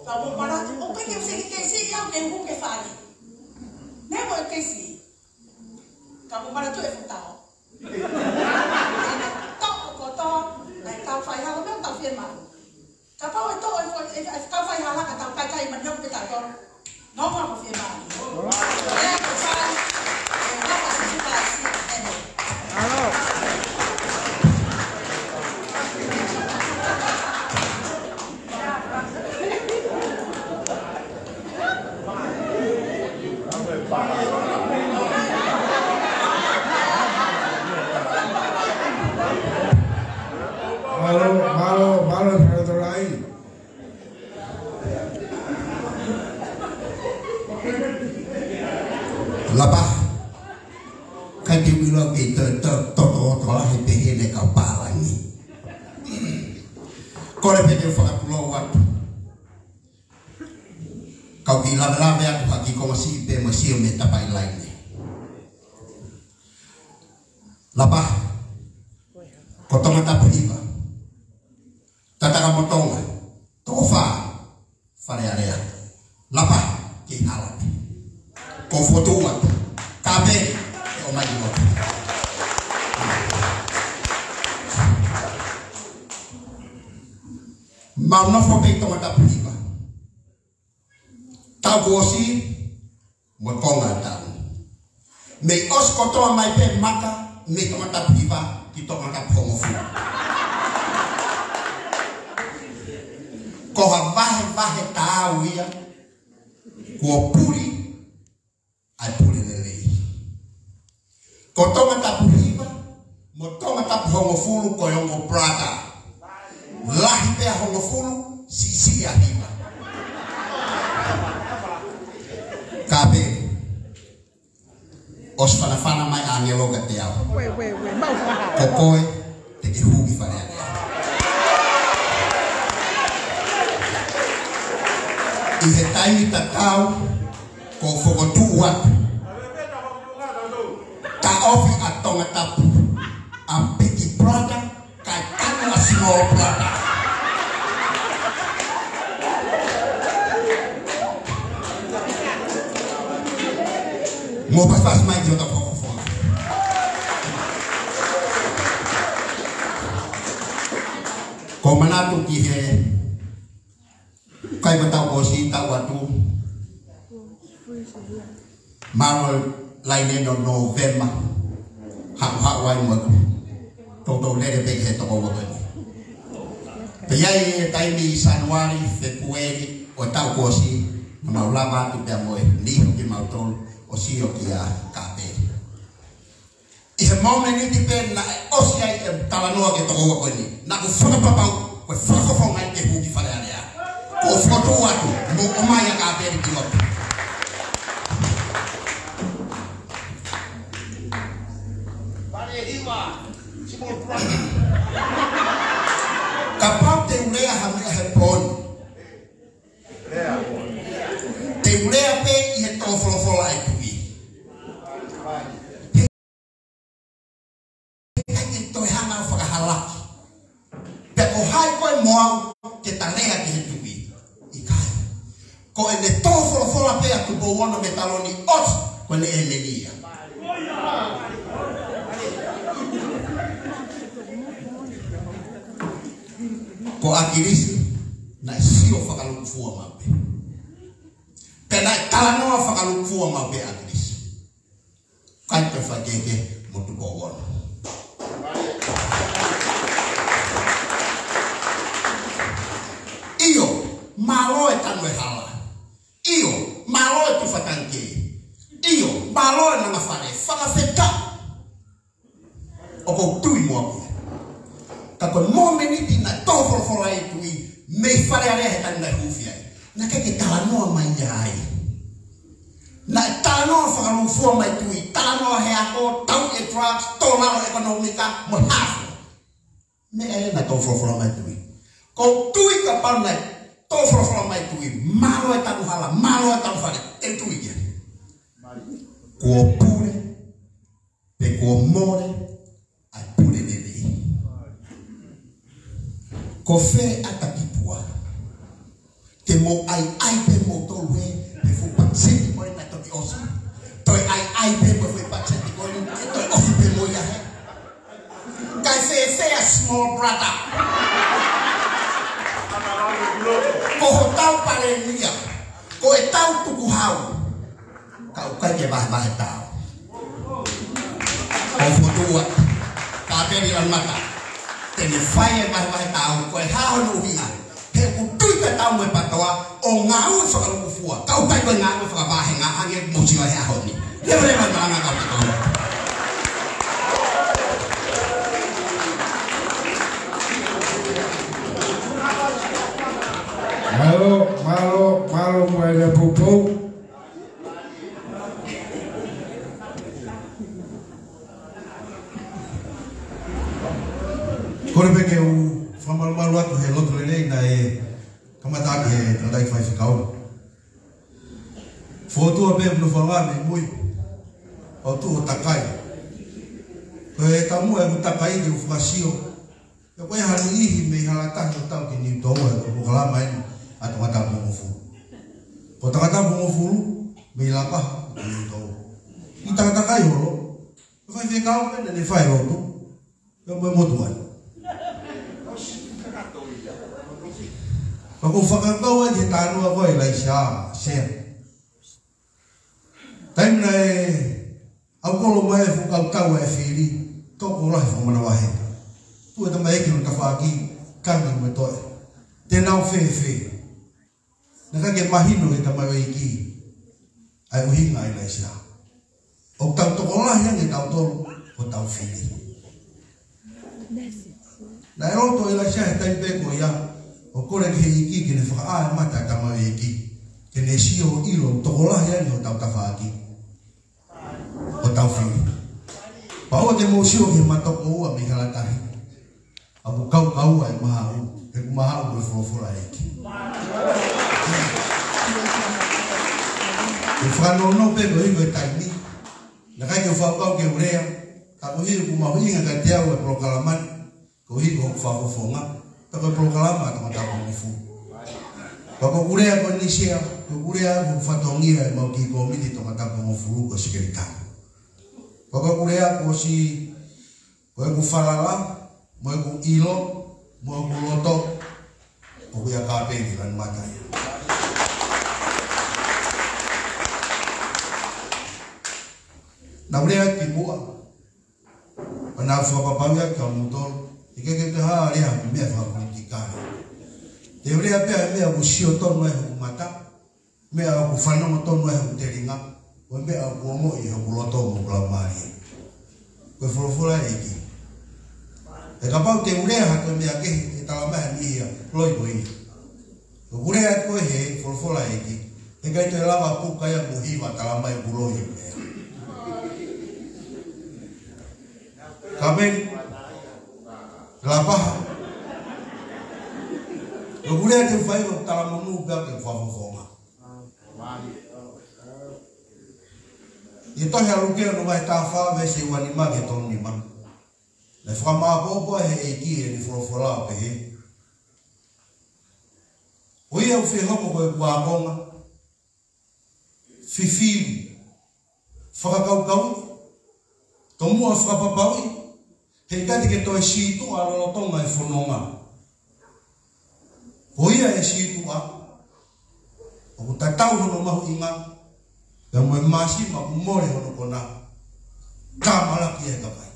Ka mou manatu, ʻoku ʻikai ke ʻosi ke siʻi au ke hū ki fale. Neongo e kesi. Ka mou manatu e fuʻu tau. Tau kotoa, naʻa tau fai hala meʻa tau fiemaʻu. Kapau ʻe toʻo e fo-, e, e, tau fai hala ka tau kaikai mani ʻoku pē tau tonu. Nonga mo fiemaʻu. Ē, ko sai, ē, nonga mo fiemaʻu. Mālō, mālō, mālō, Faletolai. Lapa, ʻikai te u ʻilo ke to, to, to, to, to lahi pehē ne kau pālangi. Kole pē ke u fakatulou atu. Kau kiʻi lavelave atu ha kiʻi konga siʻi pē mo sio mei he tapa ʻi laine. Lapa, ko Tongatapu hiva. Tataka mo Tonga, Tofa, Fale Alea. Lapa, kei hala pē. Ko fotu atu. Ka pē, ʻe ʻomai ʻi loto. Mau nofo pē ʻi Tongatapu hiva. Tau kuo ʻosi, mo e konga tau. Mei ʻosi kotoa mai pē maka, mei Tongatapu hiva ki Tongatapu hongofulu. Ko ha vahevahe taau ia, kuo puli, ʻa e pule lelei. Ko Tongatapu hiva, mo Tongatapu hongofulu ko e ongo brother. Lahi pē ʻa hongofulu, siʻisiʻi ʻa hiva. Ka pē, ʻosi fanafana mai ʻa ʻāngelo kiate au. Ko koe, te ke hū ki Fale Alea. ʻI he taimi tatau, ko fokotuʻu atu. Taʻofi ʻa Tongatapu, ʻa Big Brother, kae kanu ʻa Small Brother. Mou pasipasi mai ki hota fakafofonga. Ko manatu ki he kai matau ko si tau atu. Mālō laine ʻo Nōvema. Haʻu haʻu ai mo ʻeku toutou lele pē ki he toko ua ko eni. Pea ʻi ai e taimi ʻi Sānuali, Fēpueli, ʻo e taʻu ko si, naʻa mau lava atu pea mo e niho kimautolu, ʻo sio kia Kapeli. ʻI he momeniti pē naʻe ʻosi ai e talanoa ki he toko ua ko eni, naʻa ku fakapapau, ko e fakafofonga ia ke hū ki Fale Alea. Ko e fokotuʻu atu, mou ʻomai ʻa Kapeli ki loto. Kapau te u lea ha meʻa he pō ni. Te u lea pē ʻi he tō folofola ʻa e Tuʻi. ʻIkai ke toe hanga ʻo fakahalaki. Pea ko hai koe mo au ke ta lea ki he Tuʻi? ʻIkai. Ko ʻene tō folofola pē ʻa Tupou Ono Metaloni ʻosi, ko ʻene ʻēmeni ia. Ko ʻAkilisi, naʻe sio fakalūkufua maʻu pē. Naʻe talanoa fakalūkufua maʻu pē ʻa ʻAkilisi. Kai te faikehekehe mo Tupou Ono. ʻIo, mālō e tanu e hala. ʻIo, mālō e tufa tangikē. ʻIo, mālō e nanga fale. Fakafetaʻi. ʻOku ou tui muʻa pē. Ka ko e momeniti naʻe tō folofola ai e tuʻi mei Fale Alea he taimi naʻe huufi ai, naʻe ʻikai ke talanoa mai ia ai. Naʻe talanoa fakalūkufua mai e tuʻi, talanoa he ako, tauʻi e drugs, tō lalo ʻekonōmika, mo e hā fua. Meʻa ē naʻe tō folofola mai e tuʻi. ʻOku ou tui kapau naʻe tō folofola mai e tuʻi, mālō e tanu hala, mālō e tanu fale, te u tui ia. Kuo pule, pe kuo mole ʻa e pule lelei. Ko fē ʻata ki pua? Te mou ʻaiʻai pē moutolu hē, pe fuʻu pakiseti ko ē naʻe toki ʻosi. Toe ʻaiʻai pē mo e fuʻu pakiseti ko ē, toe ʻosi pē mo ia hē. Kae fēfē ʻa small brother? Ko hotau palēmia, ko ʻetau tukuhau. Ka ʻoku ʻikai ke vahevahe tao. ʻO fokotuʻu atu, Kapeni Lanumata, te ne fai e vahevahe tao, ko e hā hono ʻuhinga? He ʻoku tui tatau mo e PTOA, ʻo ngāue fakalūkufua. Ka ʻoku ʻikai ko e ngāue fakavāhenga, hangē ko e mōsio he ʻaho ni. Leveleva e malanga ka PTOA. Mālō, mālō, mālō mo e lea poupou. Kole pē ke u fakamalumalu atu he lotu lelei naʻe kamata ʻaki he tangataʻeiki faifekau. Fokotuʻu pē ʻeku nofoʻanga mei mui, ʻo tuʻu ʻo takai. Ko e taumuʻa ʻeku takai ke u fakasio pe ko e hā e niʻihi mei Halatahi ʻo tau ki Niutōua he ko e polokalama eni ʻa Tongatapu hongofulu. Ko Tongatapu hongofulu mei Lapaha ki Niutōua. ʻI he takatakai holo, ko e faifekau pē naʻa ne fai e lotu, pea mo e motuʻa ni. Ka ʻoku ou fakakaukau ai ki he talanoa ko ē ʻa ʻIlaisiā, Sea. Taimi naʻe ʻalu kolo mai e fuʻu kautau ʻa e fili, tokolahi fakamanavahē. Tuʻu e tamaiki ʻi hono tafaʻaki, tangi mo e toeʻa. Te nau fēfē? Naʻe ʻikai ke mahino ki he tamaioʻeiki ʻa e ʻuhinga ʻa ʻIlaisiā. ʻOku tau tokolahi ange tautolu ko hotau fili. Naʻe loto ʻa ʻIlaisiā he taimi pē ko ia ʻo kole ki he ʻEiki ke ne fakaʻā e mata ʻa e tamaioʻeiki, ke ne sio ʻo ʻilo ʻoku tokolahi ange hotau tafaʻaki, hotau fili. Pea ʻoua te mou sio ki he matoko ua mei Halatahi. ʻOku kaukaua e mahaʻu, he ʻoku mahaʻu ko e folofola ʻa e ʻEiki. Ke fakanounou pē koeʻuhi ko e taimi, naʻe ʻikai ke u fakakaukau ke u lea, ka koeʻuhi ʻoku mahuʻinga kiate au e polokalama ni, koeʻuhi ko hoku fakafofonga, pea ko e polokalama ʻa Tongatapu hongofulu. Pea ko ʻeku lea ko eni, Sea, ko ʻeku lea ko hoku fatongia ʻi heʻemau kiʻi kōmiti Tongatapu hongofulu ko e sekelitali. Pea ko ʻeku lea kuo ʻosi, ko ʻeku falala, mo ʻeku ʻilo, mo ʻeku loto, ʻoku ʻia Kapeni Lanumata ia. Naʻa ku lea ki muʻa, pea naʻa ku fakapapauʻi atu kia moutolu, ʻikai ke u toe hā ʻo lea ha meʻa fakapolitikale. Te u lea pē ha meʻa ʻoku sio tonu ai hoku mata, meʻa ʻoku fanongo tonu ai hoku telinga, mo e meʻa ʻoku ongoʻi ʻe hoku loto mo hoku laumālie. Ko e folofola ʻa e ʻEiki. He kapau te u lea ha toe meʻa kehe, ʻe talamai ʻe ha niʻihi ia, loi koe ia. Ko ʻeku lea atu ko ē he folofola ʻa e ʻEiki, heʻikai toe lava puka ia mo hiva talamai ʻoku loi ʻeku lea. Kapeni, Lapaha. Ko ʻeku lea te u fai ko e talamonū pē ʻeku fakafofonga. ʻI he tohi ʻa Luke hono vahe taha fā veesi ua nima ki he tolu nima. Naʻe fakamāʻopoʻopo ʻe he ʻEiki ʻene folofola ʻo pehē, ko ia ʻoku fie hoko ko ʻeku ākonga, fifili, fakakaukauʻi, tomuʻa fakapapauʻi, heʻikai te ke toe sītuʻa lolotonga e fononga. Ko ia ʻe sītuʻa, ʻOku tatau hono mahuʻinga, pea mo e māsima ʻoku mole hono kona, ka malaki e kakai.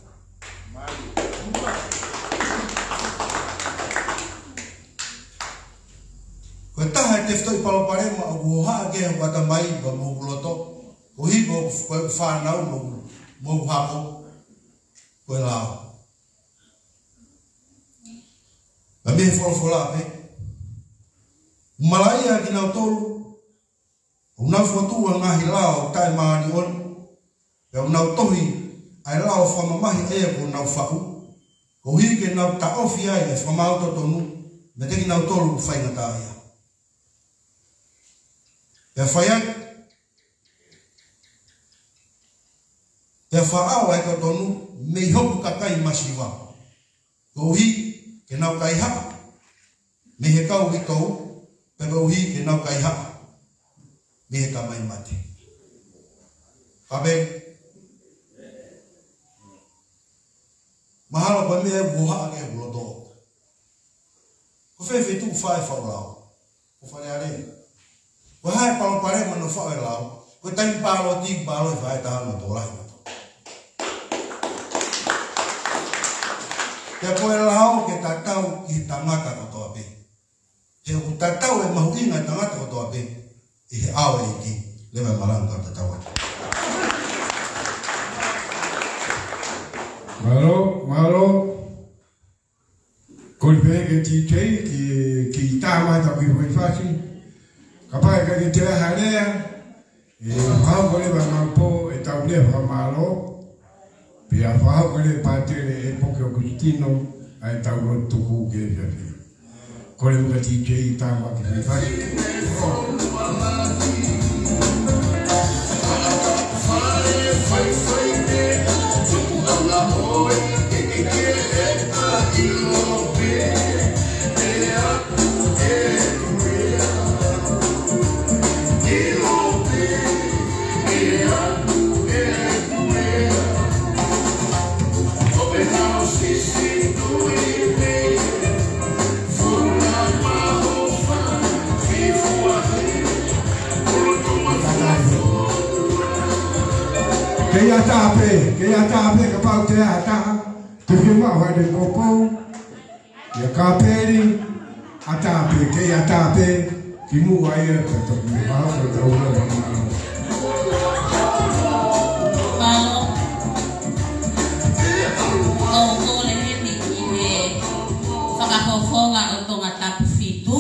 Ko e taha e tefitoʻi palopalema ʻoku hohaʻa ki ai hoku ʻatamai pea mo hoku loto, koeʻuhi ko e fānau mo hoku, mo hoku hako, ko e lao. Pea mei he folofola pē, malaʻia kinautolu ʻoku nau fokotuʻu ʻa e ngaahi lao taʻemāʻoniʻoni, pea ʻoku nau tohi ʻa e lao fakamamahi ʻa ia kuo nau faʻu, koeʻuhi ke nau taʻofi ai ʻa e fakamaau totonu meiate kinautolu ʻoku faingataʻaʻia. Pea fai ai, pea faʻao ʻa e totonu mei hoku kakai masiva, koeʻuhi ke nau kaihaʻa mei he kau uitou, pea koeʻuhi ke nau kaihaʻa mei he tamai mate. Kae pehē, mahalo ko e meʻa ʻoku hohaʻa ki ai hoku loto. Ko fē feituʻu fai e faʻu lao? Ko Fale Alea. Ko e hā e palopalema hono faʻu e lao? Ko e taimi pāloti, pāloti fai e taha mo e tokolahi mo e tokolahi. Pea ko e lao ke tatau ki he tangata kotoa pē. He ʻoku tatau e mahuʻinga e tangata kotoa pē ʻi he ʻao ʻo e ʻEiki. Leva e malanga ka tatau atu. Mālō, mālō. Kole pē ki he D J, ki, ki he tama ʻoku ʻi Fuifasi. Kapau ʻe ʻikai ke toe ʻi ai ha lea, ʻe fakahoko leva ʻemau pō ʻetau lea fakamālō. Pea fakahoko leva ʻe Pātele ʻEpoke ʻOkusitino ʻa ʻetau lotu tuku ki he efiafi ni. Kole muʻa ki he D J, tama ki Fuifasi. Kei ʻatā pē, kei ʻatā pē, kapau te ʻatā, te ke maʻu ai e poupou. ʻIa Kapeli, ʻatā pē, kei ʻatā pē, kimuʻa ia, ka toki me vao, ka tau ua, ua, ua. Mālō. ʻOku ou kole heni ki he fakafofonga ʻo Tongatapu fitu,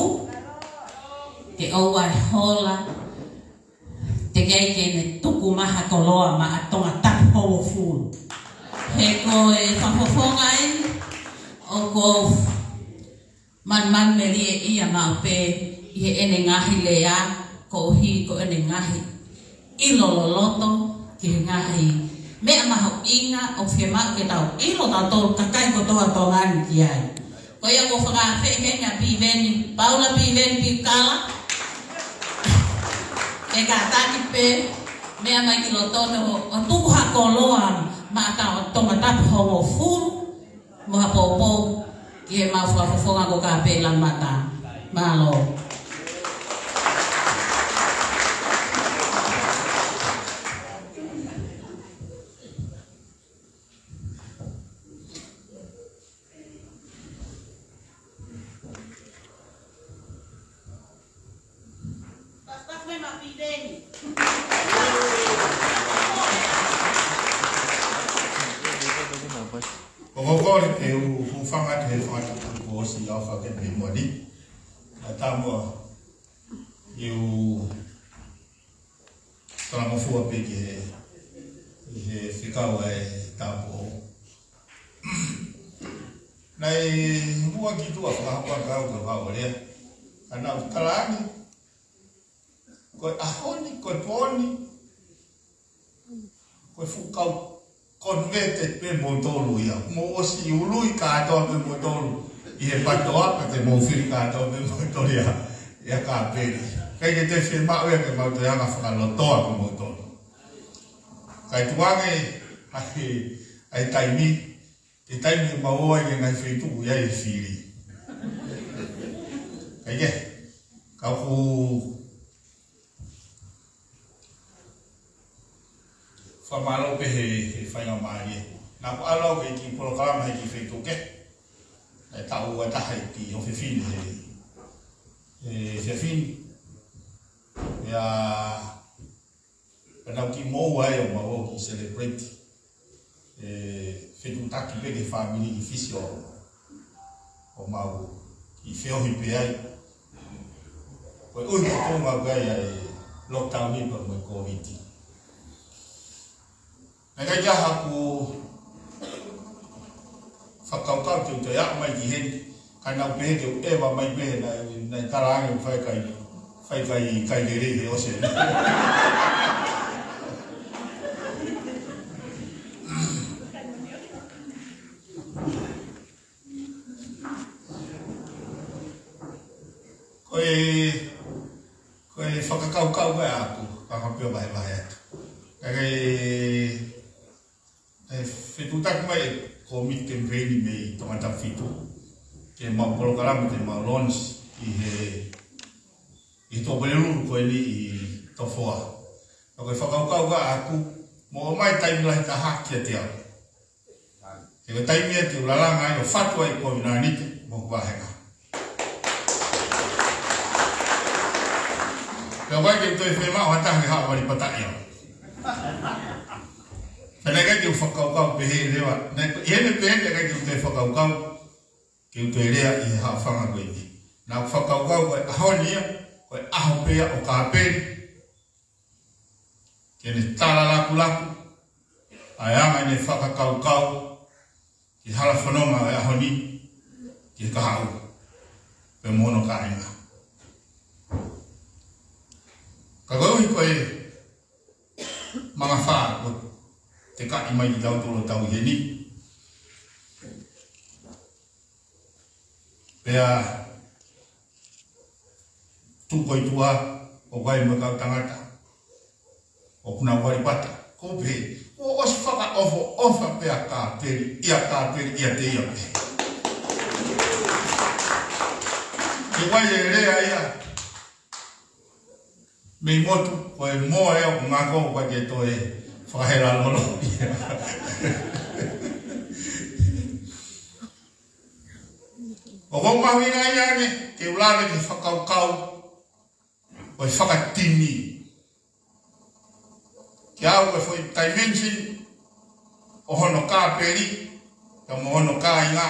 ke ʻoua ʻe hola, teʻeki ai ke ne tuku mai ha koloa maʻa Tongatapu hongofulu. He ko e fakafofonga eni, ʻoku ou manumanu melie ia maʻu pē ʻi heʻene ngaahi lea, koeʻuhi ko ʻene ngaahi ʻilo loloto ki he ngaahi meʻa mahuʻinga ʻoku fiemaʻu ke tau ʻilo tautolu kakai kotoa Tonga ni ki ai. Ko ia ʻoku ou fakaafeʻi heni ʻa Piveni, Paula Piveni Piukala, ke kātaki pē, meʻa mai ki loto ni ʻo, ʻo tuku ha koloa maʻa Tongatapu hongofulu, mo ha poupou ki heʻemau fakafofonga ko Kapeli Lamata. Mālō. Pastor Fue Mapideni. ʻOku ou kole ke u hūfanga he fakatapu kuo ʻosi ʻa e fakapimoʻoni. Ka tau mo e u talangofua pē ki he, he fekau ʻa e tāupoʻou. Naʻe muʻa ki tuʻa fakahoko ʻa e kau ka kau lea. Ka naʻa ku talaange, ko e ʻaho ni, ko e pō ni, ko e fuʻu kau converted pē moutolu ia. Mou ʻosi ului kātoa pē moutolu ʻi he PTOA, pea te mou fili kātoa pē moutolu ia, ia Kapeli. ʻIkai ke toe fiemaʻu ia ke mau toe anga fakalotoa pē moutolu. Kae tuku ange ʻa e, ʻa e taimi, ʻi he taimi ʻoku mau ō ai ki he ngaahi feituʻu ʻoku ʻi ai e fili. Kae kehe, ka ʻoku Fakamālō pē he, he faingamālie. Naʻá ku ʻalu au ki he kiʻi polokalama he kiʻi feituʻu kehe. Naʻe taʻu ua taha e kiʻi ʻofefine he, he efiafi ni. Pea, pea naʻá ku kiʻi moʻua ai ʻo mau ō ki celebrate. ʻE fetuʻutaki pē ki he fāmili ʻi Fisi ʻo, ʻo mau kiʻi feohi pē ai. Koeʻuhi ko e tuʻunga ko ia e lockdown ni pea mo e Kōviti. Naʻe ʻikai ke ʻi ai haʻaku fakakaukau ke u toe aʻu mai ki heni. Ka naʻá ku pehē ke u ʻeva mai pē he naʻe, naʻe talaange ʻoku fai e kai, fai e kai, kai lelei he ʻosi eni. Ko e, ko e fakakaukau ko ē ʻaʻaku, ka ka pio vahevahe atu. Ka ke, e fetuʻutaki mai e kōmiti kemipeini mei Tongatapu fitu ke mau polokalama ke mau launch ʻi he, ʻi he Tuʻapulelulu ko eni ʻi Tofoa. Ka ko e fakakaukau ko ē ʻaʻaku, mo ʻomai taimi lahi taha kiate au. He ko e taimi ia te u lalanga ai ʻo fatu ai e kovinānite mo hoku vāhenga. Pea ʻoku ʻikai ke u toe fiemaʻu ha taha ke haʻu ʻo valipataʻi au. Pea naʻe ʻikai ke u fakakaukau pehē leva. Naʻe, ʻi heʻene pehē naʻe ʻikai ke u toe fakakaukau ke u toe lea ʻi he haʻofanga ko eni. Naʻá ku fakakaukau ko e ʻaho ni ia, ko e ʻaho pē ia ʻo Kāpeli. Ke ne tala lakulaku ʻa e anga ʻene fakakaukau ki he hala fononga ʻo e ʻaho ni, ki he kahaʻu pea mo hono kāinga. Ka koeʻuhi ko e mangafā ʻoku tekaʻi mai kitautolu ʻo tau ʻi heni. Pea tuku ʻi tuʻa ʻoku ʻi ai mo e kau tangata ʻoku nau valipata. Ko u pehē, kuo ʻosi fakaʻofoʻofa pē ʻa Kāpeli, ʻia Kāpeli ʻiate ia pē. Ke ʻai e lea ia mei motu, ko e moa ia ʻoku ngako, ʻoku ʻikai ke toe fakahela lolo ia. ʻOku ou mahuʻingaʻia ange ke u lave ki he fakakaukau ʻo e fakatimi. Kiate au ko e foʻi dimension ʻo hono Kāpeli, ka mo hono kāinga,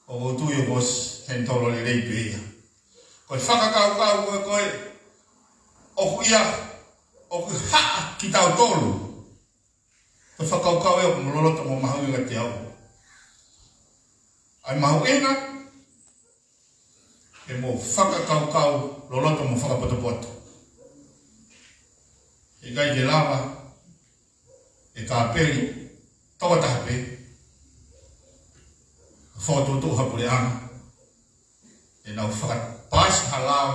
ʻoku ou tui ʻoku ʻosi handle lelei pē ia. Ko e fakakaukau ko ē, ko ē, ʻoku ʻi ai, ʻoku haʻa kitautolu. Ko e fakakaukau ia ʻoku loloto mo mahuʻinga kiate au. ʻA e mahuʻinga, ke mo fakakaukau loloto mo fakapotopoto. ʻIkai ke lava ʻe Kāpeli, tokotaha pē, fokotuʻutuʻu ha puleʻanga, ʻenau fakapaasi ha lao,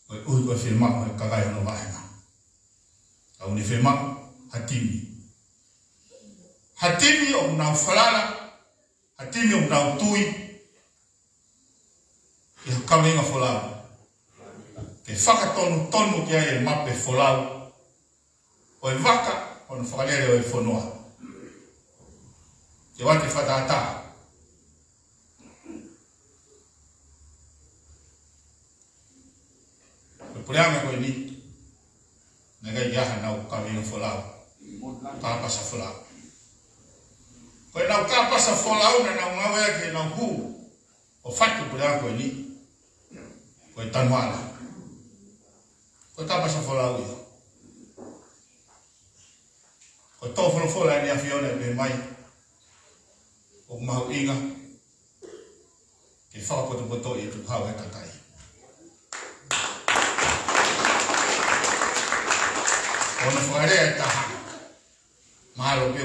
koeʻuhi ko e fiemaʻu ʻa e kakai hono vāhenga. Ka ʻoku ne fiemaʻu ha timi. Ha timi ʻoku nau falala, ha timi ʻoku nau tui ʻi ha kaveinga folau. Ke fakatonutonu ki ai e mape folau ʻo e vaka, ʻo hono fakalele ʻo e fonua. Ke vate fakatātā. Ko e puleʻanga ko eni, naʻe ʻikai ke ʻi ai haʻanau kaveinga folau, kāpasa folau. Ko ʻenau kāpasa folau naʻa nau ngāueʻaki heʻenau hū ʻo fatu e puleʻanga ko eni, ko e tanuala. Ko e kāpasa folau ia. Ko e tō folofola ʻa ʻEne ʻAfio naʻe pehē mai, ʻoku mahuʻinga ke fakapotopotoʻi e tukuhau ʻa e kakai. Ko hono fakalea ʻe taha, mahalo pē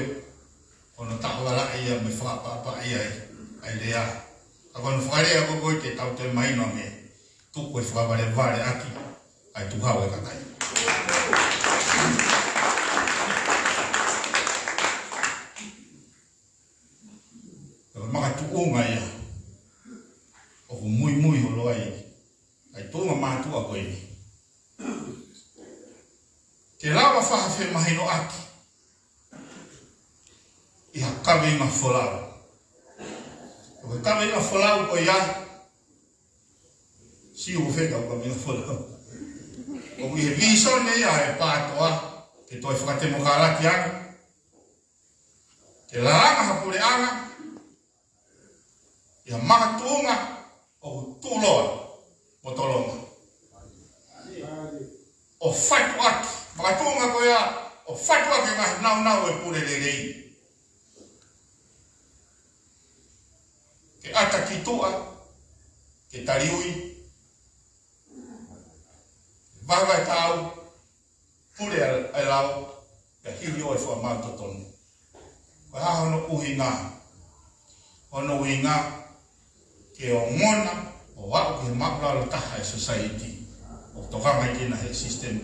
ko hono taʻovala ia mo e fakaʻapaʻapa ia ʻa e, ʻa e lea. Ka ko hono fakalea ko ē ke tau toe mahino ange, tuku e fakavalevaleʻaki ʻa e tukuhau ʻa e kakai. Ko e makatuʻunga ia ʻoku muimui holo ai ʻa e tuʻunga mātuʻa ko eni. Ke lava fakafemahinoʻaki ʻi ha kaveinga folau. Ko e kaveinga folau ko ia, siʻi ʻoku fekau kaveinga folau. ʻOku ʻi he vīsone ia ʻa e PATOA, ke toe fakatemokalati ange, ke lalanga ha puleʻanga ʻi ha makatuʻunga ʻoku tuʻuloa mo tolonga. ʻO fatuʻaki, makatuʻunga ko ia, ʻo fatuʻaki e ngaahi nāunau ʻo e pule lelei. Ke ʻata ki tuʻa, ke taliui, vahevahe taau, pule ʻa e lao, pea hili ʻo e fakamaau totonu. Ko e hā hono ʻuhinga? Hono ʻuhinga ke ongona ʻo aʻu ki he māʻulalo taha e society, ʻo tokanga ki ai ʻa e system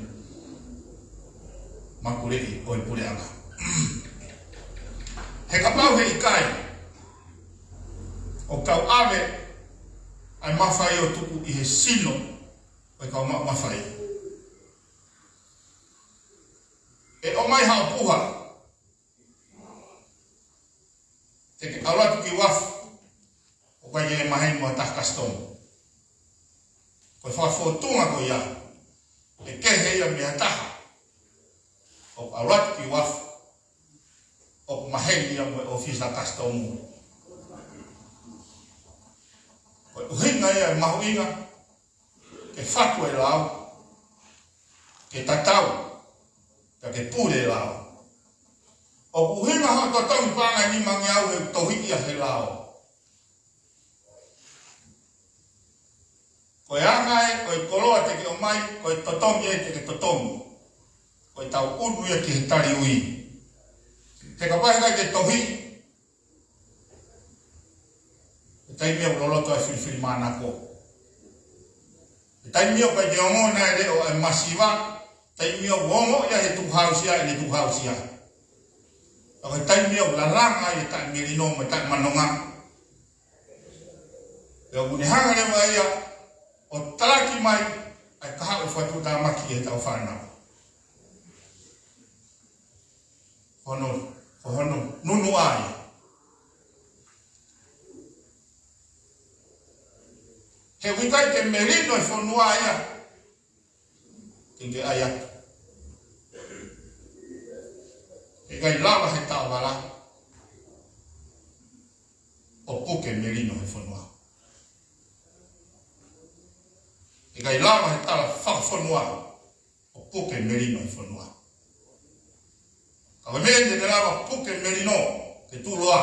maʻuleʻi ʻo e puleʻanga. He kapau he ʻikai, ʻoku tau ʻave ʻa e mafai ʻo tuku ʻi he sino ʻo e kau maʻu mafai, ʻe ʻomai ha puha, te ke ʻalu atu ki uafu, ʻoku ʻikai ke maheni mo ha taha kasitomu. Ko e fakafōtunga ko ia, ʻe kehe ia mei ha taha ʻoku ʻalu atu ki uafu, ʻoku maheni ia mo e ʻōfisa kasitomu. Ko e ʻuhinga ia ʻe mahuʻinga ke fatu e lao, ke tatau, ka ke pule e lao. ʻOku ʻuhinga hoʻo totongi paʻanga ʻe nimangeau he tohi ia he lao. Ko e anga ē ʻo e koloa te ke ʻomai, ko e totongi ē te ke totongi. Ko e tau ʻunu ia ki he taliui. He kapau he ʻikai ke tohi, he taimi ʻoku loloto ai e filifilimānako. He taimi ʻoku ʻikai ke ongona e leʻo ʻa e masiva, taimi ʻoku ongo ia he tukuhausia, ʻene tukuhausia. Ka ko e taimi ʻoku lalanga ai e taʻemelino mo e taʻemanonga, pea ʻoku ne hanga leva ia ʻo talaki mai ʻa e kahaʻu e fakatuʻutāmaki ʻi heʻetau fānau. Hono, ko hono nunuʻa ia. He ʻoku ʻikai ke melino e fonua ia ke ke ʻai atu. He ʻikai lava he taʻovala ʻo puke e melino he fonua. He ʻikai lava he tala fakafonua ʻo puke e melino he fonua. Ka ko e meʻa te ne lava puke e melino, ke tuʻuloa,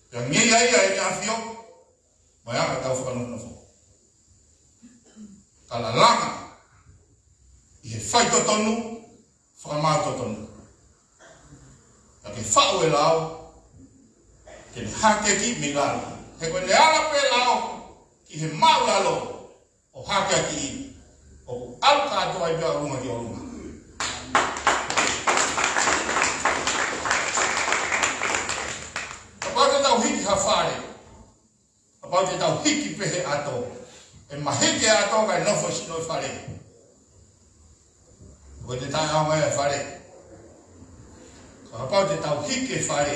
pea ngeia ia ʻEne ʻAfio, mo e anga ʻetau fakanofonofo, ka lalanga ʻi he faitotonu, fakamaau totonu. Ka ke faʻu e lao, ke ne hākeakiʻi mei lalo. He ko ʻene ala pē e lao ki he māʻulalo ʻo hākeakiʻi, ʻoku ʻalu kātoa ai pē ʻo ʻolunga ki ʻolunga. Kapau te tau hiki ha fale, kapau te tau hiki pē he ʻato, ʻe mahiki e ʻato kae nofo sino e fale. Ko e taʻeʻaonga e fale. Kapau te tau hiki e fale,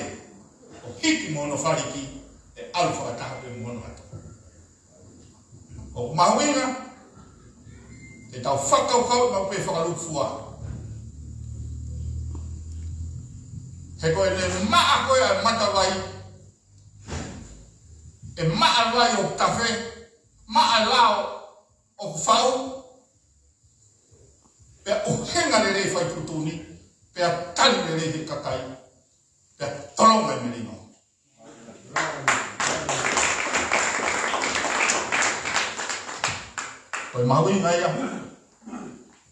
ʻo hiki mo hono faliki, ʻe ʻalu fakataha pē mo hono ʻato. ʻOku mahuʻinga ke tau fakakaukau maʻu pē fakalūkufua. He ko ʻene maʻa ko ē ʻa e matavai, ʻe maʻa e vai ʻoku tafe, maʻa e lao ʻoku fau, pea ʻuhinga lelei e fai tuʻutuʻuni, pea tali lelei he kakai, pea tolonga e melino. Ko e mahuʻinga ia,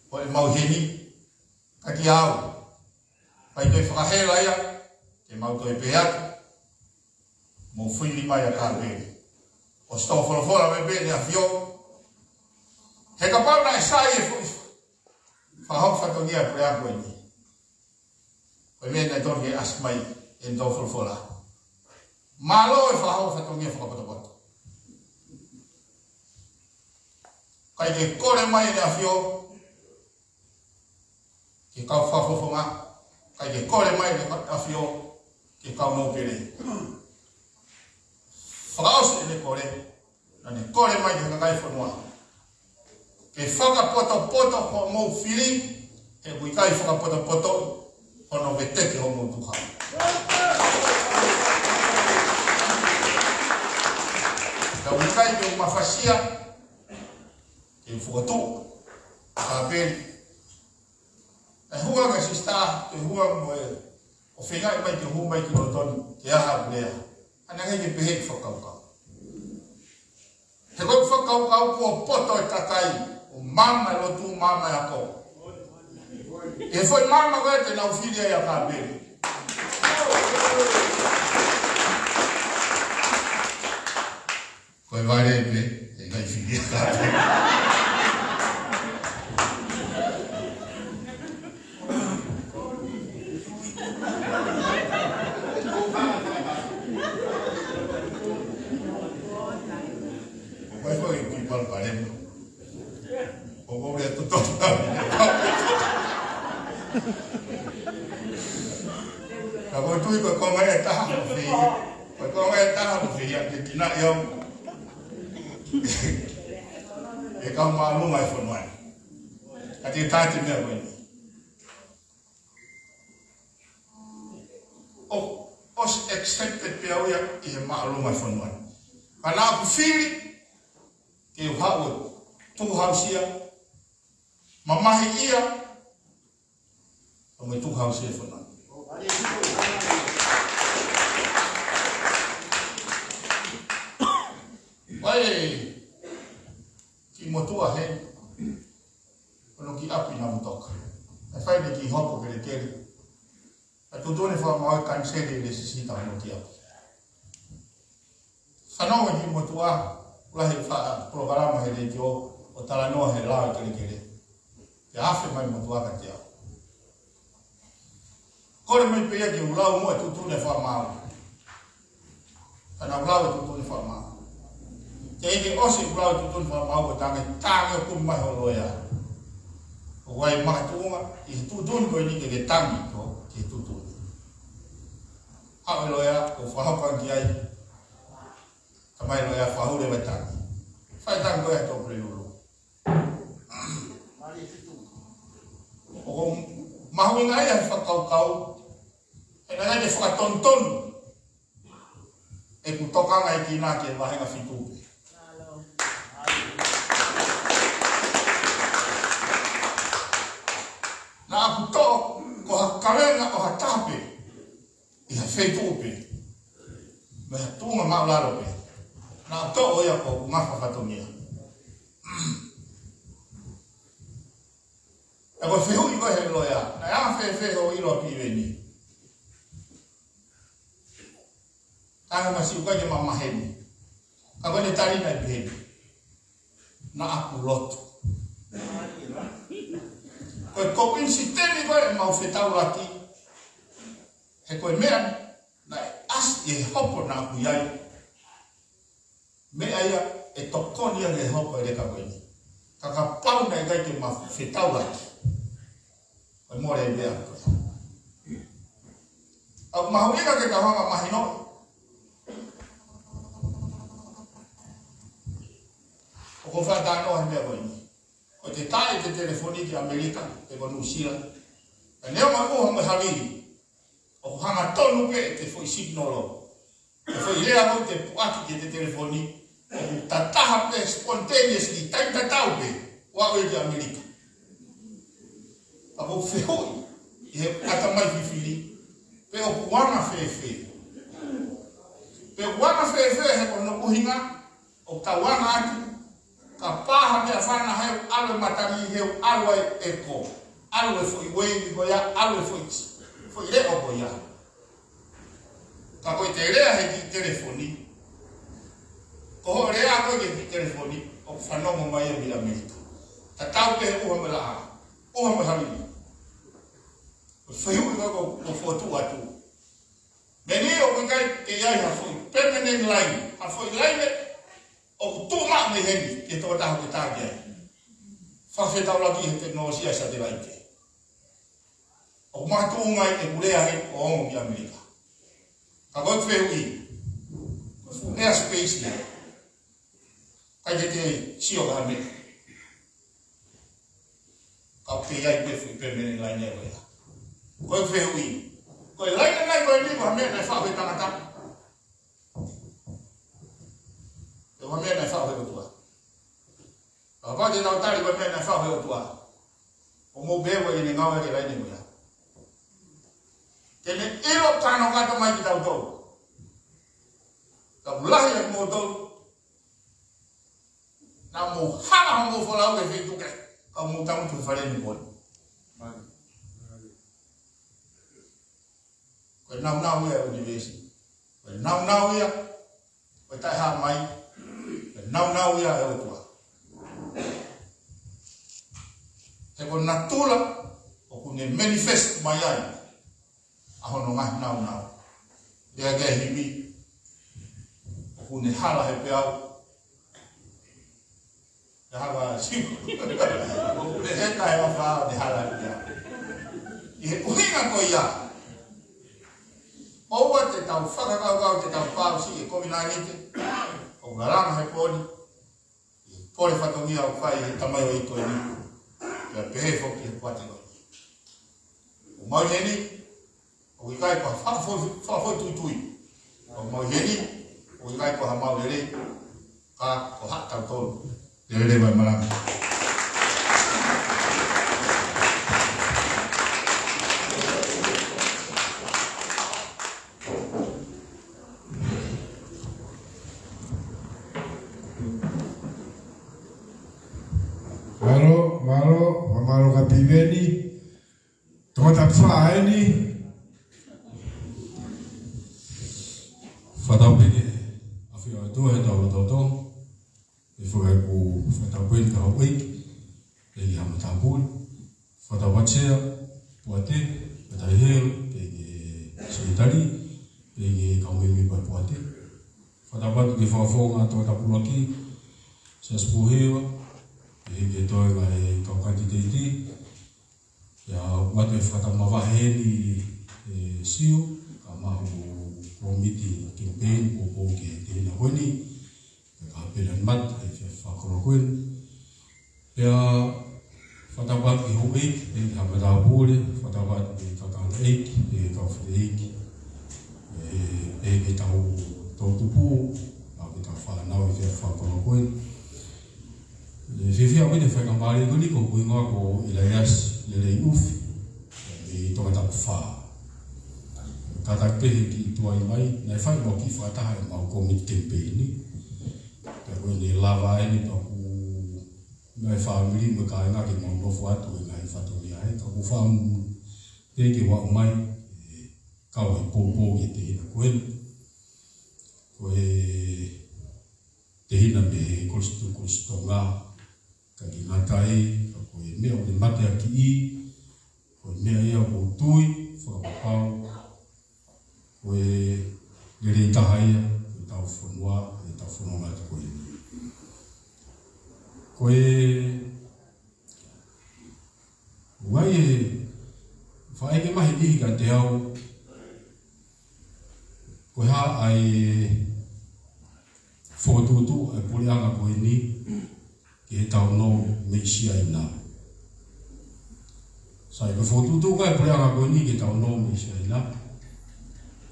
ko e mahuʻinga heni, ka kiate au, ʻikai toe fakahela ia, ke mau toe pehē atu, mou fili mai ʻa Kāpeli. ʻOsi tō folofola mai pē ʻEne ʻAfio. He kapau naʻe sai e foʻi fakahoko fatongia e puleako eni, ko e meʻa naʻe tonu ke ʻasi mai ʻene tō folofola. Mālō e fakahoko fatongia fakapotopoto. ʻIkai ke kole mai ʻEne ʻAfio ki he kau fakafofonga, ʻikai ke kole mai ʻEne ʻAfio ke kau mou pele. Fakaʻosi ʻene kole, naʻa ne kole mai ki he kakai fonua ke fakapotopoto hoʻomou fili, he ʻoku ʻikai fakapotopoto hono veteki hoʻomou tuʻunga. Ka ʻoku ʻikai ke u mafasia ke u fokotuʻu kāpeli. ʻE hua ka sisitā, ʻe hua mo e ʻo feingaʻi mai ke hū mai ki loto ni ke ʻai ha lea. ʻAna ke pehē ki he fakakaukau. He ko e fakakaukau kuo poto e kakai, ʻo maama e lotu, maama e ako. ʻE foʻi maama ko ē te nau fili ai ʻa kāpeli. Ko e vale pē, ʻe ʻikai fili ʻa kāpeli. Ko e foʻi ki palopalema. ʻOku ou lea totonu. Ka ʻoku ou tui ko e konga ʻe taha mo fē ia. Ko e konga ʻe taha mo fē ia, ke kina ia au. ʻE kau māʻolunga e fonua ni. Ka te tāte meʻa ko eni. ʻO, ʻosi accepted pē au ia ʻi he māʻolunga e fonua ni. Ka naʻa ku fili ke u haʻu ʻo tukuhausia, mamahiʻia, ʻo mo e tukuhausia e fonua ni. Vai, ki motuʻa he, ʻo no ki ʻapi na motoka. ʻE fai ne ki hoko kelekele. ʻA tuʻutuʻuni fakamaau e kaniseli le sisita mo kia. Fanongo ki motuʻa, ʻoku lahi e faʻa polokalama he letiō, ʻo talanoa he lao e kelekele. Ke afe mai motuʻa ka te au. Kole mai pē ia ke u lau mo e tuʻutuʻuni fakamaau. Ka naʻa ku lau e tuʻutuʻuni fakamaau. Teʻeki ke ʻosi ʻeku lau e tuʻutuʻuni fakamaau ʻo tangi, tangi ʻo kumi mai ho loea. ʻOku ʻi ai makatuʻunga ʻi he tuʻutuʻuni ko eni ke ke tangi ko ki he tuʻutuʻuni. Haʻu e loea, ʻo fakahoko ange ki ai. Talamai e loea, fakahū leva e tangi. Fai tangi ko ē ʻa e tō pule lulu. ʻOku mahuʻinga ia he fakakaukau, he naʻe ʻikai ke fakatonutonu ʻeku tokangaʻi kina ki he vāhenga fitu pē. Naʻa ku toʻo ko ha kavenga ʻo ha taha pē ʻi ha feituʻu pē, mei ha tuʻunga māʻulalo pē. Naʻa ku toʻo ia ko ʻeku ngafa fatongia. ʻE ko e fehuʻi ko ē he loea, naʻe anga fēfē hoʻo ʻilo ʻa Piveni? Tangi masiʻi, ʻikai ke ma maheni. Ka ko ʻene tali naʻe peheni: Naʻa ku lotu. Ko e koinisiteni ko ē ʻemau fetaulaki, he ko e meʻa naʻe ʻasi ʻi he hopo naʻa ku ʻi ai. Meʻa ia ʻe tokoni ia ke hoko e leka ko eni. Ka kapau naʻe ʻikai ke ma fetaulaki, ʻe mole e meʻa ko ē. ʻOku mahuʻinga ke tau hanga mahino. ʻOku ou faʻa talanoa he meʻa ko eni. ʻOku te taʻe ʻete telefoni ki ʻAmelika, pe ko Nuʻusila. Ka neongo e ʻuha mo e havili, ʻoku hangatonu pē ʻete foʻi signal. ʻE foʻi lea ko ē te puʻaki ki heʻete telefoni, ʻoku tataha pē spontaneously, taimi tatau pē, ʻo aʻu ia ki ʻAmelika. Ka ʻoku ou fehuʻi ʻi he ʻatamai fifili, pe ʻoku anga fēfē. Pe ʻoku anga fēfē he ko hono ʻuhinga ʻoku tau anga atu, kapau ha meʻa fana he ʻalu e matangi, he ʻalu e ʻeko, ʻalu e foʻi uei ko ia, ʻalu e foʻi, foʻi leʻo ko ia. Ka ko ʻete lea he kiʻi telefoni, ko hoʻo lea ko ē he kiʻi telefoni, ʻoku fanongo mai ia mei ʻAmelika. Tatau pē he ʻuha mo e laʻā, ʻuha mo e havili. Ko e fehuʻi ko ē ʻoku ou fokotuʻu atu. Meni ʻoku ʻikai ke ʻi ai ha foʻi permanent line, ha foʻi laine ʻoku tuʻu maʻu mei heni ki he tokotaha ʻoku ke tā ki ai. Fakafetaulaki he tekinolosia satelaite. ʻOku makatuʻunga ai ʻeku lea he ʻoku ongo ki ʻAmelika. Ka ko e fehuʻi, ko e fuʻu airspace ia. ʻIkai te te sio ki ha meʻa. Ka ʻoku ʻi ai pē fuʻu permanent laine ko ia. Ko e fehuʻi, ko e laine nai ko eni ko ha meʻa naʻe faʻu ʻe he tangata? Pe ko ha meʻa naʻe faʻu ʻe he ʻOtua? Kapau te tau tali ko e meʻa naʻe faʻu ʻe he ʻOtua, ʻoku mou pehē ʻoku ʻikai ke ne ngāue ʻaki e laine ko ia? Te ne ʻilo kānokato mai kitautolu. Ka ʻoku lahi ʻa kimoutolu naʻa mou hanga hoʻomou folau ki he feituʻu kehe, ka mou tangutu he fale ni poni. Ko e naunau ia ʻa e ʻunivēsi. Ko e naunau ia ʻo e taʻehāmai. Ko e naunau ia ʻa e ʻOtua. He ko natula ʻoku ne manifest mai ai ʻa hono ngaahi naunau. Pea ko e himi, ʻoku ne hala he peau. Ka hava siku. ʻOku ne heka he mafao, ne hala ia. ʻI he ʻuhinga ko ia, ʻoua te tau fakakaukau te tau pau siʻi e kovinānite ʻoku lalanga he poni, ʻi he pole fatongia ʻoku fai ʻe he tamaioʻeiki ko eni, pea pehē foki he kuate ko eni. ʻOku mau ʻi heni, ʻoku ʻikai ko ha fakafoʻi, fakafoʻituitui. ʻOku mau ʻi heni, ʻoku ʻikai ko ha mau lelei, ka ko haʻatautolu. Lelei mai malanga. Mālō, mālō, mālō ka piveni. Tongatapu fā eni. Fakatapu pē ki he ʻafio ʻa e ʻOtua he tau lotolotonga. ʻE fakaʻeku fakatapu pē ki he kau ʻeiki, pea ki he haʻa matāpule. Fakatapu atu Sea Poate, Matai Helu, pea ki he Sekelitali, pea ki he kau mēmipa ʻo e poate. Fakatapu atu ki he fakafofonga Tongatapu ʻUluaki, Siaosi Pūhiva, pea ki he toenga e kau kanititeiti, pea ʻoatu e fakatapu mavahe eni ʻe Sio, kae ʻumaʻā e kōmiti kemipeini, poupou ki he tehina ko eni, pea ka pela ni mata, ʻi he efiafi fakakoloa ko eni. Pea fakatapu atu ki he houʻeiki, pea ki he haʻa matāpule, fakatapu atu ki he kau tangataʻeiki, pea ki he kau fefine ʻeiki, pea ki he tau toʻutupu, pea ki he tau fānau ʻi he efiafi fakakoloa ko eni. ʻE fiefia au ʻi he faingamālie ko eni ko hoku hingoa ko ʻIlaiasi Lelei ʻUfi, mei Tongatapu fā. Kātaki pē he kiʻi tuai mai, naʻe fai mau kiʻi fakataha ʻemau kōmiti kemipeini. Pea ko ʻene lava eni pea ʻoku ʻi ai e fāmili mo e kāinga ke mau nofo atu he ngaahi fatongia he, ka ʻoku ou fakaʻamu pē ke u aʻu mai, ʻe, kau he poupou ki he tehina ko eni. Ko e tehina mei he Kolisi Tuʻi, Kolisi Tonga, ka ʻikai ke ngata ai, ka ko e meʻa ʻo e mateakiʻi, ko e meʻa ia ʻoku ou tui, fakapapau, ko e lelei taha ia, ko e tau fonua, ko e tau fonua ngata ko eni. Ko e, ʻoku ʻi ai e faʻahinga maheni kiate au, ko e hā ʻa e fokotuʻutuʻu ʻa e puleʻanga ko eni, ki he tau nō mei Siaina. Sai, ko e fokotuʻutuʻu ko ē ʻa e puleʻanga ko eni ki he tau nō mei Siaina,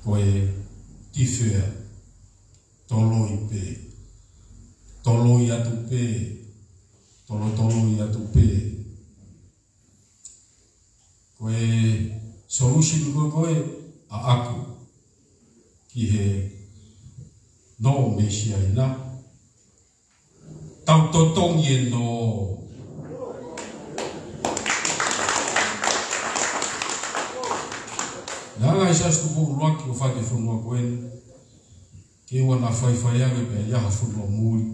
ko e defer, toloi pē, toloi atu pē, tolotoloi atu pē. Ko e solution ko ē ko ē ʻaʻaku ki he nō mei Siaina, tau totongi e nō. Naʻe hanga ʻe Siaosi Tupou ʻUluaki ʻo fai ki he fonua ko eni, ke ʻoua naʻa faifai ange pea ʻi ai ha fonua muli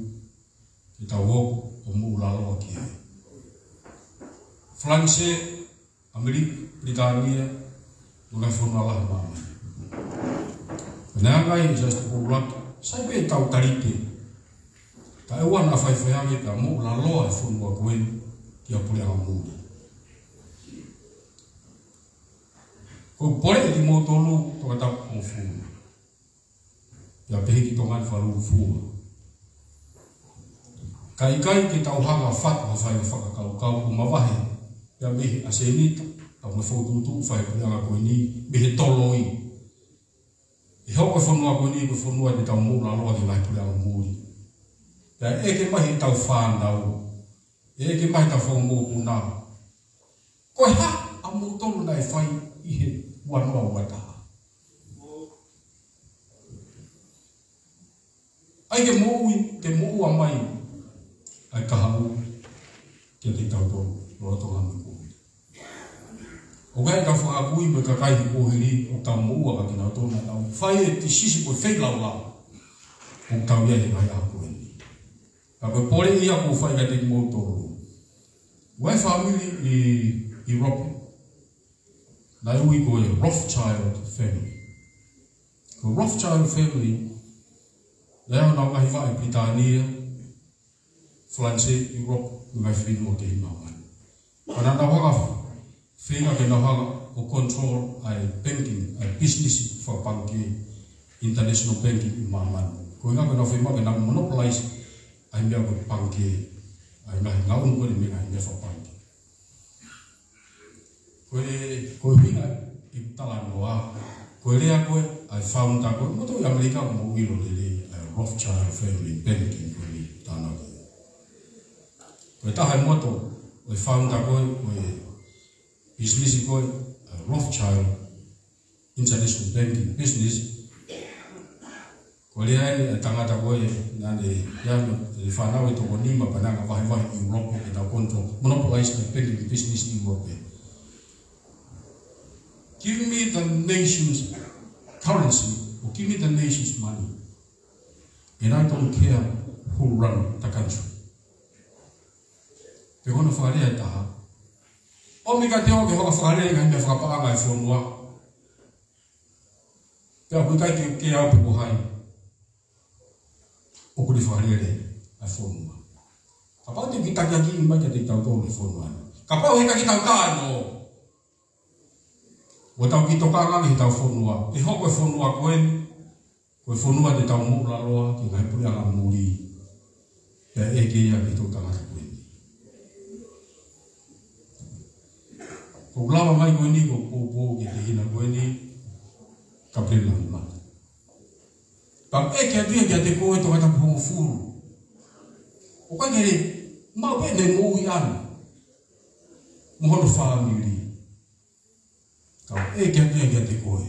ke tau hoko ʻo moʻulaloa ki ai. Falanisē, ʻAmelika, Pilitānia, mo e ngaahi fonua lahi ʻo māmani. Naʻe hanga ʻe Siaosi Tupou ʻUluaki, sai pē ʻetau talite, ka ʻoua naʻa faifai ange pea moʻulaloa e fonua ko eni ki ha puleʻanga muli. ʻOku ou poleʻi kimoutolu Tongatapu hongofulu. Pea pehē ki Tonga ni fakalūkufua. Ka ʻikai ke tau hanga ʻo fatu ha fai fakakaukau ʻo mavahe pea mei he ʻasenita, ʻa e fokotuʻutuʻu fai puleʻanga ko eni, mei he toloi. ʻE hoko e fonua ko eni ko e fonua te tau moʻulaloa ki he ngaahi puleʻanga muli. Pea ʻeke mai heʻetau fānau, ʻeke mai heʻetau fanga mokopuna, ko e hā ʻa moutolu naʻe fai ʻi he ua noa ua taha? ʻAi ke moʻui, ke moʻua mai ʻa e kahaʻu kiate kitautolu lolotonga e moʻui. ʻOku ʻi ai ʻetau fanga kui mo e kakai he kuohili ʻoku tau moʻua ka kinautolu naʻa nau fai e tisisi ko e feilaulau ʻoku tau ʻi ai he ngaahi ʻaho ko eni. Ka ko e poleʻi ia ʻoku ou fai kiate kimoutolu. Ua e fāmili ʻi, ʻi ʻIulope naʻe ui ko e Rothschild family. Ko e Rothschild family, naʻe ʻi ai honau ngaahi vaʻe Pilitānia, Falanisē, ʻIulope, mo e ngaahi fonua kehe ʻi māmani. Pea naʻa nau hanga ʻo feinga ke nau hanga ʻo control ʻa e banking, ʻa e business fakapangikē, international banking ʻi māmani. Ko e ʻuhinga ko ʻenau fiemaʻu ke nau monopolize ʻa e meʻa ko e pangikē, ʻa e ngaahi ngaʻunu ko eni mei he ngaahi meʻa fakapangikē. Ko e, ko e ʻuhinga ʻeku talanoa, ko e lea ko ē ʻa e founder ko ē, motuʻa ʻi ʻAmelika ʻoku mou ʻilo lelei ʻa e Rothschild family banking ko eni, tānaki. Ko e taha e motuʻa ʻo e founder ko ē ʻo e business ko ē, ʻa e Rothschild International Banking Business. Ko e lea eni ʻa e tangata ko ē naʻa ne, ia no, e fānau ʻe toko nima pea nau hanga ʻo vahevahe ʻIulope ke nau control, monopolize the banking business in Europe. Give me the nation's currency or give me the nation's money, and I don't care who run the country. Pea ko hono fakalea ʻe taha, ʻomi kiate au ke u hanga ʻo fakalele e ngaahi meʻa fakapaʻanga ʻo e fonua. Pea ʻoku ʻikai ke, ke u ʻalu pe ko hai ʻoku ne fakalele ʻa e fonua. Kapau te u kiʻi takiakiʻi mai kiate kitautolu e fonua ni, kapau heʻikai ke tau talanoa, ʻo tau kiʻi tokanga ange ki heʻetau fonua, ʻe hoko e fonua ko eni ko e fonua te tau moʻulaloa ki he ngaahi puleʻanga muli. Pea ʻeke ia ki he toʻutangata ko eni. Ko e lava mai ko eni, ko e poupou ki he tehina ko eni, Kapiteni Lanumata. Pea ʻeke atu ia kiate koe, tangata hongofulu. ʻOku ʻikai ke maʻu pē ʻene moʻui ʻana mo hono fāmili. Ka ʻeke atu ia kiate koe.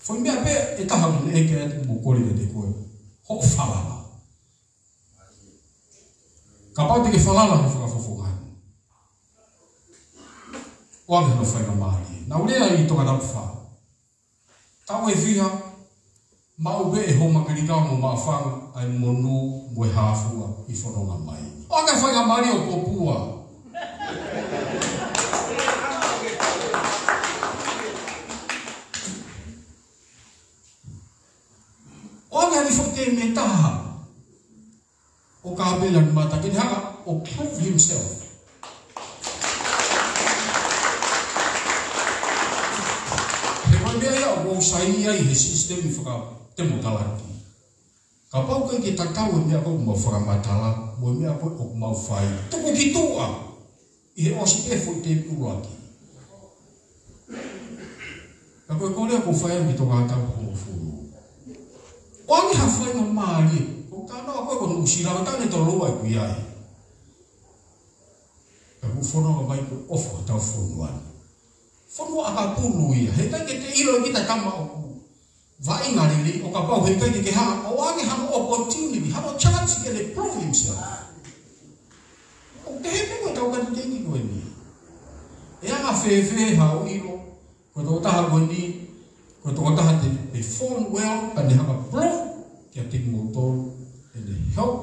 Foʻi meʻa pē ʻe taha ʻoku ne ʻeke atu mo kole kiate koe. Hoʻo falala. Kapau te ke falala he fakafofonga ni, ʻoange hono faingamālie. Naʻa ku lea ʻi Tongatapu fā. Taʻu ʻe fiha, maʻu pē ʻe Houmakelika mo Maʻufanga ʻa e monū mo e hā fua ʻi fononga mai. ʻOange faingamālie ʻo kopua. ʻOange ha kiʻi foʻi tēmita ʻo Kapiteni Lanumata ke ne hanga ʻo prove himself. He ko e meʻa ia ʻoku ou saiʻia ai he sisitemi fakatemokalati. Kapau ʻoku ʻikai ke tatau e meʻa ko ē ʻoku mau fakamatala mo e meʻa ko ē ʻoku mau fai, tuku ki tuʻa ʻi he ʻosi pē foʻi tēpile ʻuluaki. Ka ko e kole ʻoku ou fai ʻaʻaku ki he tangata hongofulu, ʻoange ha faingamālie. Ko e talanoa ko ē ko Nuʻusila, ko e taʻu ʻe tolu ʻoku ʻi ai. Ka ʻoku fononga mai ko e ʻofa ʻetau fonua ni. Fonua ʻakapulu ia. Heʻikai ke te ʻilo ʻe kita tama ʻoku vaʻinga lelei ʻo kapau heʻikai ke ke hanga ʻo ʻoange hano opportunity, hano chance ke ne prove himself. ʻOku kehe pē ko ʻetau kapiteni ko eni. ʻE anga fēfē haʻo ʻilo ko e tokotaha ko eni ko e tokotaha te ne perform well, ka ne hanga ʻo prove kiate kimoutolu ʻene help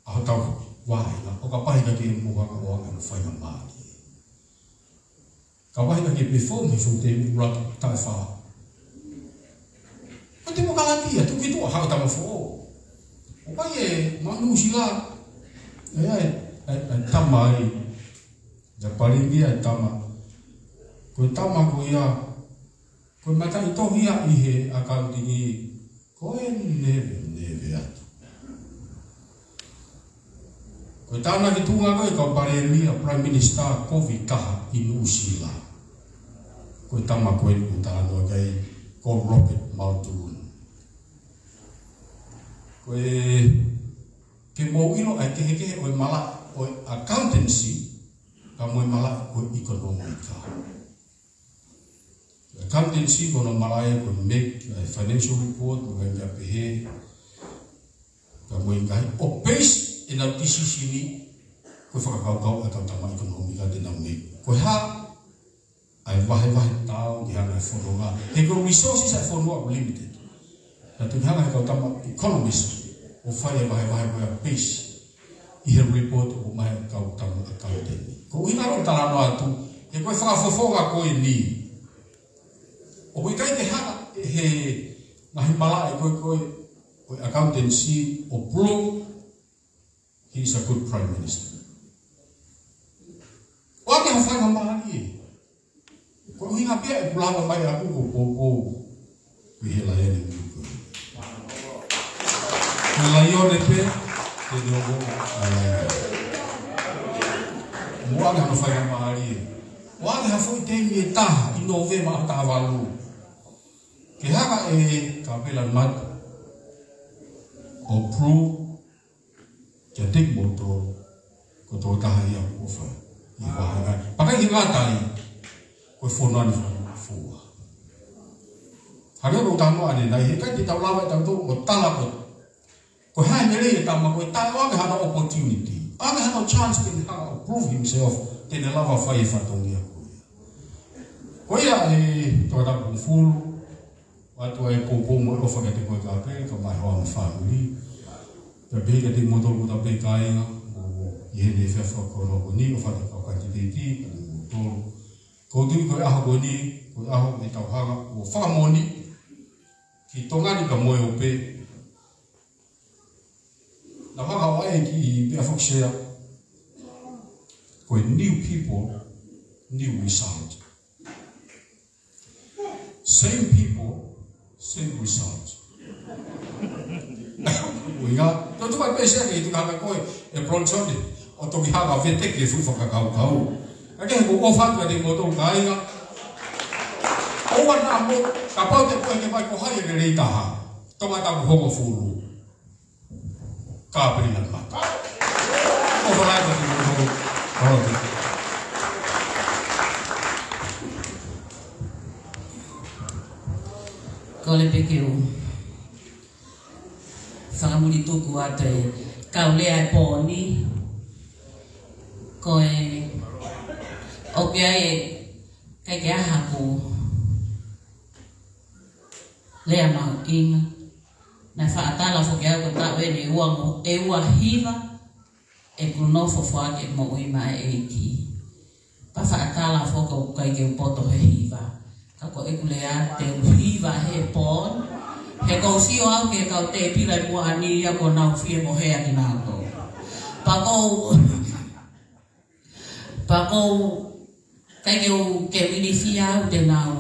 ʻa hotau vaʻinga, ʻo kapau heʻikai ke mou hanga ʻo ʻoange hano faingamālie. Kapau heʻikai ke perform he foʻi tēpile ʻuluaki, taʻu ʻe fā. Ko e temokalati ia, tuku ki tuʻa, haʻu tama foʻou. ʻOku ʻi ai e, maʻa Nuʻusila, ʻe ʻi ai e, e, e tama ai, ʻa e palēmia e tama. Ko e tama ko ia, ko e mataʻitohi ia ʻi he accounting, Ko e neveneve atu. Ko e tānaki tuʻunga ko ē kau palēmia, Prime Minister, kovi taha ʻi Nuʻusila. Ko e tama ko ē ʻoku talanoa ki ai ko Robert Muldoon. Ko e ke mou ʻilo ʻa e kehekehe ʻo e malaʻe ʻo e accountancy, ka mo e malaʻe ʻo e ʻekonōmika. Accountancy ko hono malaʻe ko e make ʻa e financial report, mo e ngaahi meʻa pehē, ka mo e ngaahi ʻo base ʻenau decision ʻi he fakakaukau ʻa e kau tama ʻekonōmika te nau make. Ko e hā ʻa e vahevahe tau ki hanga e fononga. He ko e resources ʻa e fonua ʻoku limited. Naʻa tau hanga he kau tama economist ʻo fai e vahevahe ko ia base ʻi he report ʻoku ʻomai ʻe he kau tama accountant. Ko e ʻuhinga ʻoku ou talanoa atu, he ko e fakafofonga ko eni. ʻOku ʻikai ke hanga he ngaahi malaʻe ko ē ko ē ʻo e accountancy ʻo prove he is a good prime minister. ʻOange ha faingamālie. Ko e ʻuhinga pē ʻeku lava mai ʻaku ko e poupou ʻi he laione ʻuku. Ko e laione pē, te ne ongo ʻa e laione. Mou ʻoange ha faingamālie. ʻOange ha foʻi teimi ʻe taha ʻi Nōvema ʻaho taha valu. Ke hanga ʻe Kāpelani Mata ʻo prove kiate kimoutolu ko e tokotaha ia ʻoku fai ʻi he vahaʻa. Pea ʻikai ke ngata ai, ko e fonua ni fua. Hangē ko e talanoa ʻanenai, he ʻikai te tau lava ʻe tautolu ʻo tala ko, ko e hā e lelei e tama ko ē, taʻe ʻoange hano opportunity. ʻOange hano chance ke ne hanga ʻo prove himself, te ne lava fai e fatongia ko ia. Ko ia ʻe Toketā Pongifulu, ʻoatu ʻa e poupou mo e ʻofa kiate koe Kāpeli, kae ʻumaʻā ho fāmili. Pea pehē kiate kimoutolu kotoa pē kāinga, ʻoku ʻi heni he efiafi fakakoloa ko eni, ʻofa atu ki he kau kanititeiti, kimoutolu. Ko e tui ko e ʻaho ko eni, ko e ʻaho ʻe tau hanga ʻo fakamoʻoni ki Tonga ni kae ʻumaʻā ʻa e ope. Naʻa hanga ʻo ʻai ki he pea foxea, ko e new people, new result. Same people, same result. ʻUhinga, tau tuku ʻa e pēsi ake ʻi he tuʻunga ko ē ʻe Bronson, ʻo toki hanga ʻo veteki e fuʻu fakakaukau. Ka ke he ʻoku ou ʻofa atu kiate kimoutolu kāinga. ʻOua naʻa mou, kapau te ke pehē mai ko hai e lelei taha. Toketā Pongifulu. Kāpeli Mata. ʻOfa lahi atu kiate kimoutolu. Kole pē ke u fakamuli tuku atu e kau lea e pō ni. Ko e, ʻoku ʻi ai e, ʻikai ke ʻi ai haʻaku lea mahuʻinga. Naʻe fakamatala foki au ko e taʻu eni ʻe ua mo, ʻe ua hiva, ʻeku nofo foaki e moʻui maʻa e ʻEiki. Pea fakamatala foki ʻoku ʻikai ke u poto he hiva. Ka ko ʻeku lea te u hiva he pō ni. He ʻoku ou sio au ki he kau tēpile ʻi muʻa ni ia ʻoku nau fie mohe ʻa kinautolu. Pea ʻoku ou, pea ʻoku ou ʻikai ke u ke minisia au te nau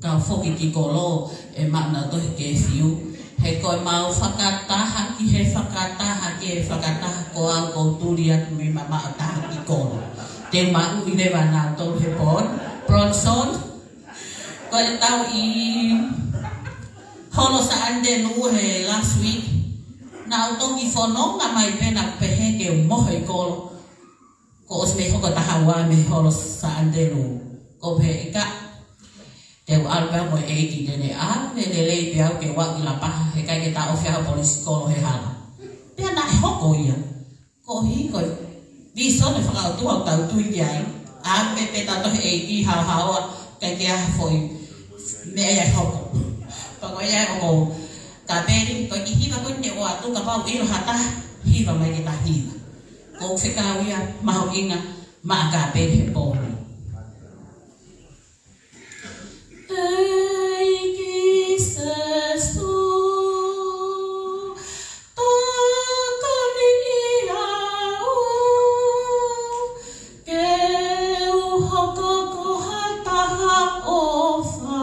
kau foki ki kolo ʻe maʻu nautolu he kefiu. He ko e mau fakataha ki he fakataha ki he fakataha ko au ʻoku ou tuli atu mei mamaʻo taha ki kolo. Te u maʻu ʻi leva nautolu he pō ni. Bronson, ko e tau ʻi Holo Saint Andrew he last week. Naʻa ku toki fononga mai pē naʻa ku pehē ke u mohe ʻi kolo. Kuo ʻosi mei hoko taha ua mei Holo Saint Andrew. Ko e pehē ʻikai. Te u ʻalu pē au mo e ʻEiki te ne ʻave lelei pē au ke u aʻu ki Lapaha he ʻikai ke taʻofi au ʻe he polisi kolo he hala. Pea naʻe hoko ia. Ko e hiko e vīsone fakaʻotua ʻoku tau tui ki ai. ʻAve pē tautolu he ʻEiki haohaoa ʻikai ke ʻi ai ha foʻi meʻa ia ʻe hoko. Pea ko ia ʻoku ou Kāpeli, ko e kiʻi hiva ko eni ʻoatu kapau ʻe ʻilo ha taha, hiva mai ke ta hiva. ʻOku ou fekau ia mahuʻinga maʻa Kāpeli he pō ni. ʻEiki Sīsū, tokoniʻi au, ke u hoko ko ha taha ʻofa,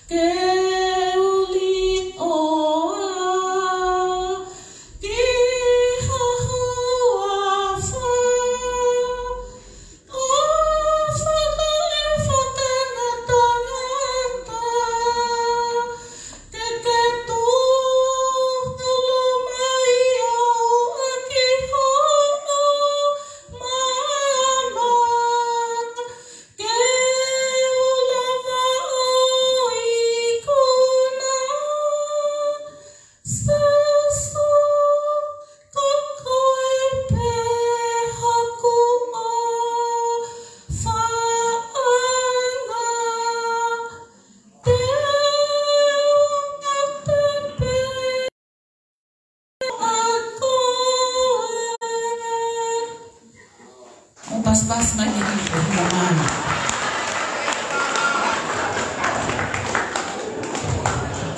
ke u li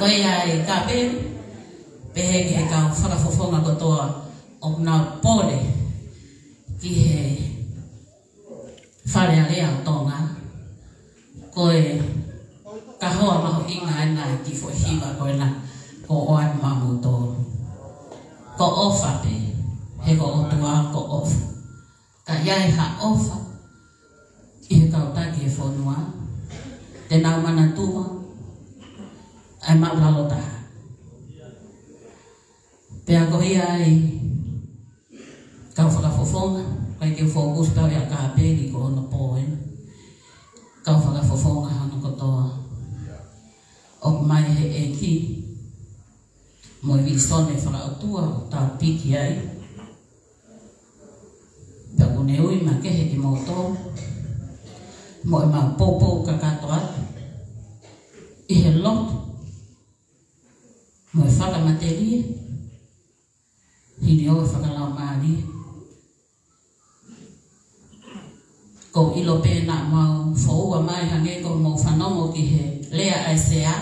Pea ʻi he kāpeli, pehē ki he kau fakafofonga kotoa ʻoku nau pole ki he Fale Alea ʻo Tonga, ko e kahoa mahuʻinga ena ki he foʻi hiva ko ena ko ʻOani Mamoto. Ko e ʻofa pē, he ko e ʻOtua ko e ʻofa. Ka ʻi ai ha ʻofa ʻi he kau taki e fonua, te nau manatua ʻa e maʻulalo taha. Pea ko ia ai kau fakafofonga, ʻikai ke u focus pē au ʻi he kāpeli ko hono pō eni. Kau fakafofonga hono kotoa, ʻoku mai he ʻEiki mo e vīsone fakaʻotua ʻoku tau piki ai. Pea ʻoku ne ui makehe kimoutolu mo ʻemau poupou kakato atu ʻi he lotu mo e fakamatelie, hili ʻo e fakalaumālie. ʻOku ou ʻilo pē naʻa mau foua mai hangē ko hoʻomou fanongo ki he lea ʻa e sea,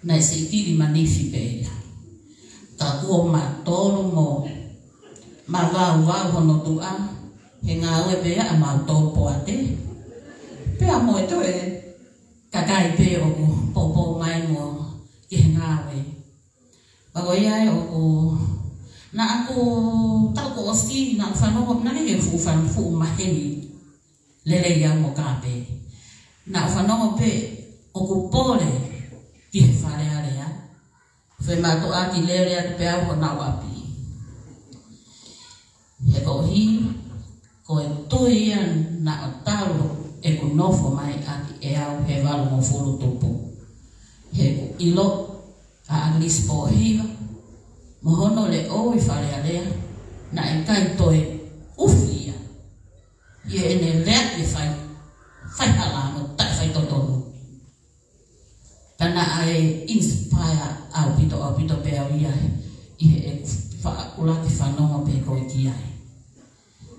naʻe siʻi kili manifi pē ia. Ka kuo matolu mo mavauvau hono tuʻa, he ngāue pē ia ʻa mautolu poate. Pea mo e toe kakai pē ʻoku poupou mai mo ki he ngāue. Pea ko ia ai ʻoku, naʻa ku, taʻu kuo ʻosi, naʻa ku fanongo, naʻe ʻikai ke fuʻu fan-, fuʻu maheni lelei au mo kāpeli. Naʻa ku fanongo pē ʻoku pole ki he Fale Alea. Fai mātuʻaki lele atu pē au honau ʻapi. He koeʻuhi ko e tui ia naʻa ku talu ʻeku nofo mai ʻaki ʻe au he valungofulu tupu. He ʻoku ʻilo ʻa ʻAkilisi Pōhiva mo hono leʻo ʻi Fale Alea, naʻe ʻikai toe ʻufi ia ʻi heʻene lea ʻi he fai, faihala mo taʻefaitotonu. Ka naʻe inspire ʻaupito, ʻaupito pē au ia ʻi heʻeku faʻa ʻuluaki fanongo pē ko ē ki ai.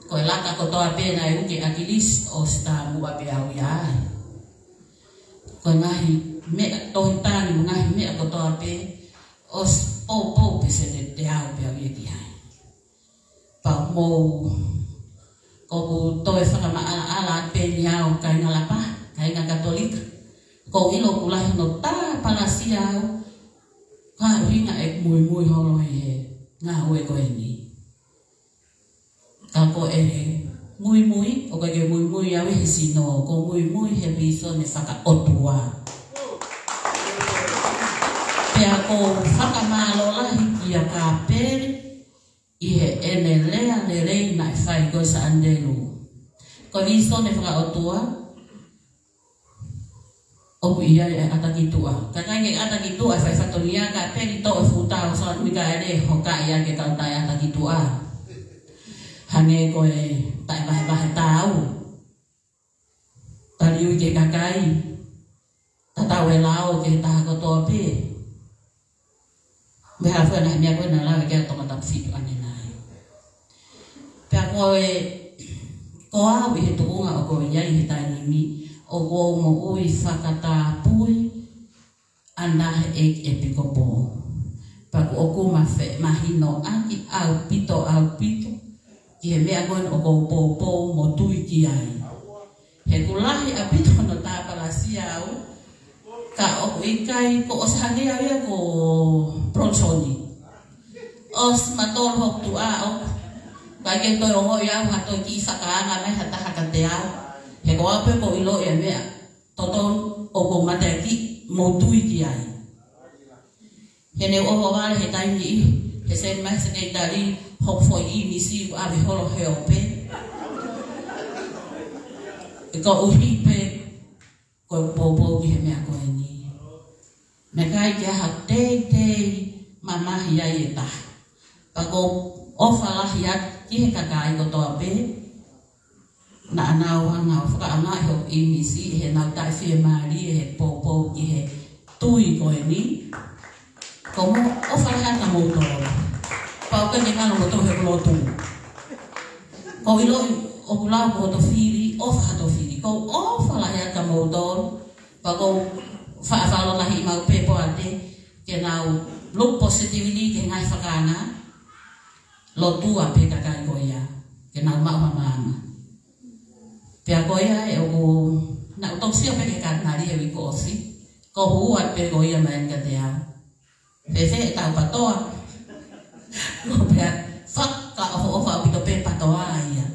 Ko e laka kotoa pē naʻe uki ʻe ʻAkilisi ʻosi tamuʻa pē au ia ai. Ko e ngaahi meʻa, tohi tangi mo e ngaahi meʻa kotoa pē ʻosi poupou pē sēniti au pē au ia ki ai. Pea mou, ʻoku ou toe fakamaʻalaʻala pē eni au, kāinga Lapa, kāinga Katolika. ʻOku ou ʻilo ʻoku lahi hono tāpalasia au, ka ʻuhinga ʻeku muimui holo ʻi he ngāue ko eni. Ka ko e muimui, ʻoku ʻikai ke muimui au ʻi he sino, ʻoku ou muimui he vīsone fakaʻotua. Pea ʻoku ou fakamālō lahi kia Kapeli, ʻi heʻene lea lelei naʻe fai ko ē Sāndelū. Ko e vīsone fakaʻotua, ʻoku ʻi ai e ʻata ki tuʻa. Ka ʻikai ke ʻata ki tuʻa, fai fatongia Kapeli toʻo e fuʻu tau ʻo Sāndelū Mikaele, hokaʻi ʻaki e kau taʻeʻata ki tuʻa. Hangē ko e taʻevahevahe tau. Taliui ki he kakai, tatau e lao ki he taha kotoa pē. Mo e hā fua e ngaahi meʻa ko ē naʻe lave ki ai ʻa Tongatapu fitu ʻanenai. Pea ko e, ko au ʻi he tuʻunga ʻoku ou ʻi ai he taimi ni, ʻoku ou moʻui fakatapui ʻa e ngaahi ʻeikipikopo. Pea ʻoku ou mafe-, mahinoʻaki ʻaupito, ʻaupito ki he meʻa ko ē ʻoku ou poupou mo tui ki ai. He ʻoku lahi ʻaupito hono tāpalasia au, ka ʻoku ʻikai, kuo ʻosi hangē au ia ko Bronson. ʻOsi matolu hoku tuʻa ʻoku ʻikai ke toe ongoʻi au ha toe kiʻi fakaanga mai ha taha kiate au. He ko au pē ʻoku ou ʻiloʻi e meʻa totonu ʻoku ou mateaki mo tui ki ai. He naʻe ʻohovale he taimi ni, he seni mai he sekelitali hoku foʻi ʻīmisi ʻoku ʻave holo he ope. Koeʻuhi pē ko e poupou ki he meʻa ko eni. Naʻe ʻikai ke ʻi ai ha teitei mamahi ai e taha. Pea ʻoku ou ʻofa lahi atu ki he kakai kotoa pē naʻa nau hanga ʻo fakaʻaongaʻi hoku ʻīmisi ʻi heʻenau taʻefiemālie he poupou ki he tui ko eni. ʻOku ou ʻofa lahi atu kia moutolu. Pea ʻoku ʻikai ke ngalo moutolu he ʻoku lotu. ʻOku ou ʻiloʻi ʻoku lau ko hoto fili, ʻofa hato fili. ʻOku ou ʻofa lahi atu kia moutolu. Pea ʻoku ou faʻa fakalotolahiʻi maʻu pē poate, ke nau look positively ki he ngaahi fakaanga, lotua pē kakai ko ia, ke nau maʻu ha maama. Pea ko ia ē ʻoku, naʻá ku toki sio pē ki he katinali he uike kuo ʻosi, ko e hū atu pē ko ia mai kiate au. Fēfē ʻetau patoa? Ko e pehē, fakaʻofoʻofa ʻaupito pē patoa ia.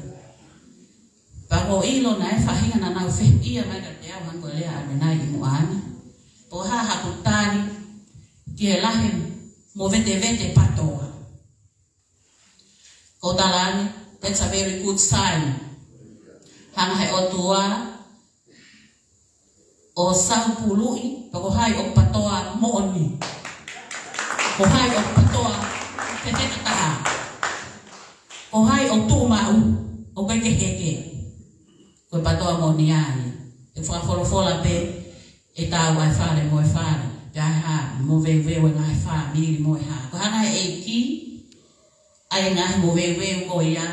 Pea ko e ʻilo naʻe faʻahinga naʻa nau fehuʻia mai kiate au hangē ko e lea ʻa ʻAnenai ʻi muʻa ni. Ko e hā haʻaku tali ki he lahi mo vetevete patoa? Ko e tala ange, that's a very good sign. Hanga he ʻOtua ʻo saupuluʻi, pe ko hai ʻoku patoa moʻoni. Ko hai ʻoku patoa fefeka taha. Ko hai ʻoku tuʻu maʻu, ʻoku ʻikai ke heke. Ko e patoa moʻoni ia. ʻE fakafolofola pē, ʻe tau ʻai fale mo e fale. Pea hā, moveuveu e ngaahi fāmili mo e hā. Ko e hanga he ʻEiki, ʻai e ngaahi moveuveu ko ia,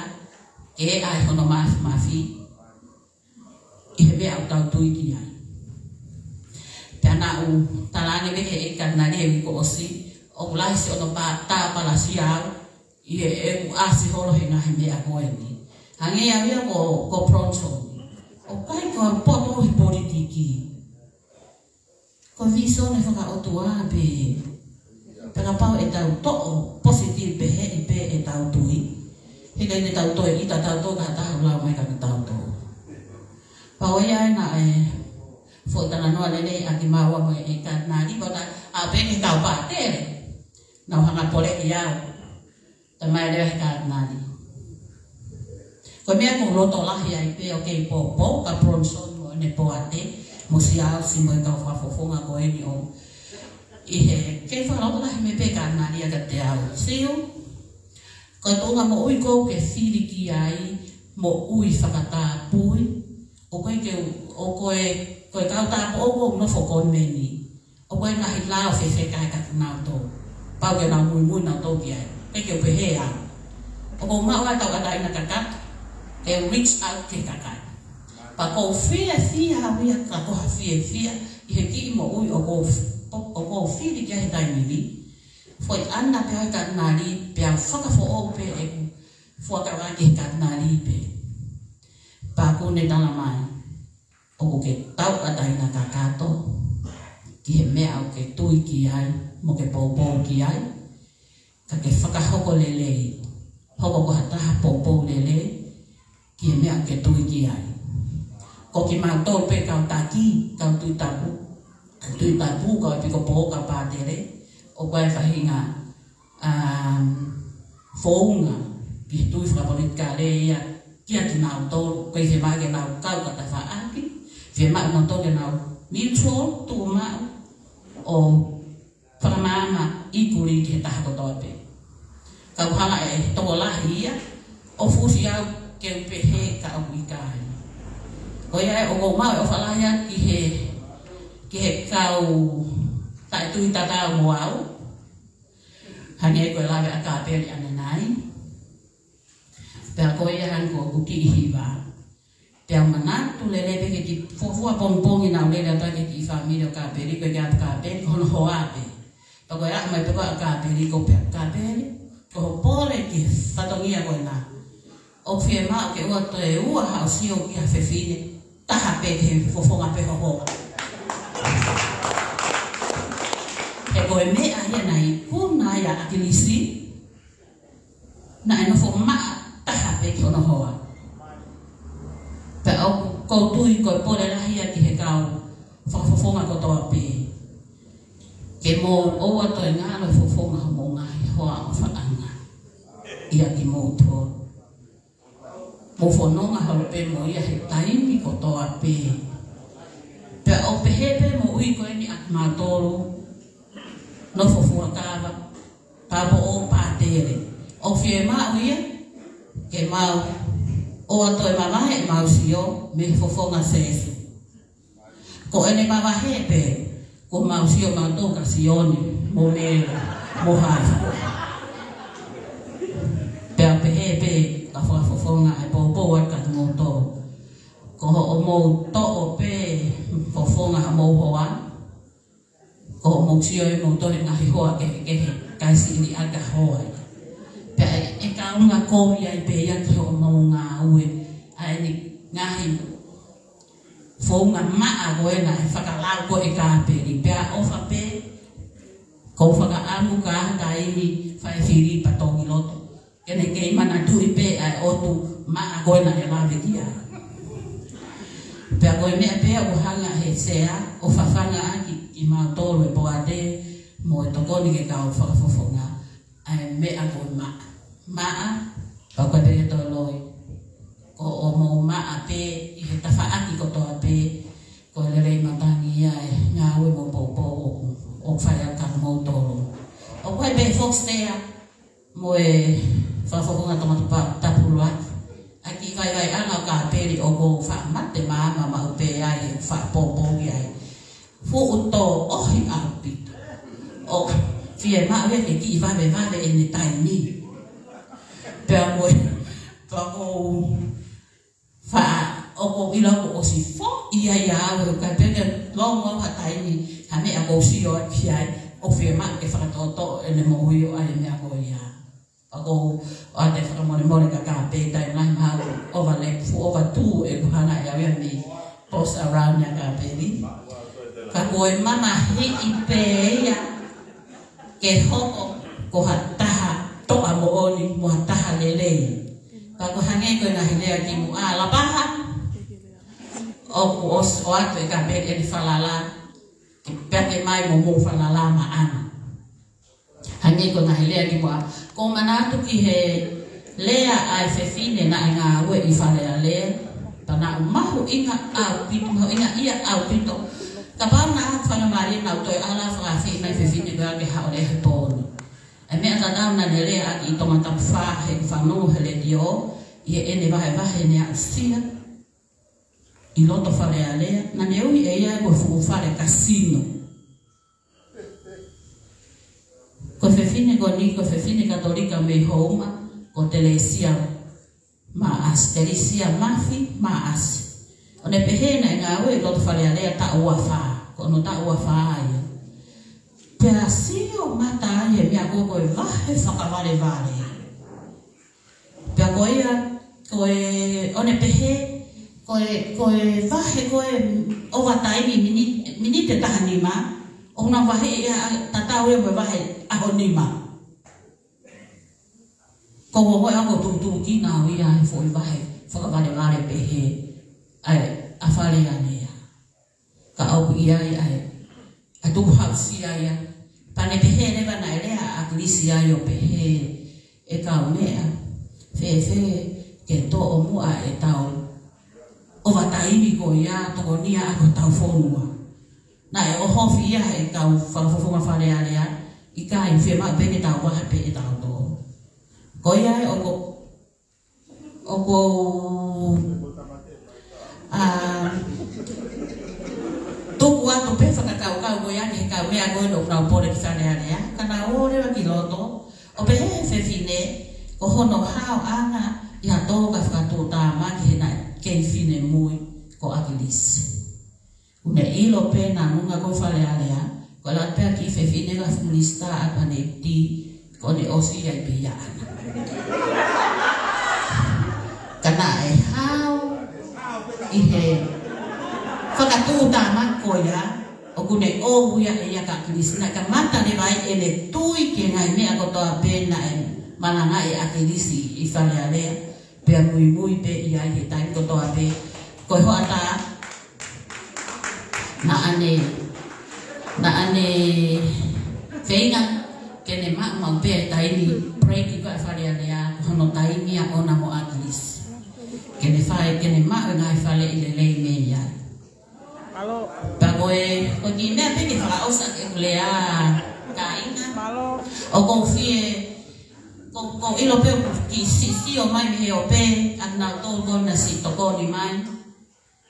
ke ʻai hono mafimafi ʻi he meʻa ʻoku tau tui ki ai. Pea naʻá ku tala ange pē ki he katinali he uike kuo ʻosi, ʻoku lahi siʻono pā tāpalasia au, ʻi heʻeku ʻasi holo he ngaahi meʻa ko eni. Hangē au ia ko, ko Bronson. ʻOku ʻikai ko e poto he politiki. Ko e visone fakaʻotua pē. Pea kapau ʻe tau toʻo positive pē he ʻi pē ʻetau tui. He ʻikai te tau toe ʻita tautolu ka taha ʻo lau mai kiate tautolu. Pea ʻoku ʻi ai ʻena e foʻi talanoa lelei ʻa kimaua mo e katinali, pea ta ʻa pē ki he kau pātele. Nau hanga pole ʻi au. Talamai leva he katinali. Ko e meʻa ʻoku ou loto lahi ai pē ʻo kei poupou kia Bronson mo ʻene poate, mo Siaosi mo e kau fakafofonga ko eni ʻo. ʻI he kei fakaloto lahi mai pē katinali ia kiate au. Siu, ko e tuʻunga moʻui ʻoku ke fili ki ai, moʻui fakatāpui, ʻoku ʻikai ke, ʻoku ʻikai, ko e kau tāupoʻou ʻoku nofo ko eni. ʻOku ʻi ai e ngaahi lao fefeka ʻa kinautolu. Pau ke nau muimui nautolu ki ai. ʻIkai ke u pehē au. ʻOku ou maʻu ʻa e tauʻatāina kakato. Ke reach out ki he kakai. Pea ʻoku ou fiefia au ia ka ko ha fiefia. ʻI he kiʻi moʻui ʻoku ou f-, ʻoku ou fili ki ai he taimi ni. Foʻi ʻana pē ʻa e katinali, pea u fakafoʻou pē ʻeku fuakava ki he katinali pē. Pea ʻoku ne talamai. ʻOku ke tauʻatāina kakato ki he meʻa ʻoku ke tui ki ai, mo ke poupou ki ai, ka ke fakahoko lelei, hoko ko ha taha poupou lelei ki he meʻa ʻoku ke tui ki ai. Ko kimautolu pē kau taki, kau Tuʻi Tapu, kau Tuʻi Tapu, kau ʻEpikopō, kau Pātele, ʻoku ʻi ai e faʻahinga um, founga ki he tui fakapolitikale ia kia kinautolu, ʻoku ʻikai fiemaʻu ke nau kau ka tafaʻaki, fiemaʻu nautolu ke nau mutual, tuʻu maʻu ʻo fakamaama ʻi kuli ki he taha kotoa pē. Ka ʻoku hanga ʻe he tokolahi ia ʻo fusi au ke u pehē ka ʻoku ʻikai. Ko ia ē ʻoku ou maʻu e ʻofa lahi atu ki he, ki he kau taʻetui tatau mo au, hangē ko e lave ʻa Kapeli ʻanenai. Pea ko ia hangē ko ʻeku kiʻi hiva. Pea u manatu lelei pē ki he kiʻi fuofua pongipongi naʻá ku lele atu ai ki he kiʻi fāmili ʻo Kapeli, ko e kiʻi ʻapi Kapeli, ko hono hoa pē. Pea ko e aʻu mai pē ko ē ʻa Kapeli, ko e pehē ʻa Kapeli, ko hoʻo pole ki he fatongia ko ena. ʻOku fiemaʻu ke ʻoua toe ua haʻo sio ki ha fefine taha pē ki he fofonga pē ho hoa. He ko e meʻa ia naʻe ikuna ai ʻa ʻAkilisi, naʻe nofo maʻa taha pē ki hono hoa. Pea ʻoku ou tui ko e pole lahi ia ki he kau fakafofonga kotoa pē. Ke mou ʻoua toe ngalo e fofonga homou ngaahi hoa ʻofaʻanga ʻia kimoutolu. Mou fononga holo pē mo ia he taimi kotoa pē. Pea ʻoku pehē pē moʻui ko eni ʻa kimautolu nofo fuakava, tāupoʻou, pātele. ʻOku fiemaʻu ia ke mau ʻoua toe mavahe ʻemau sio mei he fofonga ʻo Sēsū. Ko ʻene mavahe pē, ko ʻemau sio mautolu kia Sione, mo Mele, mo hai. Pea pehē pē ka fakafofonga e poupou atu kia kimoutolu. Ko hoʻomou toʻo pē fofonga homou hoa, mou sio ʻe moutolu he ngaahi hoa kehekehe, kae siʻi ʻaki ʻa e hoa ia. Pea ʻe, ʻe kaunga kovi ai pē ia ki hoʻomou ngāue, ʻa eni ngaahi founga maʻa ko ena ʻe fakalau ko ē ʻe kāpeli. Pea ʻofa pē, kou fakaʻamu ka taimi fai fili pa tongi loto. Ke ne kei manatuʻi pē ʻa e ʻotu maʻa ko ena ʻe lave ki ai. Pea ko e meʻa pē ʻoku hanga he sea ʻo fafanga ʻaki kimautolu e poate mo e tokoni ke kau fakafofonga ʻa e meʻa ko e maʻa. Maʻa, pea ko e peke toloi. Ko ʻomou maʻa pē ʻi he tafaʻaki kotoa pē, ko e lelei matangi ia e ngāue mo poupou ʻoku fai ʻaki ʻa moutolu. ʻOku ʻi ai pē foxtail mo e fakafofonga Tongatapu Pulaki. ʻA e kiʻi vaivaiʻanga ʻo kāpeli ʻoku ou faʻa mate maama maʻu pē ai, faʻa poupou ki ai. Fuʻu tō ʻohi ʻaupito. ʻO fiemaʻu ia ke kiʻi vavevave ʻene taimi. Pea ko e, pea ko u faʻa, ʻoku ou ʻilo kuo ʻosi foʻi ia ia au, ka peke longo ha taimi, ha meʻa kou sio ʻaki ai, ʻo fiemaʻu ke fakatoʻotoʻo ʻene moʻui ʻo ʻai e meʻa ko ia. Pea ko u ʻoatu e fakamolemole ka kāpeli taimi lahi mahalo overlap, fuʻu overtū ʻeku hanga ʻe au ia mei post around ia kāpeli. Ka ko e mamahiʻi pē ia ke hoko ko ha taha toʻa moʻoni mo ha taha lelei. Pea ko e hangē ko e ngaahi lea kimuʻa, Lapaha, ʻoku ʻos-, ʻoatu ʻe kāpeli ʻene falala, pea ke mai mo mou falala maʻana. Hangē ko e ngaahi lea kimuʻa. Kou manatu ki he lea ʻa e fefine naʻe ngāue ʻi Fale Alea. Pea naʻe mahuʻinga ʻaupito, mahuʻinga ia ʻaupito. Kapau naʻa fakamālie naʻa toe ala fakaafeʻi mai fefine ko ia ke haʻu lea he pō ni. ʻA e meʻa tatau naʻa ne lea ʻaki ʻi Tongatapu Fā he fanongo he letiō, ʻi heʻene vahevahe ʻene aʻusia ʻi loto Fale Alea, naʻa ne ui ʻe ia ko e fuʻu fale kasino. Ko e fefine ko eni, ko e fefine Katolika mei Houma, ko Telesia Maʻasi, Telesia Mafi Maʻasi. ʻO ne pehē naʻe ngāue ʻi loto Fale Alea taʻu ua fā, ko hono taʻu ua fā ia. Pea sio mata ai he meʻa ko ē ko e vahe fakavalevale. Pea ko ia, ko e, ʻo ne pehē, ko e, ko e vahe ko ē overtime minit-, miniti ʻe taha nima, ʻoku nau vahe ia tatau ia mo e vahe ʻaho nima. Ko ʻeku ongoʻi ʻoku tuʻutuʻu ki nau ia he foʻi vahe fakavalevale pehē, ʻa e, ʻa Fale Alea. Ka ʻoku ʻi ai ʻa e, ʻa e tuku hausia ia. Pea ne pehē leva naʻe lea ʻa ʻAkilisi ai ʻo pehē, ʻe kaumeʻa, fēfē ke toʻo muʻa ʻetau overtime ko ia, tokonia ʻaki hotau fonua. Naʻe ʻohofi ia he kau fakafofonga Fale Alea, ʻikai, fiemaʻu pē ke tau vahe pē ʻe tautolu. Ko ia ai ʻoku ʻoku ou, ʻa, tuku atu pē fakakaukau ko ia ki he kaumeʻa ko ē ʻoku nau pole ki Fale Alea, ka nau ō leva ki loto, ʻo pehē he fefine, ko hono haoʻanga ia tō ka fakatuʻutāmaki he naʻe kei finemui ko ʻAkilisi. ʻOku ne ʻilo pē naʻa nunga ko Fale Alea, ko e lau pē ʻa e kiʻi fefine ka fuʻu minisitā ʻa Paneti, ko ʻene ʻosi ia ʻi pē ia ʻana. Ka naʻe hao ʻi he fakatuʻutāmaki ko ia, ʻoku ne ʻoua ia ʻe ia ka ʻAkilisi naʻe kamata leva ai ʻene tui ki he ngaahi meʻa kotoa pē naʻe malangaʻi ʻe ʻAkilisi ʻi Fale Alea. Pea muimui pē ia ʻi he taimi kotoa pē. Ko e hoʻatā, naʻa ne, naʻa ne feinga ke ne maʻu maʻu pē taimi break ʻi Fale Alea, ko hono taimi ia ʻona mo ʻAkilisi. Ke ne fai, ke ne maʻu e ngaahi faleʻi lelei mei ai. Pea ko e, ko e kiʻi meʻa pē ke fakaʻosi ʻaki ʻeku lea, kāinga. ʻOku ou fie, ko, kou ʻilo pē ʻoku kiʻi siʻisiʻi mai mei he ope, ʻa kinautolu ko ena siʻi tokoni mai.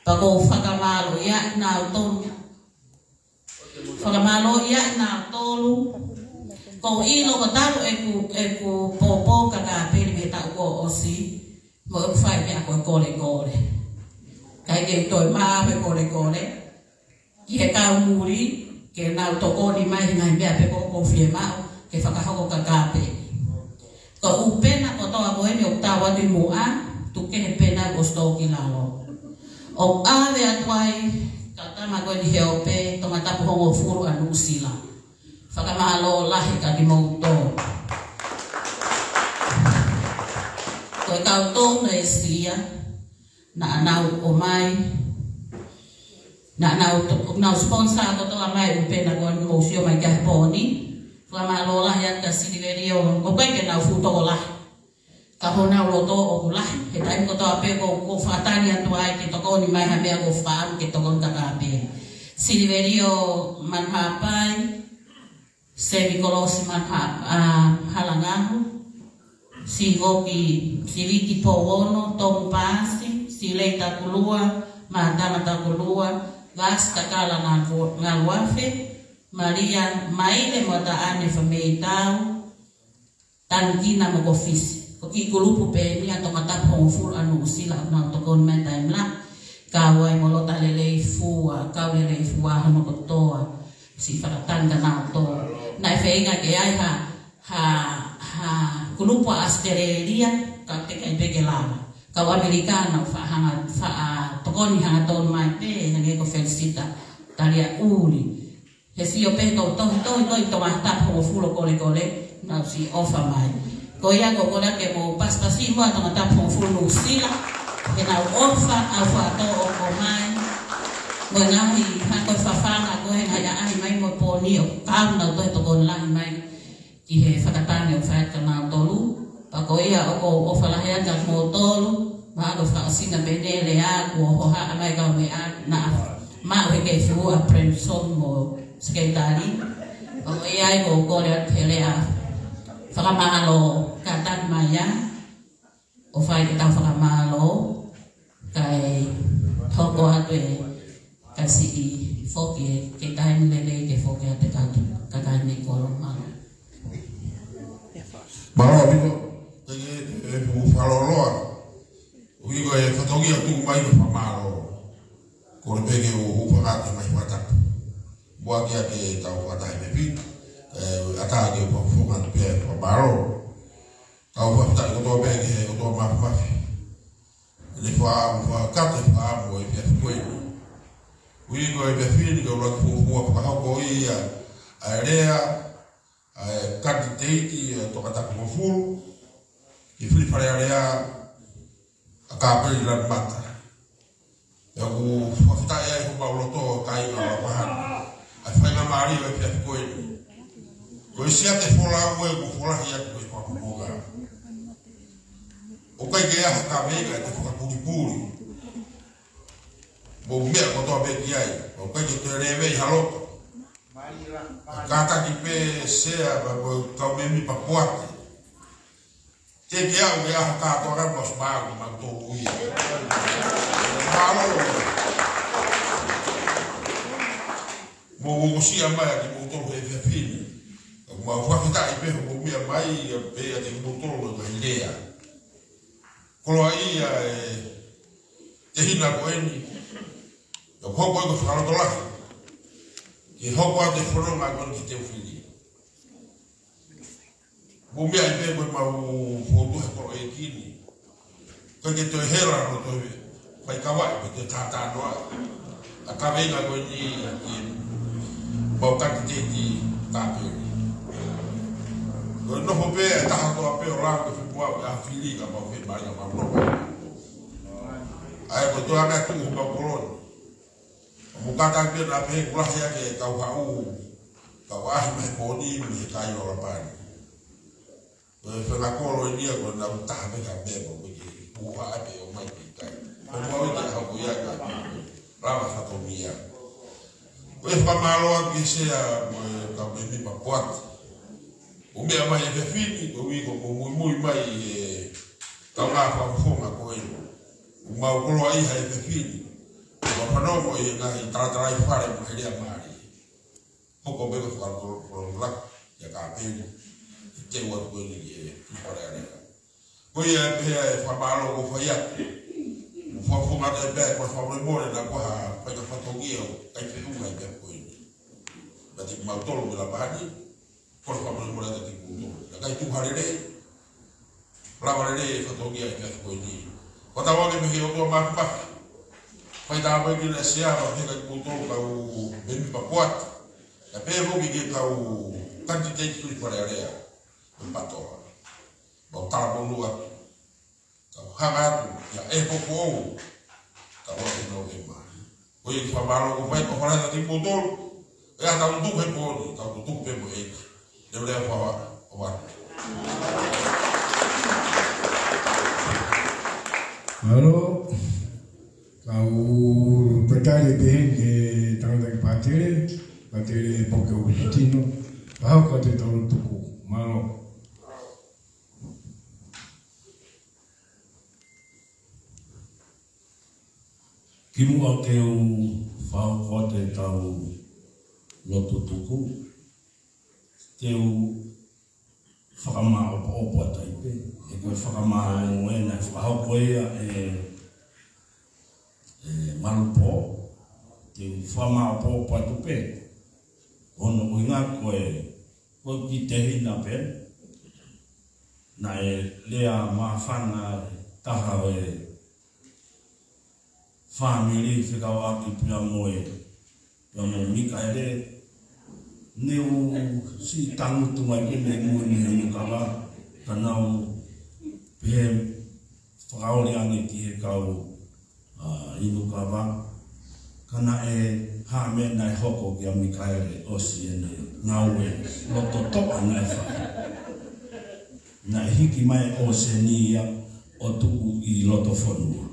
Pea kou fakamālō ia kinautolu. Fakamālō ia kinautolu. Kou ʻilo ko talu ʻeku, ʻeku poupou ka kāpeli mei he taʻu kuo ʻosi. Mo ʻeku fai meʻa ko e kolekole. ʻIkai ke u toe maʻu e kolekole. Ki he kau muli, ke nau tokoni mai he ngaahi meʻa pē ko ē ʻoku fiemaʻu ke fakahoko ka ka pē. Ko e ʻū pena kotoa ko eni ʻoku tau atu ʻi muʻa, tuku kehe pena ʻoku ʻosi tō ki lalo. ʻOku ʻave atu ai, ka tama ko eni he ope, Tongatapu hongofulu ʻa Nuʻusila. Fakamālō lahi kia kimoutolu. Ko e kau Tonga ʻEsia, naʻa nau ʻomai, naʻa nau to-, nau sponsor kotoa mai ʻū pena ko eni mou sio mai ki ai he pō ni. Fakamālō lahi atu kia Silivelio, ʻoku ʻikai ke nau fuʻu tokolahi. Ka ko honau loto ʻoku lahi, he taimi kotoa pē ʻoku, ʻoku fakatangi atu ai ke tokoni mai ha meʻa ʻoku fakaʻamu ke tokoni ka ka pē. Silivelio Manuhapai, Semi Kolosi Manuha-, ʻa, Halangahu, Sivoki, Siviki Pouono, Tomu Paasi, Silei Takulua, Mātama Takulua, Vasi Takala Ngalu-, Ngaluafe, Malia Maile mo Taʻane Fameitau, Tangikina mo Kofisi. Ko e kiʻi kulupu pē eni ʻa Tongatapu hongofulu ʻa Nuʻusila ʻoku nau tokoni mai taimi lahi. Kau ai mo Lota Lelei Fua, kau lelei fua hono kotoa. Siʻi fakatanga nau tō. Naʻe feinga ke ʻai ha, ha, ha kulupu ʻa ʻAositelēlia, ka ʻoku teʻeki ai pē ke lava. Kau ʻAmelika nau faʻa hanga, faʻa tokoni hangatonu mai pē, hangē ko Felisita Taliaʻuli. He sio pē ʻetau tohi, tohi, tohi, Tongatapu hongofulu kolekole, nau siʻi ʻofa mai. Ko ia ʻoku ou kole ke mou pasipasi muʻa Tongatapu hongofulu Nuʻusila, he nau ʻofa, ʻofa tō ʻo ʻomai. Mo e ngaahi, ha ko e fafanga, ko e ngaahi ʻaʻahi mai mo e pō ni ʻoku kau nau toe tokoni lahi mai ki he fakatangi ʻoku fai atu kia nautolu. Pea ko ia ʻoku ou ʻofa lahi atu kia moutolu, mahalo fakaʻosinga pē ʻene lea kuo hohaʻa mai kau meʻa naʻa maʻu he kei fuʻu ʻa Bremson mo Sekelitali. Pea ko ia ai ʻoku ou kole atu he lea fakamālō ka tanu mai ia. ʻO fai ke tau fakamālō, kae hoko atu e, kae siʻi foki e, ke taimi lelei ke foki atu e kau, ka taimi kolo mālō. Mālō ʻaupito, te ke, te ke fuʻu fakalōloa. ʻOku ʻi ai e fatongia tuku mai ko e fakamālō. Kole pē ke u hūfanga atu mai fakatapu. Muʻa kia ke tau fakataha pē pē, ē, ʻatā ke u fakafofonga atu pē fakamālō. Kau fakafetaʻi kotoa pē ki he ʻOtua Māfimafi. ʻEne faʻa, fakakakato e faʻa mo e efiafi ko eni. Ui ko e efiafi ni ka ʻuluaki fuofua fakahoko ia ʻa e lea, ʻa e kanititeiti ʻa e Tongatapu hongofulu, ki he fili Fale Alea, ʻa Kapeli Lanumata. ʻOku fakafetaʻi ai homau loto kāinga ʻo Lapahana. ʻA e faingamālie ʻo e efiafi ko eni. Ko e siate folau ē ʻoku folahi atu ko e fakapupunga. ʻOku ʻikai ke ʻi ai ha kaveinga ʻe te fakapulipuli. Mou meʻa kotoa pē ki ai. ʻOku ʻikai ke toe lēvei ha loto. Kātaki pē Sea, pea mo e kau mēmipa poate. Teʻeki ke aʻu ki he ʻaho kātoa ka mau ʻosi maʻu, maʻu tolu ia. Mālō. Mou ongosia mai ʻa kimoutolu he efiafi ni. Mau fakafetaʻi pē hoʻomou meʻa mai, ʻa pē ʻa kimoutolu ʻa e lea. Koloaʻia e tehina ko eni. ʻOku hoko ʻa e fakalotolahi. Ke hoko atu e fononga ko eni ki Teufili. Mou meʻa ai pē ko e mau fotu he kolo e kini. Ko e ke toe hela no toe fai kavai, ko e toe tātā noa. ʻA e kaveinga ko eni ki mau kanititeiti Kapeli. Ko e nofo pē, ʻe taha kotoa pē ʻo lau ke fepua, ʻa fili ka mau fepua, ka mau nofo. ʻA ia ko e toe anga tuʻu ho mau koloni. Mo kātaki pē naʻa pehē kuo lahi ange kau haʻu, kau ʻaʻahi mai he pō ni mei he kai ʻo Lapani. Ko e fanga kolo eni ia ko e nau taha pē ka memo, ko e ke puha ai pē ʻo mai ki kai. Ko e mau i te hau ko ia ka lava fatongia. Ko e fakamālō atu ki he Sea mo e kau mēmipa poate. ʻO meʻa mai he efiafi ni, ko e ui ko e muimui mai e kau ngā fakafofonga ko ē. ʻOku mau koloaʻia he efiafi ni. Ko e fanongo ʻi he ngaahi talatalaifale mo e lea mālie. Hoko pē ko e fakalotolahi ia Kapeli. Te ua tuku eni ki he Fale Alea. Ko ia pē e fakamālō ʻoku fai atu. Mo fakafofonga atu pē ko e fakamolemole naʻa ko ha fai ka fatongia ʻoku ʻikai feʻunga ʻi he pea ko eni. kimautolu ʻi Lapani, kole fakamolemole atu kiate kimoutolu. Ka ʻoku ʻikai tuku ha lelei, lava lelei e fatongia ʻi he ʻaho ko eni. Ko e tau ake mei he ʻOtua Māfimafi. Fai tāpuaki ki he Sea, mo e kimoutolu kau mēmipa poate. Kae pehē foki ki he kau kanititeiti Tuʻi Fale Alea, ʻo e PTOA. Mau talamonū atu. Tau hanga atu ia e pō foʻou, tau ʻalu ki Nōvema. Ko ia ke fakamālō ko fai ko fale atu kiate kimoutolu. ʻE ʻa tau tuku he pō ni, tau tuku pē mo e ʻEiki. Leveleva ʻo ʻOtua. Mālō. Kau pētale pē heni ki he tangataʻeiki pātele, Pātele Poke ʻOkusitino. Pea hoko atu e tau tuku. Mālō. Kimuʻa ke u fakahoko atu e tau lotu tuku, te u fakamāʻopoʻopo atu ai pē, he ko e fakamālō ē naʻe fakahoko ia ʻe, ʻe Malupō, te u fakamāʻopoʻopo atu pē, hono ʻuhinga ko e, ko e kiʻi tehina pē, naʻe lea māfana e taha ʻo e fāmili fekauʻaki pea mo e, pea mo Mikaele, ne u siʻi tangutu mai pē mei mui mei he inu kava, ka naʻa ku pehē fakaoli ange ki he kau, ʻa, inu kava, ka naʻe hā meʻa naʻe hoko kia Mikaele ʻosi ʻene ngāue loto toʻa naʻe fai. Naʻe hiki mai ʻo seni ia ʻo tuku ʻi loto fonua.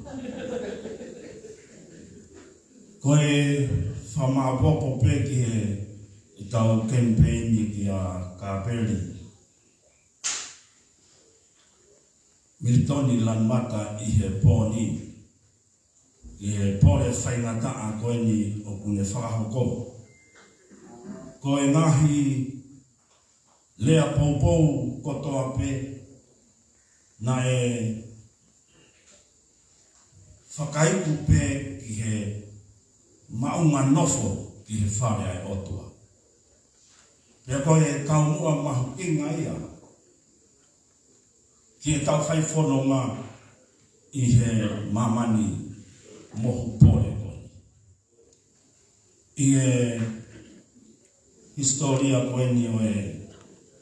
Ko e fakamāʻopoʻopo pē ki he tau kemipeini kia Kāpeli Militoni Lanumata ʻi he pō ni, ʻi he pole faingataʻa ko eni ʻoku ne fakahoko. Ko e ngaahi lea poupou kotoa pē naʻe fakaiku pē ki he maʻunga nofo ki he fale ʻa e ʻOtua. Pea ko e taumuʻa mahuʻinga ia ki he tau fai fononga ʻi he māmani mohu pole ko eni. ʻI he hisitōlia ko eni ʻo e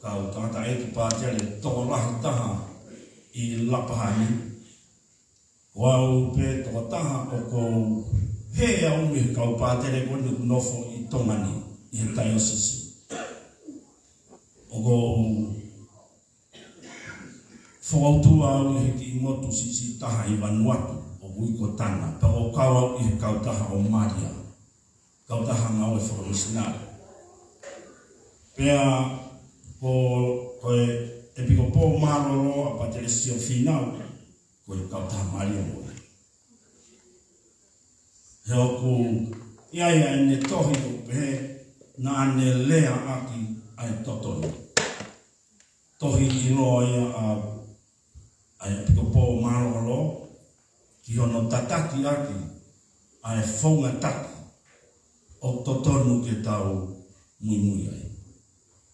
kau tangataʻeiki pātele tokolahi taha ʻi Lapahani, ko au pē tokotaha ʻoku ou hē au mei he kau pātele ko eni ʻoku nofo ʻi Tonga ni, ʻi he taiosisi. ʻOku ou fokoutua au ʻi he kiʻi motu siʻisiʻi taha ʻi Vanuatu, ʻoku ui ko Tana, pea ʻoku ou kau au ʻi he kautaha ʻo Malia, kautaha ngāue fakamisinale. Pea ko, ko e ʻEpikopō mālōlō ʻa Pātele Sio Fīnau, ko e kautaha Malia mo ia. He ʻoku ʻi ai ʻa ʻene tohi ʻoku pehē naʻa ne lea ʻaki ʻa e totonu. Tohi ʻiloa ia ʻa, ʻa e ʻEpikopō mālōlō ki hono tataki ʻaki ʻa e founga taki ʻoku totonu ke tau muimui ai.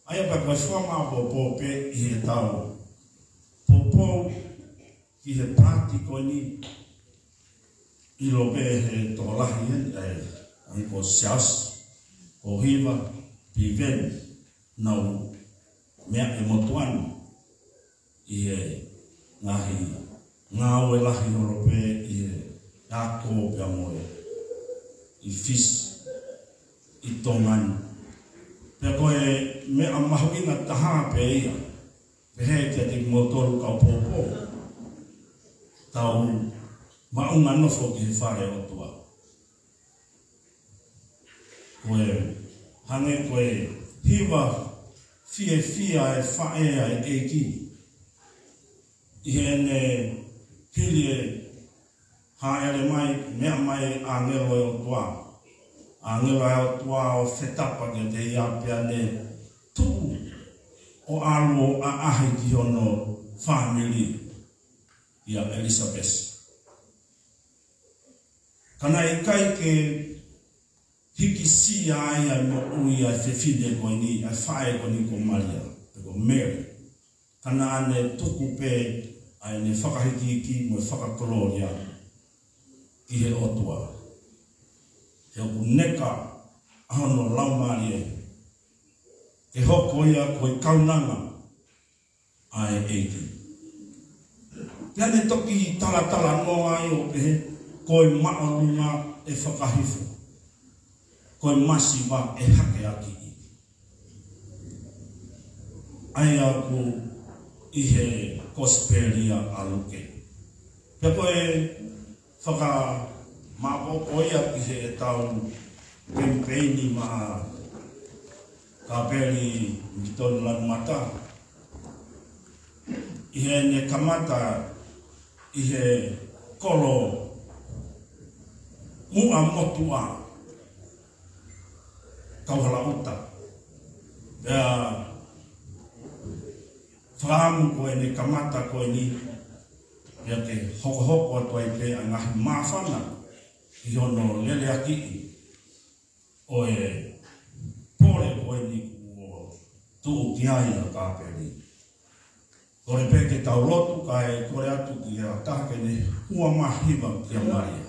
ʻA ia pea ko e fakamāʻopoʻopo pē ʻi he tau poupou ki he paati ko eni, ʻilo pē he tokolahi ē, ʻa e, ʻa e ko Siaosi, ko Hiva, Piveni, nau meʻa ʻi motuʻa ni ʻi he ngaahi ngāue lahi holo pē ʻi he ako pea mo e ʻi Fisi, ʻi Tonga ni. Pea ko e meʻa mahuʻinga taha pē ia, pehē kiate kimoutolu kau poupou, tau maʻunga nofo ki he fale ʻOtua. Ko e hangē ko e hiva fiefia e faʻē ʻa e ʻEiki ʻi heʻene hili e hāʻele mai, meʻa mai ʻāngelo ʻo e ʻOtua. ʻĀngelo ʻo e ʻOtua ʻo fetapa kiate ia pea ne tuʻu ʻo ʻalu ʻo ʻaʻahi ki hono fāmili ʻia ʻElisapesi. Ka naʻe ʻikai ke hikisia ai ʻa e moʻui ʻa e fefine ko eni, ʻa e faʻē ko eni ko Malia, pe ko Mary. Ka naʻa ne tuku pē ʻa ʻene fakahikihikiʻi mo e fakakolōlia ki he ʻOtua. He ʻoku neka ʻa hono laumālie ke hoko ia ko e kaunanga ʻa e ʻEiki. Pea ne toki talatalanoa ai ʻo pehē, ko e māʻolunga ʻe fakahifo, ko e masiva ʻe hakeakiʻi. ʻA ia ʻoku ʻi he Kosipeli ʻa Luke. Pea ko e fakamāʻopoʻopo ia ki heʻetau kemipeini maʻa Kāpeli Militoni Lanumata, ʻi heʻene kamata ʻi he kolo Muʻa Motuʻa, Kauhalaʻuta. Pea fakaʻamu ko ʻene kamata ko eni, pea ke hokohoko atu ai pē ʻa e ngaahi māfana ʻi hono leleakiʻi ʻo e pole ko eni kuo tuʻu ki ai ʻa Kāpeli. Kole pē ke tau lotu kae kole atu ki ha taha ke ne huamahiva kia Malia.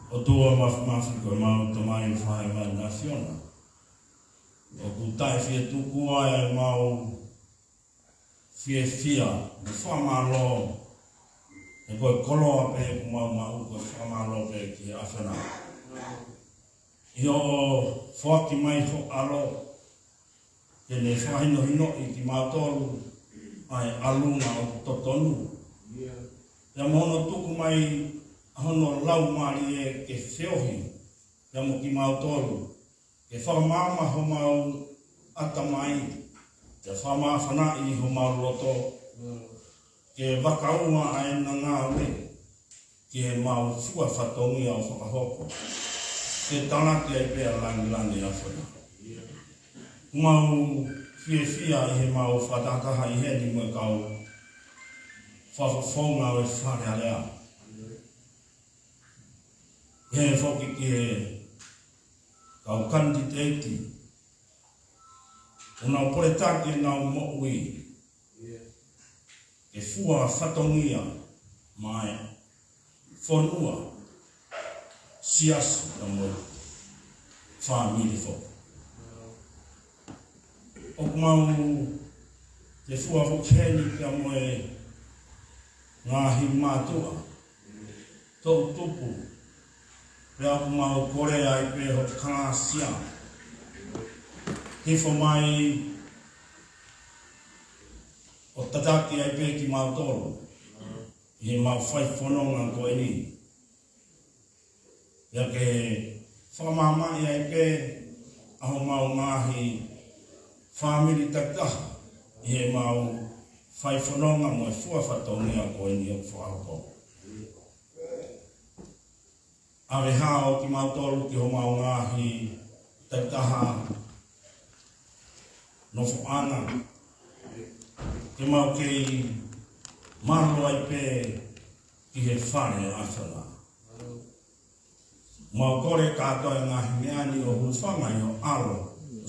ʻOtua Māfimafi, ko ʻemau Tamai ʻoku ʻi he ʻAfiona, ʻoku taʻefietuku ʻa ʻemau fiefia mo fakamālō, he ko e koloa pē ʻoku mau maʻu ko e fakamālō pē ki he ʻAfiona. ʻI hoʻo foaki mai ho ʻAlo, ke ne fakahinohinoʻi kimautolu ʻa e ʻalunga ʻoku totonu. Pea mo hono tuku mai ʻa hono Laumālie ke feohi pea mo kimautolu, ke fakamaama homau ʻatamai, ke fakamāfanaʻi homau loto, ke vakaua ʻa ʻena ngāue ki heʻemau fua fatongia ʻo fakahoko, ke talaki ai pē ʻa e lāngilangi ʻa e ʻAfiona. ʻOku mau fiefia ʻi heʻemau fakatahataha ʻi heni mo e kau fakafofonga ʻo e Fale Alea. Pehē foki ki he kau kanititeiti ʻoku nau poletaki ʻenau moʻui ke fua fatongia maʻa e fonua, siasi, pea mo e fāmili foki. ʻOku mau fie fua foki heni pea mo e ngaahi mātuʻa toʻutupu, pea ʻoku mau kole ai pē ho kalāsia, hifo mai ʻo tataki ai pē kimautolu ʻi heʻemau fai fononga ko eni. Pea ke fakamaamaʻi ai pē ʻa homau ngaahi fāmili takitaha ʻi heʻemau fai fononga mo e fua fatongia ko eni ʻoku fakahoko. ʻAve hao kimautolu ki homau ngaahi takitaha nofoʻanga, ke mau kei mālō ai pē ki he Fale ʻa e ʻAfiona. Mau kole kātoa e ngaahi meʻa ni ʻo hūfanga ʻi ho ʻAlo, ʻo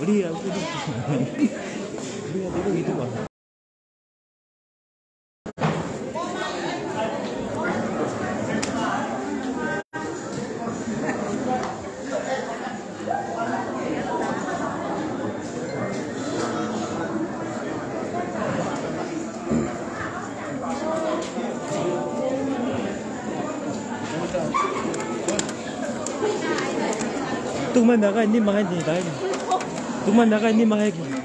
Oli, aku tu. Oli, aku tu, gitu, Pak. Tuku mai meʻakai, nima heni, tai. Tuku mai meʻakai, nima heni.